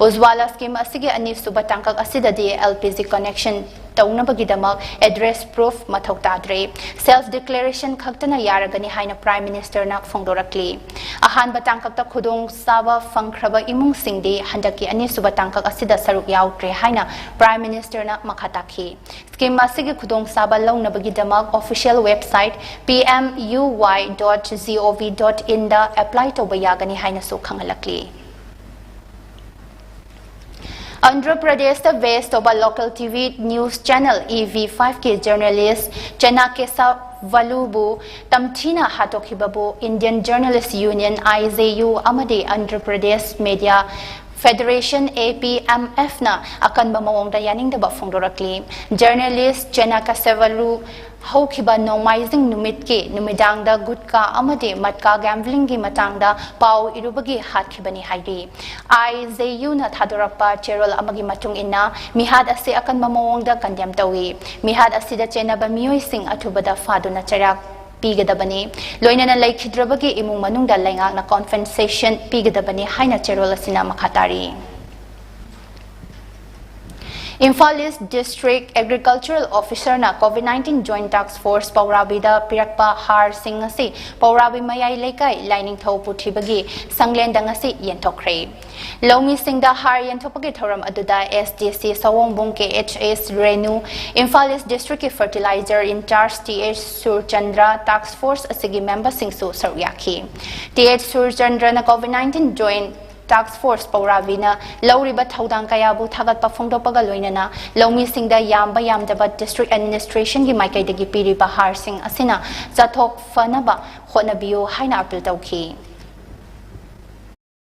ꯎꯖ꯭ꯋꯥꯂꯥ scheme ꯑꯁꯤꯒꯤ ꯑꯅꯤꯁꯨꯕ ꯇꯥꯡꯀꯛ ꯑꯁꯤꯗꯗꯤ LPG connection ꯇꯧꯅꯕꯒꯤꯗꯃꯛ address proof ꯃꯊꯧ ꯇꯥꯗ꯭ꯔꯦ꯫ Self declaration ꯈꯛꯇꯅ ꯌꯥꯔꯒꯅꯤ ꯍꯥꯏꯅ Prime Ministerꯅ ꯐꯣꯡꯗꯣꯔꯛꯂꯤ꯫ ꯑꯍꯥꯟꯕ ꯇꯥꯡꯀꯛꯇ ꯈꯨꯗꯣꯡꯆꯥꯕ ꯐꯪꯈ꯭ꯔꯕ ꯏꯃꯨꯡꯁꯤꯡꯗꯤ ꯍꯟꯗꯛꯀꯤ ꯑꯅꯤꯁꯨꯕ ꯇꯥꯡꯀꯛ ꯑꯁꯤꯗ ꯁꯔꯨꯛ ꯌꯥꯎꯗ꯭ꯔꯦ ꯍꯥꯏꯅ Prime Ministerꯅ ꯃꯈꯥ ꯇꯥꯈꯤ꯫ Scheme ꯑꯁꯤꯒꯤ ꯈꯨꯗꯣꯡꯆꯥꯕ ꯂꯧꯅꯕꯒꯤꯗꯃꯛ official website P M U Y dot gov dot inꯗ apply ꯇꯧꯕ ꯌꯥꯒꯅꯤ ꯍꯥꯏꯅꯁꯨ ꯈꯪꯍꯜꯂꯛꯂꯤ꯫ ꯑꯟꯙ꯭ꯔ ꯄ꯭ꯔꯗꯦꯁꯇ base ꯇꯧꯕ local TV news channel E V fiveꯀꯤ journalist ꯆꯦꯅꯥꯀꯦꯁ ꯚꯂꯨꯕꯨ ꯇꯝꯊꯤꯅ ꯍꯥꯠꯇꯣꯛꯈꯤꯕꯕꯨ Indian Journalist Union, IJU, ꯑꯃꯗꯤ Andhra Pradesh Media Federation, A P M F ꯅ ꯑꯀꯟꯕ ꯃꯑꯣꯡꯗ ꯌꯥꯅꯤꯡꯗꯕ ꯐꯣꯡꯗꯣꯔꯛꯂꯤ꯫ Journalist Chena Kasavalu ꯍꯧꯈꯤꯕ ꯅꯣꯡꯃꯥꯏꯖꯤꯡ ꯅꯨꯃꯤꯠꯀꯤ ꯅꯨꯃꯤꯗꯥꯡꯗ ꯒꯨꯠꯀꯥ ꯑꯃꯗꯤ ꯃꯠꯀꯥ gambling ꯒꯤ ꯃꯇꯥꯡꯗ ꯄꯥꯎ ꯏꯔꯨꯕꯒꯤ ꯍꯥꯠꯈꯤꯕꯅꯤ ꯍꯥꯏꯔꯤ꯫ I J U ꯅ ꯊꯥꯗꯣꯔꯛꯄ ꯆꯦꯔꯣꯜ ꯑꯃꯒꯤ ꯃꯇꯨꯡ ꯏꯟꯅ, ꯃꯤꯍꯥꯠ ꯑꯁꯤ ꯑꯀꯟꯕ ꯃꯑꯣꯡꯗ condemn ꯇꯧꯏ꯫ ꯃꯤꯍꯥꯠ ꯑꯁꯤꯗ ꯆꯦꯟꯅꯕ ꯃꯤꯑꯣꯏꯁꯤꯡ ꯑꯊꯨꯕꯗ ꯐꯥꯗꯨꯅ ꯆꯩꯔꯥꯛ ꯄꯤꯒꯗꯕꯅꯤ꯫ ꯂꯣꯏꯅꯅ ꯂꯩꯈꯤꯗ꯭ꯔꯕꯒꯤ ꯏꯃꯨꯡ ꯃꯅꯨꯡꯗ ꯂꯩꯉꯥꯛꯅ compensation ꯄꯤꯒꯗꯕꯅꯤ ꯍꯥꯏꯅ ꯆꯦꯔꯣꯜ ꯑꯁꯤꯅ ꯃꯈꯥ ꯇꯥꯔꯤ꯫ Imphal East District Agricultural Officer ꯅ COVID nineteen Joint Task Force ꯄꯧꯔꯥꯕꯤꯗ ꯄꯤꯔꯛꯄ ꯍꯥꯔꯁꯤꯡ ꯑꯁꯤ ꯄꯧꯔꯥꯕꯤ ꯃꯌꯥꯏ ꯂꯩꯀꯥꯏ ꯂꯥꯏꯅꯤꯡꯊꯧ ꯄꯨꯊꯤꯕꯒꯤ ꯁꯪꯂꯦꯟꯗ ꯉꯁꯤ ꯌꯦꯟꯊꯣꯛꯈ꯭ꯔꯦ꯫ ꯂꯧꯃꯤꯁꯤꯡꯗ ꯍꯥꯔ ꯌꯦꯟꯊꯣꯛꯄꯒꯤ ꯊꯧꯔꯝ ꯑꯗꯨꯗ S D C ꯁꯑꯣꯡꯕꯨꯡ K H S Renu, Imphal East District ꯀꯤ fertilizer in charge T H Surchandra, task force ꯑꯁꯤꯒꯤ member ꯁꯤꯡꯁꯨ ꯁꯔꯨꯛ ꯌꯥꯈꯤ꯫ T H ꯁꯨꯔꯆꯟꯗ꯭ꯔꯅ COVID nineteen Joint Task Force ꯄꯧꯔꯥꯕꯤꯅ ꯂꯧꯔꯤꯕ ꯊꯧꯗꯥꯡ ꯀꯌꯥꯕꯨ ꯊꯥꯒꯠꯄ ꯐꯣꯡꯗꯣꯛꯄꯒ ꯂꯣꯏꯅꯅ ꯂꯧꯃꯤꯁꯤꯡꯗ ꯌꯥꯝꯕ ꯌꯥꯝꯗꯕ district administration ꯒꯤ ꯃꯥꯏꯀꯩꯗꯒꯤ ꯄꯤꯔꯤꯕ ꯍꯥꯔꯁꯤꯡ ꯑꯁꯤꯅ ꯆꯥꯊꯣꯛ ꯐꯅꯕ ꯍꯣꯠꯅꯕꯤꯌꯨ ꯍꯥꯏꯅ appeal ꯇꯧꯈꯤ꯫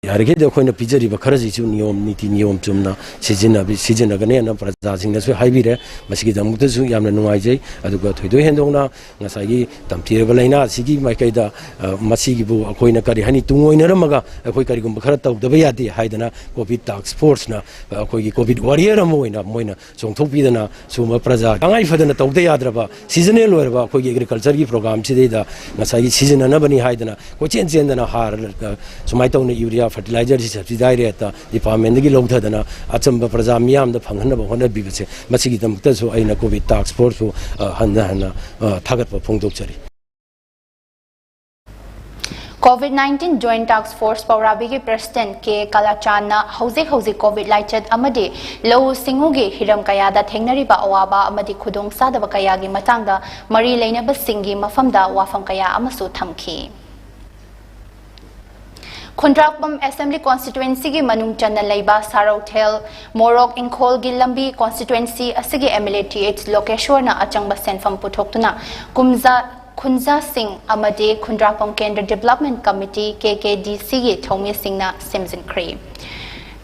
ꯌꯥꯔꯤꯈꯩꯗꯤ ꯑꯩꯈꯣꯏꯅ ꯄꯤꯖꯔꯤꯕ ꯈꯔꯁꯤꯁꯨ ꯅꯤꯌꯣꯝ, ꯅꯤꯇꯤ ꯅꯤꯌꯣꯝ ꯆꯨꯝꯅ ꯁꯤꯖꯤꯟꯅꯕꯤ-, ꯁꯤꯖꯤꯟꯅꯒꯅꯦꯅ ꯄ꯭ꯔꯖꯥꯁꯤꯡꯅꯁꯨ ꯍꯥꯏꯕꯤꯔꯦ꯫ ꯃꯁꯤꯒꯤꯗꯃꯛꯇꯁꯨ ꯌꯥꯝꯅ ꯅꯨꯡꯉꯥꯏꯖꯩ꯫ ꯑꯗꯨꯒ ꯊꯣꯏꯗꯣꯛ ꯍꯦꯟꯗꯣꯛꯅ ꯉꯁꯥꯏꯒꯤ ꯇꯝꯊꯤꯔꯕ ꯂꯥꯏꯅꯥ ꯑꯁꯤꯒꯤ ꯃꯥꯏꯀꯩꯗ, ꯑ, ꯃꯁꯤꯒꯤꯕꯨ ꯑꯩꯈꯣꯏꯅ ꯀꯔꯤ ꯍꯥꯏꯅꯤ, ꯇꯨꯡꯑꯣꯏꯅꯔꯝꯃꯒ ꯑꯩꯈꯣꯏ ꯀꯔꯤꯒꯨꯝꯕ ꯈꯔ ꯇꯧꯗꯕ ꯌꯥꯗꯦ ꯍꯥꯏꯗꯅ COVID task force ꯅ, ꯑ, ꯑꯩꯈꯣꯏꯒꯤ COVID warrior ꯑꯃ ꯑꯣꯏꯅ ꯃꯣꯏꯅ ꯆꯣꯡꯊꯣꯛꯄꯤꯗꯅ ꯁꯨꯝꯕ ꯄ꯭ꯔꯖꯥ ꯇꯉꯥꯏ ꯐꯗꯅ ꯇꯧꯗ ꯌꯥꯗ꯭ꯔꯕ seasonal ꯑꯣꯏꯔꯕ ꯑꯩꯈꯣꯏꯒꯤ agriculture ꯒꯤ program ꯁꯤꯗꯩꯗ ꯉꯁꯥꯏꯒꯤ ꯁꯤꯖꯤꯟꯅꯅꯕꯅꯤ ꯍꯥꯏꯗꯅ ꯀꯣꯏꯆꯦꯟ ꯆꯦꯟꯗꯅ ꯍꯥꯔ, ꯑ, ꯁꯨꯃꯥꯏꯅ ꯇꯧꯅ urea fertilizer ꯁꯤ subsidy rate ꯇ department ꯇꯒꯤ ꯂꯧꯊꯗꯅ ꯑꯆꯝꯕ ꯄ꯭ꯔꯖꯥ ꯃꯤꯌꯥꯝꯗ ꯐꯪꯍꯟꯅꯕ ꯍꯣꯠꯅꯕꯤꯕꯁꯦ, ꯃꯁꯤꯒꯤꯗꯃꯛꯇꯁꯨ ꯑꯩꯅ COVID task force ꯄꯨ, ꯑ, ꯍꯟꯅ ꯍꯟꯅ, ꯑ, ꯊꯥꯒꯠꯄ ꯐꯣꯡꯗꯣꯛꯆꯔꯤ꯫ COVID nineteen Joint Task Force ꯄꯧꯔꯥꯕꯤꯒꯤ President K ꯀꯂꯥꯆꯥꯟꯅ ꯍꯧꯖꯤꯛ ꯍꯧꯖꯤꯛ COVID ꯂꯥꯏꯆꯠ ꯑꯃꯗꯤ ꯂꯧꯎ ꯁꯤꯡꯎꯒꯤ ꯍꯤꯔꯝ ꯀꯌꯥꯗ ꯊꯦꯡꯅꯔꯤꯕ ꯑꯋꯥꯕ ꯑꯃꯗꯤ ꯈꯨꯗꯣꯡꯆꯥꯗꯕ ꯀꯌꯥꯒꯤ ꯃꯇꯥꯡꯗ ꯃꯔꯤ ꯂꯩꯅꯕꯁꯤꯡꯒꯤ ꯃꯐꯝꯗ ꯋꯥꯐꯝ ꯀꯌꯥ ꯑꯃꯁꯨ ꯊꯝꯈꯤ꯫ ꯈꯨꯟꯗ꯭ꯔꯥꯛꯄꯝ Assembly Constituency ꯒꯤ ꯃꯅꯨꯡ ꯆꯟꯅ ꯂꯩꯕ ꯁꯥꯔꯧꯊꯦꯜ ꯃꯣꯔꯣꯛ ꯏꯪꯈꯣꯜꯒꯤ ꯂꯝꯕꯤ constituency ꯑꯁꯤꯒꯤ M L A T H ꯂꯣꯀꯦꯁ꯭ꯋꯔꯅ ꯑꯆꯪꯕ ꯁꯦꯟꯐꯝ ꯄꯨꯊꯣꯛꯇꯨꯅ ꯀꯨꯝꯖꯥ ꯈꯨꯟꯖꯥꯁꯤꯡ ꯑꯃꯗꯤ ꯈꯨꯟꯗ꯭ꯔꯥꯛꯄꯝ ꯀꯦꯟꯗ꯭ꯔ Development Committee, K K D C ꯒꯤ ꯊꯧꯃꯤꯁꯤꯡꯅ ꯁꯦꯝꯖꯤꯟꯈ꯭ꯔꯦ꯫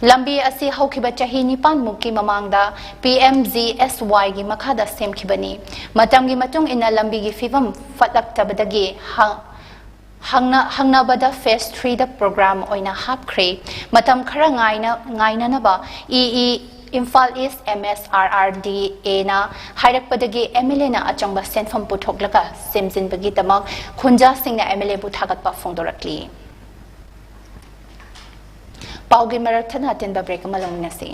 ꯂꯝꯕꯤ ꯑꯁꯤ ꯍꯧꯈꯤꯕ ꯆꯍꯤ ꯅꯤꯄꯥꯟ ꯃꯨꯛꯀꯤ ꯃꯃꯥꯡꯗ ꯄꯤ ꯑꯦꯝ ꯖꯤ ꯑꯦꯁ ꯋꯥꯏꯒꯤ ꯃꯈꯥꯗ ꯁꯦꯝꯈꯤꯕꯅꯤ꯫ ꯃꯇꯝꯒꯤ ꯃꯇꯨꯡ ꯏꯟꯅ ꯂꯝꯕꯤꯒꯤ ꯐꯤꯕꯝ ꯐꯠꯂꯛꯇꯕꯗꯒꯤ ꯍ-, ꯍꯪꯅ-, ꯍꯪꯅꯕꯗ phase three ꯗ program ꯑꯣꯏꯅ ꯍꯥꯞꯈ꯭ꯔꯦ꯫ ꯃꯇꯝ ꯈꯔ ꯉꯥꯏꯅ-, ꯉꯥꯏꯅꯅꯕ ꯏ ꯏ ꯏꯝꯐꯥꯜ ꯏꯁ ꯑꯦꯝ ꯑꯦꯁ ꯑꯥꯔ ꯑꯥꯔ ꯗꯤ ꯑꯦꯅ ꯍꯥꯏꯔꯛꯄꯗꯒꯤ ꯑꯦꯝ ꯑꯦꯜ ꯑꯦꯅ ꯑꯆꯪꯕ ꯁꯦꯟꯐꯝ ꯄꯨꯊꯣꯛꯂꯒ ꯁꯦꯝꯖꯤꯟꯕꯒꯤꯗꯃꯛ ꯈꯨꯟꯖꯥꯁꯤꯡꯅ ꯑꯦꯝ ꯑꯦꯜ ꯑꯦꯕꯨ ꯊꯥꯒꯠꯄ ꯐꯣꯡꯗꯣꯔꯛꯂꯤ꯫ ꯄꯥꯎꯒꯤ ꯃꯔꯛ ꯊꯠꯅ ꯑꯇꯦꯟꯕ break ꯑꯃ ꯂꯧꯃꯤꯟꯅꯁꯤ꯫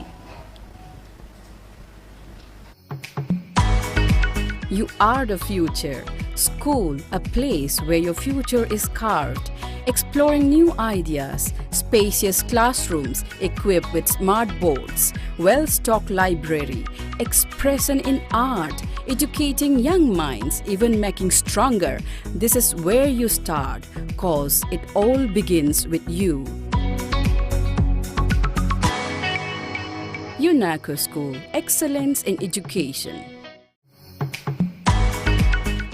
You are the future. School, a place where your future is carved. Exploring new ideas, spacious classrooms equipped with smart boards, well-stocked library, expression in art, educating young minds, even making stronger. This is where you start, 'cause it all begins with you. UNACO School, excellence in education.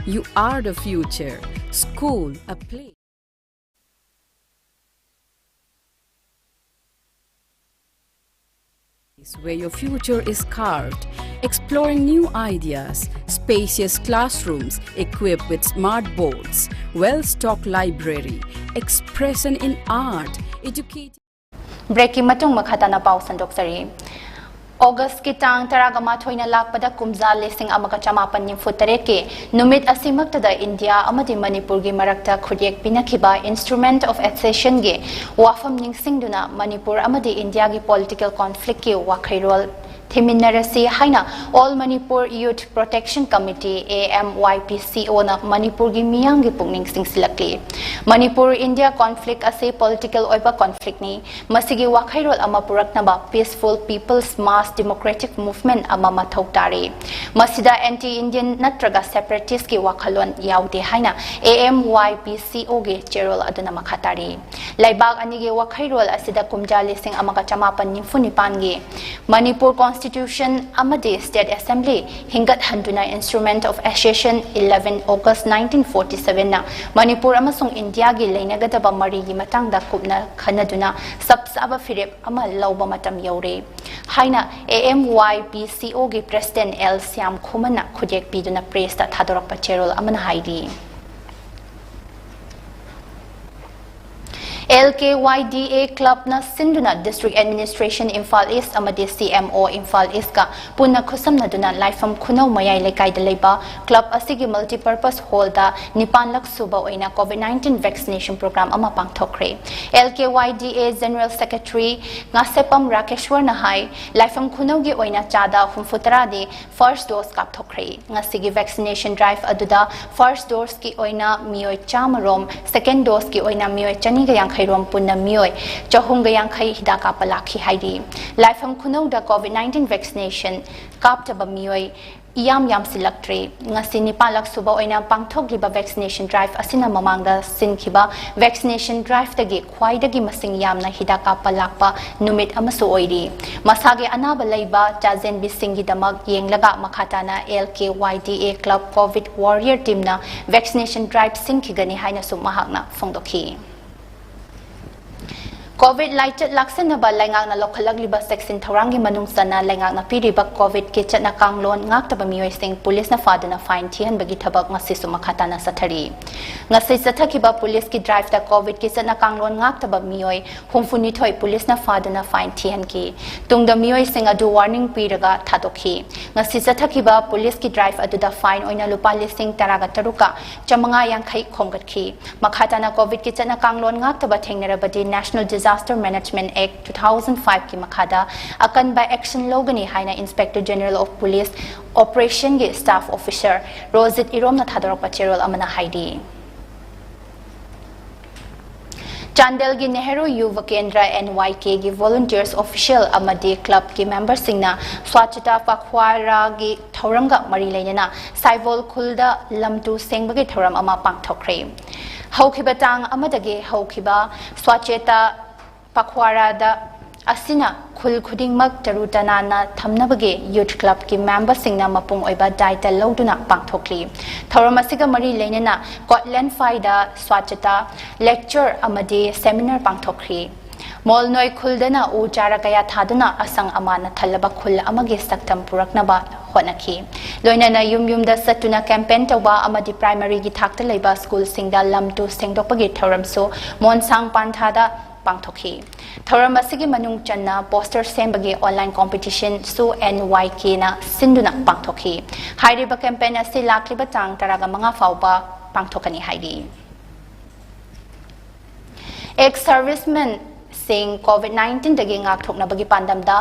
You are the future. School, a place where your future is carved. Exploring new ideas, spacious classrooms equipped with smart boards, well-stocked library, expression in art, educating Break ꯀꯤ ꯃꯇꯨꯡ ꯃꯈꯥ ꯇꯥꯅ ꯄꯥꯎ ꯁꯟꯗꯣꯛꯆꯔꯤ꯫ ꯑꯣꯒꯁꯀꯤ ꯇꯥꯡ ꯇꯔꯥꯃꯥꯊꯣꯏꯅ ꯂꯥꯛꯄꯗ ꯀꯨꯝꯖꯥ ꯂꯤꯁꯤꯡ ꯑꯃꯒ ꯆꯃꯥꯄꯟ ꯅꯤꯐꯨ ꯇꯔꯦꯠꯀꯤ ꯅꯨꯃꯤꯠ ꯑꯁꯤꯃꯛꯇꯗ ꯏꯟꯗꯤꯌꯥ ꯑꯃꯗꯤ ꯃꯅꯤꯄꯨꯔꯒꯤ ꯃꯔꯛꯇ ꯈꯨꯠꯌꯦꯛ ꯄꯤꯅꯈꯤꯕ Instrument of Accession ꯒꯤ ꯋꯥꯐꯝ ꯅꯤꯡꯁꯤꯡꯗꯨꯅ ꯃꯅꯤꯄꯨꯔ ꯑꯃꯗꯤ ꯏꯟꯗꯤꯌꯥꯒꯤ political conflict ꯀꯤ ꯋꯥꯈꯩꯔꯣꯜ ꯊꯤꯃꯤꯟꯅꯔꯁꯤ ꯍꯥꯏꯅ All Manipur Youth Protection Committee, A M Y P C O ꯅ ꯃꯅꯤꯄꯨꯔꯒꯤ ꯃꯤꯌꯥꯝꯒꯤ ꯄꯨꯛꯅꯤꯡ ꯆꯤꯡꯁꯤꯜꯂꯛꯂꯤ꯫ ꯃꯅꯤꯄꯨꯔ ꯏꯟꯗꯤꯌꯥ conflict ꯑꯁꯤ political ꯑꯣꯏꯕ conflict ꯅꯤ꯫ ꯃꯁꯤꯒꯤ ꯋꯥꯈꯩꯔꯣꯜ ꯑꯃ ꯄꯨꯔꯛꯅꯕ peaceful people's mass democratic movement ꯑꯃ ꯃꯊꯧ ꯇꯥꯔꯤ꯫ ꯃꯁꯤꯗ anti-Indian ꯅꯠꯇ꯭ꯔꯒ separatist ꯀꯤ ꯋꯥꯈꯜꯂꯣꯟ ꯌꯥꯎꯗꯦ ꯍꯥꯏꯅ A M Y P C O ꯒꯤ ꯆꯦꯔꯣꯜ ꯑꯗꯨꯅ ꯃꯈꯥ ꯇꯥꯔꯤ꯫ ꯂꯩꯕꯥꯛ ꯑꯅꯤꯒꯤ ꯋꯥꯈꯩꯔꯣꯜ ꯑꯁꯤꯗ ꯀꯨꯝꯖꯥ ꯂꯤꯁꯤꯡ ꯑꯃꯒ ꯆꯃꯥꯄꯟ ꯅꯤꯐꯨ ꯅꯤꯄꯥꯟꯒꯤ ꯃꯅꯤꯄꯨꯔ Constitution ꯑꯃꯗꯤ State Assembly ꯍꯤꯡꯒꯠꯍꯟꯗꯨꯅ Instrument of Accession eleven August nineteen forty seven ꯅ ꯃꯅꯤꯄꯨꯔ ꯑꯃꯁꯨꯡ ꯏꯟꯗꯤꯌꯥꯒꯤ ꯂꯩꯅꯒꯗꯕ ꯃꯔꯤꯒꯤ ꯃꯇꯥꯡꯗ ꯀꯨꯞꯅ ꯈꯟꯅꯗꯨꯅ ꯆꯞ ꯆꯥꯕ ꯐꯤꯔꯦꯞ ꯑꯃ ꯂꯧꯕ ꯃꯇꯝ ꯌꯧꯔꯦ ꯍꯥꯏꯅ A M Y P C O ꯒꯤ President L ꯁ꯭ꯌꯥꯝ ꯈꯨꯃꯟꯅ ꯈꯨꯠꯌꯦꯛ ꯄꯤꯗꯨꯅ press ꯇ ꯊꯥꯗꯣꯔꯛꯄ ꯆꯦꯔꯣꯜ ꯑꯃꯅ ꯍꯥꯏꯔꯤ꯫ L K Y D A club ꯅ ꯁꯤꯟꯗꯨꯅ District Administration ꯏꯝꯐꯥꯜ ꯏꯁ꯭ꯠ ꯑꯃꯗꯤ C M O Imphal east ꯀ ꯄꯨꯟꯅ ꯈꯨꯠꯁꯝꯅꯗꯨꯅ ꯂꯥꯏꯐꯝ ꯈꯨꯅꯧ ꯃꯌꯥꯏ ꯂꯩꯀꯥꯏꯗ ꯂꯩꯕ club ꯑꯁꯤꯒꯤ multipurpose hall ꯗ ꯅꯤꯄꯥꯟꯂꯛ ꯁꯨꯕ ꯑꯣꯏꯅ COVID nineteen vaccination program ꯑꯃ ꯄꯥꯡꯊꯣꯛꯈ꯭ꯔꯦ꯫ L K Y D A General Secretary Ngasheppam ꯔꯥꯀꯦꯁ꯭ꯋꯔꯅ ꯍꯥꯏ, ꯂꯥꯏꯐꯝ ꯈꯨꯅꯧꯒꯤ ꯑꯣꯏꯅ ꯆꯥꯗ ꯍꯨꯝꯐꯨ ꯇꯔꯥꯗꯤ first dose ꯀꯥꯞꯊꯣꯛꯈ꯭ꯔꯦ꯫ ꯉꯁꯤꯒꯤ vaccination drive ꯑꯗꯨꯗ first dose ꯀꯤ ꯑꯣꯏꯅ ꯃꯤꯑꯣꯏ ꯆꯥꯝꯃ ꯔꯣꯝ, second dose ꯀꯤ ꯑꯣꯏꯅ ꯃꯤꯑꯣꯏ ꯆꯅꯤꯒ ꯌꯥꯡꯈꯩ ꯔꯣꯝ, ꯄꯨꯟꯅ ꯃꯤꯑꯣꯏ ꯆꯍꯨꯝꯒ ꯌꯥꯡꯈꯩ ꯍꯤꯗꯥꯛ ꯀꯥꯞꯄ ꯂꯥꯛꯈꯤ ꯍꯥꯏꯔꯤ꯫ ꯂꯥꯏꯐꯝ ꯈꯨꯅꯧꯗ COVID nineteen vaccination ꯀꯥꯞꯇꯕ ꯃꯤꯑꯣꯏ ꯏꯌꯥꯝ ꯌꯥꯝꯁꯤꯜꯂꯛꯇ꯭ꯔꯦ꯫ ꯉꯁꯤ ꯅꯤꯄꯥꯟꯂꯛ ꯁꯨꯕ ꯑꯣꯏꯅ ꯄꯥꯡꯊꯣꯛꯂꯤꯕ vaccination drive ꯑꯁꯤꯅ ꯃꯃꯥꯡꯗ ꯁꯤꯟꯈꯤꯕ vaccination drive ꯇꯒꯤ ꯈ꯭ꯋꯥꯏꯗꯒꯤ ꯃꯁꯤꯡ ꯌꯥꯝꯅ ꯍꯤꯗꯥꯛ ꯀꯥꯞꯄ ꯂꯥꯛꯄ ꯅꯨꯃꯤꯠ ꯑꯃꯁꯨ ꯑꯣꯏꯔꯤ꯫ ꯃꯁꯥꯒꯤ ꯑꯅꯥꯕ ꯂꯩꯕ ꯆꯥꯖꯦꯟꯕꯤꯁꯤꯡꯒꯤꯗꯃꯛ ꯌꯦꯡꯂꯒ ꯃꯈꯥ ꯇꯥꯅ L K Y D A club COVID warrior team ꯅ vaccination drive ꯁꯤꯟꯈꯤꯒꯅꯤ ꯍꯥꯏꯅꯁꯨ ꯃꯍꯥꯛꯅ ꯐꯣꯡꯗꯣꯛꯈꯤ꯫ COVID ꯂꯥꯏꯆꯠ ꯂꯥꯛꯁꯤꯟꯅꯕ ꯂꯩꯉꯥꯛꯅ ꯂꯧꯈꯠꯂꯛꯂꯤꯕ ꯆꯦꯛꯁꯤꯟ ꯊꯧꯔꯥꯡꯒꯤ ꯃꯅꯨꯡ ꯆꯟꯅ ꯂꯩꯉꯥꯛꯅ ꯄꯤꯔꯤꯕ COVID ꯀꯤ ꯆꯠꯅ ꯀꯥꯡꯂꯣꯟ ꯉꯥꯛꯇꯕ ꯃꯤꯑꯣꯏꯁꯤꯡ ꯄꯨꯂꯤꯁꯅ ꯐꯥꯗꯨꯅ fine ꯊꯤꯍꯟꯕꯒꯤ ꯊꯕꯛ ꯉꯁꯤꯁꯨ ꯃꯈꯥ ꯇꯥꯅ ꯆꯠꯊꯔꯤ꯫ ꯉꯁꯤ ꯆꯠꯊꯈꯤꯕ ꯄꯨꯂꯤꯁꯀꯤ drive ꯇ COVID ꯀꯤ ꯆꯠꯅ ꯀꯥꯡꯂꯣꯟ ꯉꯥꯛꯇꯕ ꯃꯤꯑꯣꯏ ꯍꯨꯝꯐꯨꯅꯤꯊꯣꯏ ꯄꯨꯂꯤꯁꯅ ꯐꯥꯗꯨꯅ fine ꯊꯤꯍꯟꯈꯤ꯫ ꯇꯨꯡꯗ ꯃꯤꯑꯣꯏꯁꯤꯡ ꯑꯗꯨ warning ꯄꯤꯔꯒ ꯊꯥꯗꯣꯛꯈꯤ꯫ ꯉꯁꯤ ꯆꯠꯊꯈꯤꯕ ꯄꯨꯂꯤꯁꯀꯤ drive ꯑꯗꯨꯗ fine ꯑꯣꯏꯅ ꯂꯨꯄꯥ ꯂꯤꯁꯤꯡ ꯇꯔꯥꯒ ꯇꯔꯨꯛꯀ ꯆꯥꯃꯉꯥ ꯌꯥꯡꯈꯩ ꯈꯣꯝꯒꯠꯈꯤ꯫ ꯃꯈꯥ ꯇꯥꯅ COVID ꯀꯤ ꯆꯠꯅ ꯀꯥꯡꯂꯣꯟ ꯉꯥꯛꯇꯕ ꯊꯦꯡꯅꯔꯕꯗꯤ National Disaster Management Act two thousand five ꯀꯤ ꯃꯈꯥꯗ ꯑꯀꯟꯕ action ꯂꯧꯒꯅꯤ ꯍꯥꯏꯅ Inspector General of Police Operation ꯒꯤ staff officer ꯔꯣꯖꯤꯠ ꯏꯔꯣꯝꯅ ꯊꯥꯗꯣꯔꯛꯄ ꯆꯦꯔꯣꯜ ꯑꯃꯅ ꯍꯥꯏꯔꯤ꯫ ꯆꯥꯟꯗꯦꯜꯒꯤ ꯅꯦꯍꯔꯨ ꯌꯨꯚ ꯀꯦꯟꯗ꯭ꯔ, NYK ꯒꯤ volunteers, official ꯑꯃꯗꯤ club ꯀꯤ member ꯁꯤꯡꯅ Swachhata Pakhwada ꯒꯤ ꯊꯧꯔꯝꯒ ꯃꯔꯤ ꯂꯩꯅꯅ ꯁꯥꯏꯕꯣꯜ ꯈꯨꯜꯗ ꯂꯝ ꯇꯨ ꯁꯦꯡꯕꯒꯤ ꯊꯧꯔꯝ ꯑꯃ ꯄꯥꯡꯊꯣꯛꯈ꯭ꯔꯦ꯫ ꯍꯧꯈꯤꯕ ꯇꯥꯡ ꯑꯃꯗꯒꯤ ꯍꯧꯈꯤꯕ Swachhata Pakhwada ꯑꯁꯤꯅ ꯈꯨꯜ ꯈꯨꯗꯤꯡꯃꯛ ꯇꯔꯨ ꯇꯅꯥꯟꯅ ꯊꯝꯅꯕꯒꯤ youth club ꯀꯤ member ꯁꯤꯡꯅ ꯃꯄꯨꯡ ꯑꯣꯏꯕ ꯗꯥꯏꯇ ꯂꯧꯗꯨꯅ ꯄꯥꯡꯊꯣꯛꯂꯤ꯫ ꯊꯧꯔꯝ ꯑꯁꯤꯒ ꯃꯔꯤ ꯂꯩꯅꯅ ꯀꯣꯠꯂꯦꯟꯐꯥꯏꯗ Swachhata lecture ꯑꯃꯗꯤ seminar ꯄꯥꯡꯊꯣꯛꯈ꯭ꯔꯤ꯫ ꯃꯣꯜꯅꯣꯏ ꯈꯨꯜꯗꯅ ꯎ ꯆꯥꯔ ꯀꯌꯥ ꯊꯥꯗꯨꯅ ꯑꯁꯪ ꯑꯃꯥꯟꯅ ꯊꯜꯂꯕ ꯈꯨꯜ ꯑꯃꯒꯤ ꯁꯛꯇꯝ ꯄꯨꯔꯛꯅꯕ ꯍꯣꯠꯅꯈꯤ꯫ ꯂꯣꯏꯅꯅ ꯌꯨꯝ ꯌꯨꯝꯗ ꯆꯠꯇꯨꯅ campaign ꯇꯧꯕ ꯑꯃꯗꯤ primary ꯒꯤ ꯊꯥꯛꯇ ꯂꯩꯕ school ꯁꯤꯡꯗ ꯂꯝ ꯇꯨ ꯁꯦꯡꯗꯣꯛꯄꯒꯤ ꯊꯧꯔꯝꯁꯨ ꯃꯣꯟꯁꯥꯡ ꯄꯥꯟꯊꯥꯗ ꯄꯥꯡꯊꯣꯛꯈꯤ꯫ ꯊꯧꯔꯝ ꯑꯁꯤꯒꯤ ꯃꯅꯨꯡ ꯆꯟꯅ poster ꯁꯦꯝꯕꯒꯤ online competition ꯁꯨ NYK ꯅ ꯁꯤꯟꯗꯨꯅ ꯄꯥꯡꯊꯣꯛꯈꯤ꯫ ꯍꯥꯏꯔꯤꯕ campaign ꯑꯁꯤ ꯂꯥꯛꯂꯤꯕ ꯇꯥꯡ ꯇꯔꯥꯃꯉꯥ ꯐꯥꯎꯕ ꯄꯥꯡꯊꯣꯛꯀꯅꯤ ꯍꯥꯏꯔꯤ꯫ Ex servicemen ꯁꯤꯡ COVID nineteen ꯗꯒꯤ ꯉꯥꯛꯊꯣꯛꯅꯕꯒꯤ ꯄꯥꯟꯗꯝꯗ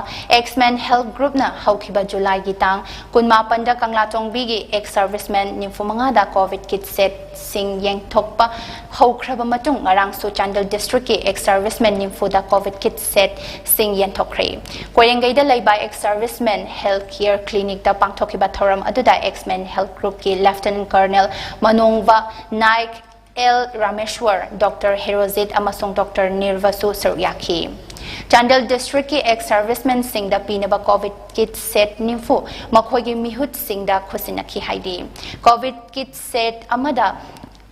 X-Men Health Group ꯅ ꯍꯧꯈꯤꯕ ꯖꯨꯂꯥꯏꯒꯤ ꯇꯥꯡ ꯀꯨꯟꯃꯥꯄꯟꯗ ꯀꯪꯂꯥꯇꯣꯡꯕꯤꯒꯤ ex servicemen ꯅꯤꯐꯨ ꯃꯉꯥꯗ COVID kit set ꯁꯤꯡ ꯌꯦꯟꯊꯣꯛꯄ ꯍꯧꯈ꯭ꯔꯕ ꯃꯇꯨꯡ, ꯉꯔꯥꯡꯁꯨ ꯆꯥꯟꯗꯦꯜ district ꯀꯤ ex servicemen ꯅꯤꯐꯨꯗ COVID kit set ꯁꯤꯡ ꯌꯦꯟꯊꯣꯛꯈ꯭ꯔꯦ꯫ ꯀꯣꯏꯔꯦꯡꯒꯩꯗ ꯂꯩꯕ ex servicemen health care clinic ꯇ ꯄꯥꯡꯊꯣꯛꯈꯤꯕ ꯊꯧꯔꯝ ꯑꯗꯨꯗ X-Men Health Group ꯀꯤ Lieutenant Colonel Manongba Naik, L Rameshwar, Doctor Herojit ꯑꯃꯁꯨꯡ Doctor ꯅꯤꯔꯚꯁꯨ ꯁꯔꯨꯛ ꯌꯥꯈꯤ꯫ ꯆꯥꯟꯗꯦꯜ district ꯀꯤ ex servicemen ꯁꯤꯡꯗ ꯄꯤꯅꯕ COVID kit set ꯅꯤꯐꯨ ꯃꯈꯣꯏꯒꯤ ꯃꯤꯍꯨꯠꯁꯤꯡꯗ ꯈꯨꯠꯁꯤꯟꯅꯈꯤ ꯍꯥꯏꯔꯤ꯫ COVID kit set ꯑꯃꯗ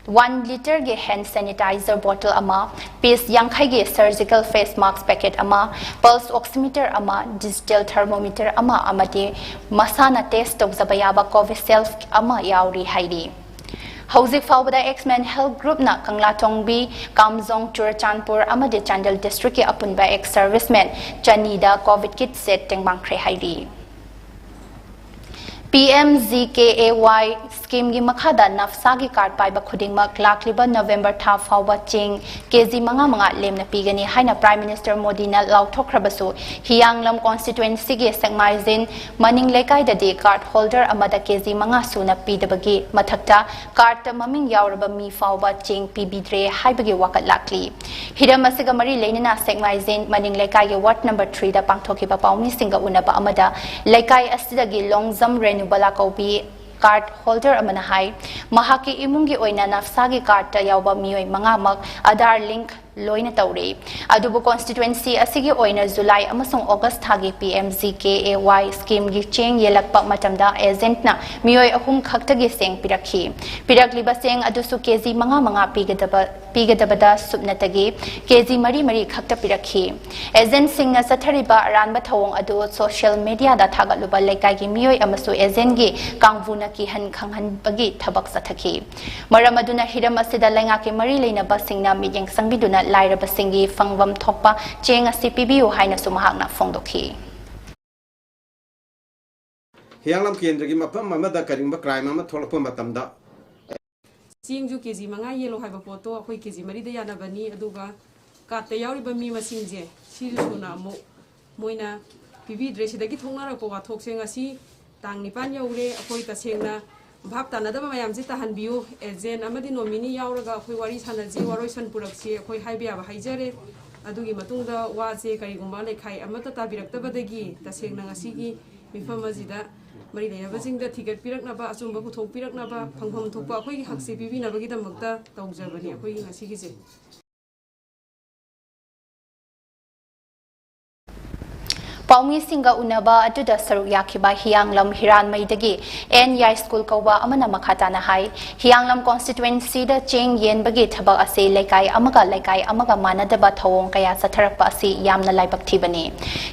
one litre ꯒꯤ hand sanitizer bottle ꯑꯃ, piece ꯌꯥꯡꯈꯩꯒꯤ surgical face mask packet ꯑꯃ, pulse oximeter ꯑꯃ, digital thermometer ꯑꯃ ꯑꯃꯗꯤ ꯃꯁꯥꯅ test ꯇꯧꯖꯕ ꯌꯥꯕ Covishelf ꯑꯃ ꯌꯥꯎꯔꯤ ꯍꯥꯏꯔꯤ꯫ ꯍꯧꯖꯤꯛ ꯐꯥꯎꯕꯗ X-Men Health Group ꯅ ꯀꯪꯂꯥꯇꯣꯡꯕꯤ, ꯀꯥꯝꯖꯣꯡ, ꯆꯨꯔꯆꯥꯟꯄꯨꯔ ꯑꯃꯗꯤ ꯆꯥꯟꯗꯦꯜ district ꯀꯤ ꯑꯄꯨꯟꯕ ex servicemen ꯆꯅꯤꯗ COVID kit set ꯇꯦꯡꯕꯥꯡꯈ꯭ꯔꯦ ꯍꯥꯏꯔꯤ꯫ PMGKAY ꯁ꯭ꯀꯤꯝꯒꯤ ꯃꯈꯥꯗ ꯅꯐꯁꯥꯒꯤ ꯀꯥꯔꯗ ꯄꯥꯏꯕ ꯈꯨꯗꯤꯡꯃꯛ ꯂꯥꯛꯂꯤꯕ ꯅꯕꯦꯝꯕꯔ ꯊꯥ ꯐꯥꯎꯕ ꯆꯦꯡ ꯀꯦꯖꯤ ꯃꯉꯥ ꯃꯉꯥ ꯂꯦꯝꯅ ꯄꯤꯒꯅꯤ ꯍꯥꯏꯅ ꯄ꯭ꯔꯥꯏꯝ ꯃꯤꯅꯤꯁꯇꯔ ꯃꯣꯗꯤꯅ ꯂꯥꯎꯊꯣꯛꯈ꯭ꯔꯕꯁꯨ, ꯍꯤꯌꯥꯡꯂꯝ ꯀꯣꯟꯁꯇꯤꯇ꯭ꯋꯦꯟꯁꯤꯒꯤ ꯁꯦꯛꯃꯥꯏꯖꯤꯟ ꯃꯅꯤꯡ ꯂꯩꯀꯥꯏꯗꯗꯤ ꯀꯥꯔꯗ ꯍꯣꯜꯗꯔ ꯑꯃꯗ ꯀꯦꯖꯤ ꯃꯉꯥ ꯁꯨꯅ ꯄꯤꯗꯕꯒꯤ ꯃꯊꯛꯇ, ꯀꯥꯔꯗꯇ ꯃꯃꯤꯡ ꯌꯥꯎꯔꯕ ꯃꯤ ꯐꯥꯎꯕ ꯆꯦꯡ ꯄꯤꯕꯤꯗ꯭ꯔꯦ ꯍꯥꯏꯕꯒꯤ ꯋꯥꯀꯠ ꯂꯥꯛꯂꯤ꯫ ꯍꯤꯔꯝ ꯑꯁꯤꯒ ꯃꯔꯤ ꯂꯩꯅꯅ ꯁꯦꯛꯃꯥꯏꯖꯤꯟ ꯃꯅꯤꯡ ꯂꯩꯀꯥꯏꯒꯤ ꯋꯥꯔꯗ ꯅꯝꯕꯔ ꯊ꯭ꯔꯤꯗ ꯄꯥꯡꯊꯣꯛꯈꯤꯕ ꯄꯥꯎꯃꯤꯁꯤꯡꯒ ꯎꯅꯕ ꯑꯃꯗ, ꯂꯩꯀꯥꯏ ꯑꯁꯤꯗꯒꯤ ꯂꯣꯡꯖꯝ ꯔꯦꯅꯨꯕꯂꯥ ꯀꯧꯕꯤ ꯀꯥꯔꯗ ꯍꯣꯜꯗꯔ ꯑꯃꯅ ꯍꯥꯏ, ꯃꯍꯥꯛꯀꯤ ꯏꯃꯨꯡꯒꯤ ꯑꯣꯏꯅ ꯅꯐꯁꯥꯒꯤ ꯀꯥꯔꯗꯇ ꯌꯥꯎꯕ ꯃꯤꯑꯣꯏ ꯃꯉꯥꯃꯛ ꯑꯙꯥꯔ ꯂꯤꯡꯛ ꯂꯣꯏꯅ ꯇꯧꯔꯦ꯫ ꯑꯗꯨꯕꯨ ꯀꯣꯟꯁꯇꯤꯇ꯭ꯋꯦꯟꯁꯤ ꯑꯁꯤꯒꯤ ꯑꯣꯏꯅ ꯖꯨꯂꯥꯏ ꯑꯃꯁꯨꯡ ꯑꯣꯒꯁ ꯊꯥꯒꯤ P M G K A ꯋꯥꯏ ꯁ꯭ꯀꯤꯝꯒꯤ ꯆꯦꯡ ꯌꯦꯜꯂꯛꯄ ꯃꯇꯝꯗ ꯑꯦꯖꯦꯟꯠꯅ ꯃꯤꯑꯣꯏ ꯑꯍꯨꯝ ꯈꯛꯇꯒꯤ ꯆꯦꯡ ꯄꯤꯔꯛꯈꯤ꯫ ꯄꯤꯔꯛꯂꯤꯕ ꯆꯦꯡ ꯑꯗꯨꯁꯨ ꯀꯦꯖꯤ ꯃꯉꯥ ꯃꯉꯥ ꯄꯤꯒꯗꯕ ꯄꯤꯒꯗꯕꯗ ꯁꯨꯞꯅꯇꯒꯤ ꯀꯦꯖꯤ ꯃꯔꯤ ꯃꯔꯤ ꯈꯛꯇ ꯄꯤꯔꯛꯈꯤ꯫ ꯑꯦꯖꯦꯟꯠꯁꯤꯡꯅ ꯆꯠꯊꯔꯤꯕ ꯑꯔꯥꯟꯕ ꯊꯧꯑꯣꯡ ꯑꯗꯨ ꯁꯣꯁꯤꯌꯦꯜ ꯃꯤꯗꯤꯌꯥꯗ ꯊꯥꯒꯠꯂꯨꯕ ꯂꯩꯀꯥꯏꯒꯤ ꯃꯤꯑꯣꯏ ꯑꯃꯁꯨ ꯑꯦꯖꯦꯟꯠꯒꯤ ꯀꯥꯡꯕꯨꯅ ꯀꯤꯍꯟ ꯈꯪꯍꯟꯕꯒꯤ ꯊꯕꯛ ꯆꯠꯊꯈꯤ꯫ ꯃꯔꯝ ꯑꯗꯨꯅ ꯍꯤꯔꯝ ꯑꯁꯤꯗ ꯂꯩꯉꯥꯛꯀꯤ ꯃꯔꯤ ꯂꯩꯅꯕꯁꯤꯡꯅ ꯃꯤꯠꯌꯦꯡ ꯆꯪꯕꯤꯗꯨꯅ ꯂꯥꯏꯔꯕꯁꯤꯡꯒꯤ ꯐꯪꯐꯝ ꯊꯣꯛꯄ ꯆꯦꯡ ꯑꯁꯤ ꯄꯤꯕꯤꯌꯨ ꯍꯥꯏꯅꯁꯨ ꯃꯍꯥꯛꯅ ꯐꯣꯡꯗꯣꯛꯈꯤ꯫ ꯍꯤꯌꯥꯡꯂꯝ ꯀꯦꯟꯗ꯭ꯔꯒꯤ ꯃꯐꯝ ꯑꯃꯗ ꯀꯔꯤꯒꯨꯝꯕ ꯀ꯭ꯔꯥꯏꯝ ꯑꯃ ꯊꯣꯛꯂꯛꯄ ꯃꯇꯝꯗ, ꯆꯦꯡꯁꯨ ꯀꯦ ꯖꯤ ꯃꯉꯥ ꯌꯦꯜꯂꯣ ꯍꯥꯏꯕ ꯄꯣꯠꯇꯣ ꯑꯩꯈꯣꯏ ꯀꯦ ꯖꯤ ꯃꯔꯤꯗ ꯌꯥꯅꯕꯅꯤ, ꯑꯗꯨꯒ ꯀꯥꯔꯠꯇ ꯌꯥꯎꯔꯤꯕ ꯃꯤ ꯃꯁꯤꯡꯁꯦ ꯁꯤꯁꯨ ꯁꯨꯅ ꯑꯃꯨꯛ ꯃꯣꯏꯅ ꯄꯤꯕꯤꯗ꯭ꯔꯦ꯫ ꯁꯤꯗꯒꯤ ꯊꯣꯛꯅꯔꯛꯄ ꯋꯥꯊꯣꯛꯁꯦ ꯉꯁꯤ ꯇꯥꯡ ꯅꯤꯄꯥꯟ ꯌꯧꯔꯦ꯫ ꯑꯩꯈꯣꯏ ꯇꯁꯦꯡꯅ ꯚꯥꯞ ꯇꯥꯅꯗꯕ ꯃꯌꯥꯝꯁꯦ ꯇꯥꯍꯟꯕꯤꯌꯨ꯫ ꯑꯦꯖꯦꯟ ꯑꯃꯗꯤ ꯅꯣꯃꯤꯅꯤ ꯌꯥꯎꯔꯒ ꯑꯩꯈꯣꯏ ꯋꯥꯔꯤ ꯁꯥꯟꯅꯁꯤ, ꯋꯥꯔꯣꯏꯁꯟ ꯄꯨꯔꯛꯁꯤ, ꯑꯩꯈꯣꯏ ꯍꯥꯏꯕ ꯌꯥꯕ ꯍꯥꯏꯖꯔꯦ꯫ ꯑꯗꯨꯒꯤ ꯃꯇꯨꯡꯗ ꯋꯥꯁꯦ ꯀꯔꯤꯒꯨꯝꯕ ꯂꯩꯈꯥꯏ ꯑꯃꯠꯇ ꯇꯥꯕꯤꯔꯛꯇꯕꯗꯒꯤ ꯇꯁꯦꯡꯅ ꯉꯁꯤꯒꯤ ꯃꯤꯐꯝ ꯑꯁꯤꯗ ꯃꯔꯤ ꯂꯩꯅꯕꯁꯤꯡꯗ ꯊꯤꯒꯠꯄꯤꯔꯛꯅꯕ, ꯑꯆꯨꯝꯕ ꯄꯨꯊꯣꯛꯄꯤꯔꯛꯅꯕ, ꯐꯪꯐꯝ ꯊꯣꯛꯄ ꯑꯩꯈꯣꯏꯒꯤ ꯍꯛꯁꯦ ꯄꯤꯕꯤꯅꯕꯒꯤꯗꯃꯛꯇ ꯇꯧꯖꯕꯅꯤ ꯑꯩꯈꯣꯏꯒꯤ ꯉꯁꯤꯒꯤꯁꯦ꯫ ꯄꯥꯎꯃꯤꯁꯤꯡꯒ ꯎꯅꯕ ꯑꯗꯨꯗ ꯁꯔꯨꯛ ꯌꯥꯈꯤꯕ ꯍꯤꯌꯥꯡꯂꯝ ꯍꯤꯔꯥꯟꯃꯩꯗꯒꯤ ꯑꯦꯟ ꯌꯥꯏꯁ꯭ꯀꯨꯜ ꯀꯧꯕ ꯑꯃꯅ ꯃꯈꯥ ꯇꯥꯅ ꯍꯥꯏ, ꯍꯤꯌꯥꯡꯂꯝ ꯀꯣꯟꯁꯇꯤꯇ꯭ꯋꯦꯟꯁꯤꯗ ꯆꯦꯡ ꯌꯦꯟꯕꯒꯤ ꯊꯕꯛ ꯑꯁꯤ ꯂꯩꯀꯥꯏ ꯑꯃꯒ ꯂꯩꯀꯥꯏ ꯑꯃꯒ ꯃꯥꯟꯅꯗꯕ ꯊꯧꯑꯣꯡ ꯀꯌꯥ ꯆꯠꯊꯔꯛꯄ ꯑꯁꯤ ꯌꯥꯝꯅ ꯂꯥꯏꯕꯛ ꯊꯤꯕꯅꯤ꯫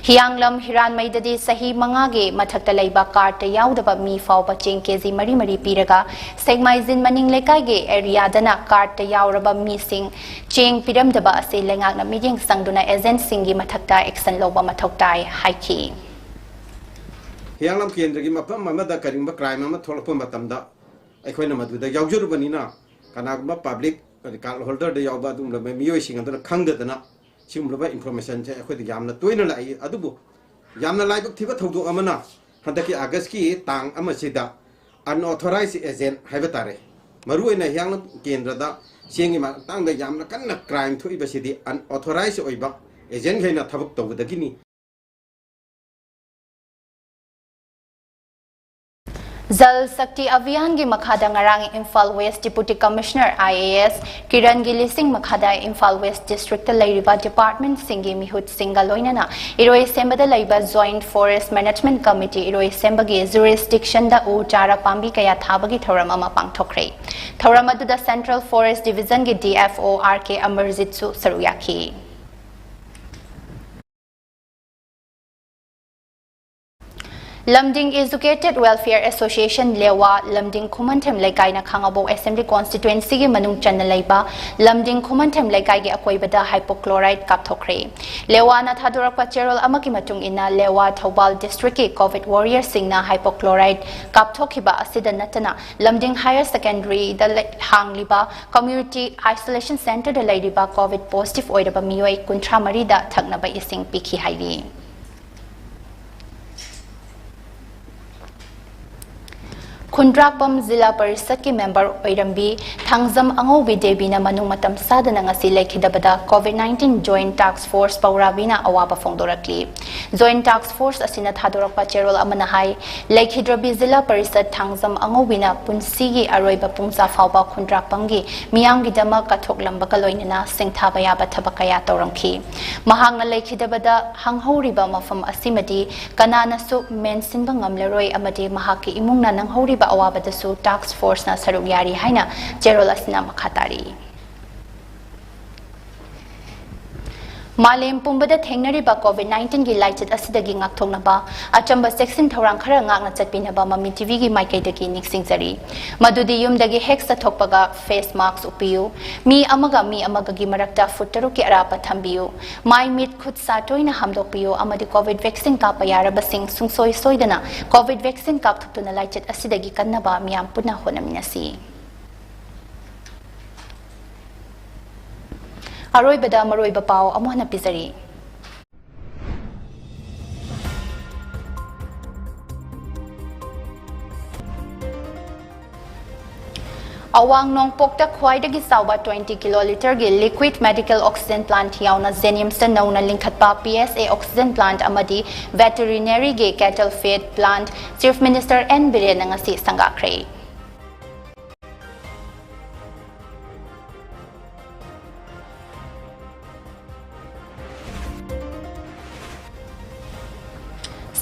ꯍꯤꯌꯥꯡꯂꯝ ꯍꯤꯔꯥꯟꯃꯩꯗꯗꯤ ꯆꯍꯤ ꯃꯉꯥꯒꯤ ꯃꯊꯛꯇ ꯂꯩꯕ ꯀꯥꯔꯠꯇ ꯌꯥꯎꯗꯕ ꯃꯤ ꯐꯥꯎꯕ ꯆꯦꯡ ꯀꯦꯖꯤ ꯃꯔꯤ ꯃꯔꯤ ꯄꯤꯔꯒ, ꯁꯦꯛꯃꯥꯏꯖꯤꯟ ꯃꯅꯤꯡ ꯂꯩꯀꯥꯏꯒꯤ ꯑꯦꯔꯤꯌꯥꯗꯅ ꯀꯥꯔꯠꯇ ꯌꯥꯎꯔꯕ ꯃꯤꯁꯤꯡ ꯆꯦꯡ ꯄꯤꯔꯝꯗꯕ ꯑꯁꯤ ꯂꯩꯉꯥꯛꯅ ꯃꯤꯠꯌꯦꯡ ꯆꯪꯗꯨꯅ ꯑꯦꯖꯦꯟꯁꯤꯡꯒꯤ ꯃꯊꯛꯇ ꯑꯦꯛꯁꯟ ꯂꯧꯕ ꯃꯊꯧ ꯇꯥꯏ ꯍꯥꯏꯈꯤ꯫ ꯍꯤꯌꯥꯡꯂꯝ ꯀꯦꯟꯗ꯭ꯔꯒꯤ ꯃꯐꯝ ꯑꯃꯗ ꯀꯔꯤꯒꯨꯝꯕ ꯀ꯭ꯔꯥꯏꯝ ꯑꯃ ꯊꯣꯛꯂꯛꯄ ꯃꯇꯝꯗ, ꯑꯩꯈꯣꯏꯅ ꯃꯗꯨꯗ ꯌꯥꯎꯖꯔꯨꯕꯅꯤꯅ, ꯀꯅꯥꯒꯨꯝꯕ ꯄꯕ꯭ꯂꯤꯛ, ꯀꯥꯔꯗ ꯍꯣꯜꯗꯔꯗ ꯌꯥꯎꯕ ꯑꯗꯨꯒꯨꯝꯂꯕ ꯃꯤꯑꯣꯏꯁꯤꯡ ꯑꯗꯨꯅ ꯈꯪꯗꯗꯅ ꯁꯤꯒꯨꯝꯂꯕ ꯏꯟꯐꯣꯔꯃꯦꯁꯟꯁꯦ ꯑꯩꯈꯣꯏꯗ ꯌꯥꯝꯅ ꯇꯣꯏꯅ ꯂꯥꯛꯏ꯫ ꯑꯗꯨꯕꯨ ꯌꯥꯝꯅ ꯂꯥꯏꯕꯛ ꯊꯤꯕ ꯊꯧꯗꯣꯛ ꯑꯃꯅ, ꯍꯟꯗꯛꯀꯤ ꯑꯥꯒꯁꯀꯤ ꯇꯥꯡ ꯑꯃꯁꯤꯗ ꯑꯟꯑꯣꯊꯣꯔꯥꯏꯖ ꯑꯦꯖꯦꯟ ꯍꯥꯏꯕ ꯇꯥꯔꯦ, ꯃꯔꯨꯑꯣꯏꯅ ꯍꯤꯌꯥꯡꯂꯝ ꯀꯦꯟꯗ꯭ꯔꯗ ꯆꯦꯡꯒꯤ ꯃꯇꯥꯡꯗ ꯌꯥꯝꯅ ꯀꯟꯅ ꯀ꯭ꯔꯥꯏꯝ ꯊꯣꯛꯏꯕꯁꯤꯗꯤ ꯑꯟꯑꯣꯊꯣꯔꯥꯏꯖ ꯑꯣꯏꯕ ꯑꯦꯖꯦꯟꯈꯩꯅ ꯊꯕꯛ ꯇꯧꯕꯗꯒꯤꯅꯤ꯫ ꯖꯜ ꯁꯛꯇꯤ ꯑꯚꯤꯌꯥꯟꯒꯤ ꯃꯈꯥꯗ ꯉꯔꯥꯡ Imphal west deputy commissioner, I A S, Kiran ꯒꯤꯂꯤꯁꯤꯡ ꯃꯈꯥꯗ ꯏꯝꯐꯥꯜ ꯋꯦꯁ ꯗꯤꯁꯇ꯭ꯔꯤꯛꯇ ꯂꯩꯔꯤꯕ ꯗꯤꯄꯥꯔꯠꯃꯦꯟꯠꯁꯤꯡꯒꯤ ꯃꯤꯍꯨꯠꯁꯤꯡꯒ ꯂꯣꯏꯅꯅ ꯏꯔꯣꯏꯁꯦꯝꯕꯗ ꯂꯩꯕ ꯖꯣꯏꯟꯠ ꯐꯣꯔꯦꯁꯠ ꯃꯦꯅꯦꯖꯃꯦꯟꯠ ꯀꯃꯤꯇꯤ ꯏꯔꯣꯏꯁꯦꯝꯕꯒꯤ ꯖꯨꯔꯤꯁꯗꯤꯛꯁꯟꯗ ꯎ ꯆꯥꯔꯥ ꯄꯥꯝꯕꯤ ꯀꯌꯥ ꯊꯥꯕꯒꯤ ꯊꯧꯔꯝ ꯑꯃ ꯄꯥꯡꯊꯣꯛꯈ꯭ꯔꯦ꯫ ꯊꯧꯔꯝ ꯑꯗꯨꯗ ꯁꯦꯟꯇ꯭ꯔꯦꯜ ꯐꯣꯔꯦꯁꯠ ꯗꯤꯕꯤꯖꯟꯒꯤ D F O R K ꯑꯃꯔꯖꯤꯠꯁꯨ ꯁꯔꯨꯛ ꯌꯥꯈꯤ꯫ Lamding educated welfare association, Lewa, Lamding Khumanthem ꯂꯩꯀꯥꯏꯅ ꯈꯥꯉꯕꯣꯛ ꯑꯦꯁꯦꯝꯕ꯭ꯂꯤ ꯀꯣꯟꯁꯇꯤꯇ꯭ꯋꯦꯟꯁꯤꯒꯤ ꯃꯅꯨꯡ ꯆꯟꯅ ꯂꯩꯕ ꯂꯝꯗꯤꯡ ꯈꯨꯃꯟꯊꯦꯝ ꯂꯩꯀꯥꯏꯒꯤ ꯑꯀꯣꯏꯕꯗ ꯍꯥꯏꯄꯣꯀ꯭ꯂꯣꯔꯥꯏꯗ ꯀꯥꯞꯊꯣꯛꯈ꯭ꯔꯦ꯫ ꯂꯦꯋꯥꯅ ꯊꯥꯗꯣꯔꯛꯄ ꯆꯦꯔꯣꯜ ꯑꯃꯒꯤ ꯃꯇꯨꯡ ꯏꯟꯅ, ꯂꯦꯋꯥ ꯊꯧꯕꯥꯜ ꯗꯤꯁꯇ꯭ꯔꯤꯛꯀꯤ ꯀꯣꯚꯤꯗ ꯋꯥꯔꯤꯌꯔꯁꯤꯡꯅ ꯍꯥꯏꯄꯣꯀ꯭ꯂꯣꯔꯥꯏꯗ ꯀꯥꯞꯊꯣꯛꯈꯤꯕ ꯑꯁꯤꯗ ꯅꯠꯇꯅ, ꯂꯝꯗꯤꯡ ꯍꯥꯌꯔ ꯁꯦꯀꯦꯟꯗꯔꯤꯗ ꯂꯩ-, ꯍꯥꯡꯂꯤꯕ ꯀꯝꯃ꯭ꯌꯨꯅꯤꯇꯤ ꯑꯥꯏꯁꯣꯂꯦꯁꯟ ꯁꯦꯟꯇꯔꯗ ꯂꯩꯔꯤꯕ ꯀꯣꯚꯤꯗ ꯄꯣꯖꯤꯇꯤꯚ ꯑꯣꯏꯔꯕ ꯃꯤꯑꯣꯏ ꯀꯨꯟꯊ꯭ꯔꯥ ꯃꯔꯤꯗ ꯊꯛꯅꯕ ꯏꯁꯤꯡ ꯄꯤꯈꯤ ꯍꯥꯏꯔꯤ꯫ ꯈꯨꯟꯗ꯭ꯔꯥꯛꯄꯝ ꯖꯤꯂꯥ ꯄꯔꯤꯁꯠꯀꯤ ꯃꯦꯝꯕꯔ ꯑꯣꯏꯔꯝꯕꯤ ꯊꯥꯡꯖꯝ ꯑꯉꯧꯕꯤ ꯗꯦꯕꯤꯅ ꯃꯅꯨꯡ ꯃꯇꯝ ꯆꯥꯗꯅ ꯉꯁꯤ ꯂꯩꯈꯤꯗꯕꯗ ꯀꯣꯚꯤꯗ ꯅꯥꯏꯟꯇꯤꯟ ꯖꯣꯏꯟꯠ ꯇꯥꯛꯁ ꯐꯣꯔꯁ ꯄꯧꯔꯥꯕꯤꯅ ꯑꯋꯥꯕ ꯐꯣꯡꯗꯣꯔꯛꯂꯤ꯫ ꯖꯣꯏꯟꯠ ꯇꯥꯛꯁ ꯐꯣꯔꯁ ꯑꯁꯤꯅ ꯊꯥꯗꯣꯔꯛꯄ ꯆꯦꯔꯣꯜ ꯑꯃꯅ ꯍꯥꯏ, ꯂꯩꯈꯤꯗ꯭ꯔꯕꯤ ꯖꯤꯂꯥ ꯄꯔꯤꯁꯠ ꯊꯥꯡꯖꯝ ꯑꯉꯧꯕꯤꯅ ꯄꯨꯟꯁꯤꯒꯤ ꯑꯔꯣꯏꯕ ꯄꯨꯡꯖꯥ ꯐꯥꯎꯕ ꯈꯨꯟꯗ꯭ꯔꯥꯛꯄꯝꯒꯤ ꯃꯤꯌꯥꯝꯒꯤꯗꯃꯛ ꯀꯠꯊꯣꯛꯂꯝꯕꯒ ꯂꯣꯏꯅꯅ ꯁꯤꯡꯊꯥꯕ ꯌꯥꯕ ꯊꯕꯛ ꯀꯌꯥ ꯇꯧꯔꯝꯈꯤ꯫ ꯃꯍꯥꯛꯅ ꯂꯩꯈꯤꯗꯕꯗ ꯍꯥꯡꯍꯧꯔꯤꯕ ꯃꯐꯝ ꯑꯁꯤꯃꯗꯤ ꯀꯅꯥꯅꯁꯨ ꯃꯦꯟꯁꯤꯟꯕ ꯉꯝꯂꯔꯣꯏ ꯑꯃꯗꯤ ꯃꯍꯥꯛꯀꯤ ꯏꯃꯨꯡꯅ ꯅꯪꯍꯧꯔꯤꯕ ꯑꯋꯥꯕꯗꯁꯨ ꯇꯥꯛꯁ ꯐꯣꯔꯁꯅ ꯁꯔꯨꯛ ꯌꯥꯔꯤ ꯍꯥꯏꯅ ꯆꯦꯔꯣꯜ ꯑꯁꯤꯅ ꯃꯈꯥ ꯇꯥꯔꯤ꯫ ꯃꯥꯂꯦꯝ ꯄꯨꯝꯕꯗ ꯊꯦꯡꯅꯔꯤꯕ COVID nineteen ꯒꯤ ꯂꯥꯏꯆꯠ ꯑꯁꯤꯗꯒꯤ ꯉꯥꯛꯊꯣꯛꯅꯕ ꯑꯆꯝꯕ ꯆꯦꯛꯁꯤꯟ ꯊꯧꯔꯥꯡ ꯈꯔ ꯉꯥꯛꯅ ꯆꯠꯄꯤꯅꯕ ꯃꯃꯤ ꯇꯤꯚꯤꯒꯤ ꯃꯥꯏꯀꯩꯗꯒꯤ ꯅꯤꯡꯁꯤꯡꯖꯔꯤ꯫ ꯃꯗꯨꯗꯤ ꯌꯨꯝꯗꯒꯤ ꯍꯦꯛ ꯆꯠꯊꯣꯛꯄꯒ face mask ꯎꯞꯄꯤꯌꯨ꯫ ꯃꯤ ꯑꯃꯒ ꯃꯤ ꯑꯃꯒꯒꯤ ꯃꯔꯛꯇ ꯐꯨꯠ ꯇꯔꯨꯛꯀꯤ ꯑꯔꯥꯞꯄ ꯊꯝꯕꯤꯌꯨ꯫ ꯃꯥꯏ ꯃꯤꯠ ꯈꯨꯠ ꯁꯥ ꯇꯣꯏꯅ ꯍꯥꯝꯗꯣꯛꯄꯤꯌꯨ ꯑꯃꯗꯤ COVID vaccine ꯀꯥꯞꯄ ꯌꯥꯔꯕꯁꯤꯡ ꯁꯨꯡꯁꯣꯏ ꯁꯣꯏꯗꯅ COVID vaccine ꯀꯥꯞꯊꯣꯛꯇꯨꯅ ꯂꯥꯏꯆꯠ ꯑꯁꯤꯗꯒꯤ ꯀꯟꯅꯕ ꯃꯤꯌꯥꯝ ꯄꯨꯟꯅ ꯍꯣꯠꯅꯃꯤꯟꯅꯁꯤ꯫ ꯑꯔꯣꯏꯕꯗ ꯃꯔꯨꯑꯣꯏꯕ ꯄꯥꯎ ꯑꯃꯨꯛ ꯍꯟꯅ ꯄꯤꯖꯔꯤ꯫ ꯑꯋꯥꯡ ꯅꯣꯡꯄꯣꯛꯇ ꯈ꯭ꯋꯥꯏꯗꯒꯤ ꯆꯥꯎꯕ twenty kiloliter ꯒꯤ liquid medical oxygen plant ꯌꯥꯎꯅ JNIMS ꯇ ꯅꯧꯅ ꯂꯤꯡꯈꯠꯄ PSA oxygen plant ꯑꯃꯗꯤ veterinary ꯒꯤ cattle feed plant Chief Minister N ꯕꯤꯔꯦꯟꯅ ꯉꯁꯤ ꯁꯪꯒꯥꯈ꯭ꯔꯦ꯫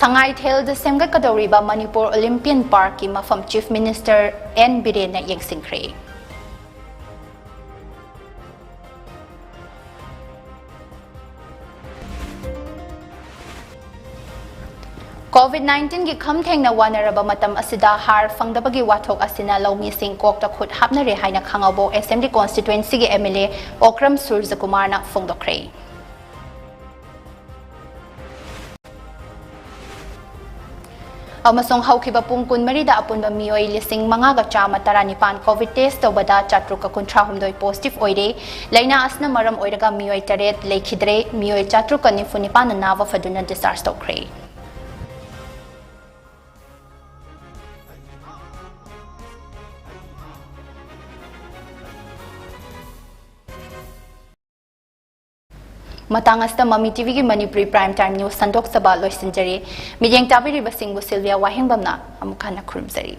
ꯁꯉꯥꯏꯊꯦꯜꯗ ꯁꯦꯝꯒꯠꯀꯗꯧꯔꯤꯕ ꯃꯅꯤꯄꯨꯔ Olympian Park ꯀꯤ ꯃꯐꯝ Chief Minister N ꯕꯤꯔꯦꯟꯅ ꯌꯦꯡꯁꯤꯟꯈ꯭ꯔꯦ꯫ COVID nineteen ꯒꯤ ꯈꯝ ꯊꯦꯡꯅ ꯋꯥꯅꯔꯕ ꯃꯇꯝ ꯑꯁꯤꯗ ꯍꯥꯔ ꯐꯪꯗꯕꯒꯤ ꯋꯥꯊꯣꯛ ꯑꯁꯤꯅ ꯂꯧꯃꯤꯁꯤꯡ ꯀꯣꯛꯇ ꯈꯨꯠ ꯍꯥꯞꯅꯔꯦ ꯍꯥꯏꯅ ꯈꯥꯉꯕꯣꯛ Assembly Constituency ꯒꯤ MLA ꯑꯣꯀ꯭ꯔꯝ ꯁꯨꯔꯖꯀꯨꯃꯥꯔꯅ ꯐꯣꯡꯗꯣꯛꯈ꯭ꯔꯦ꯫ ꯑꯃꯁꯨꯡ ꯍꯧꯈꯤꯕ ꯄꯨꯡ ꯀꯨꯟꯃꯔꯤꯗ ꯑꯄꯨꯟꯕ ꯃꯤꯑꯣꯏ ꯂꯤꯁꯤꯡ ꯃꯉꯥꯒ ꯆꯥꯝꯃ ꯇꯔꯥꯅꯤꯄꯥꯟ COVID test ꯇꯧꯕꯗ ꯆꯥꯇ꯭ꯔꯨꯛꯀ ꯀꯨꯟꯊ꯭ꯔꯥꯍꯨꯝꯗꯣꯏ positive ꯑꯣꯏꯔꯦ꯫ ꯂꯥꯏꯅꯥ ꯑꯁꯤꯅ ꯃꯔꯝ ꯑꯣꯏꯔꯒ ꯃꯤꯑꯣꯏ ꯇꯔꯦꯠ ꯂꯩꯈꯤꯗ꯭ꯔꯦ꯫ ꯃꯤꯑꯣꯏ ꯆꯥꯇ꯭ꯔꯨꯛꯀ ꯅꯤꯐꯨ ꯅꯤꯄꯥꯟꯅ ꯅꯥꯕ ꯐꯗꯨꯅ discharge ꯇꯧꯈ꯭ꯔꯦ꯫ ꯃꯇꯥꯡ ꯑꯁꯤꯗ ꯃꯃꯤ ꯇꯤꯚꯤꯒꯤ ꯃꯅꯤꯄꯨꯔꯤ prime time news ꯁꯟꯗꯣꯛꯆꯕ ꯂꯣꯏꯁꯤꯟꯖꯔꯤ꯫ ꯃꯤꯠꯌꯦꯡ ꯇꯥꯕꯤꯔꯤꯕꯁꯤꯡꯕꯨ ꯁꯤꯜꯚꯤꯌꯥ ꯋꯥꯍꯦꯡꯕꯝꯅ ꯑꯃꯨꯛ ꯍꯟꯅ ꯈꯨꯔꯨꯝꯖꯔꯤ꯫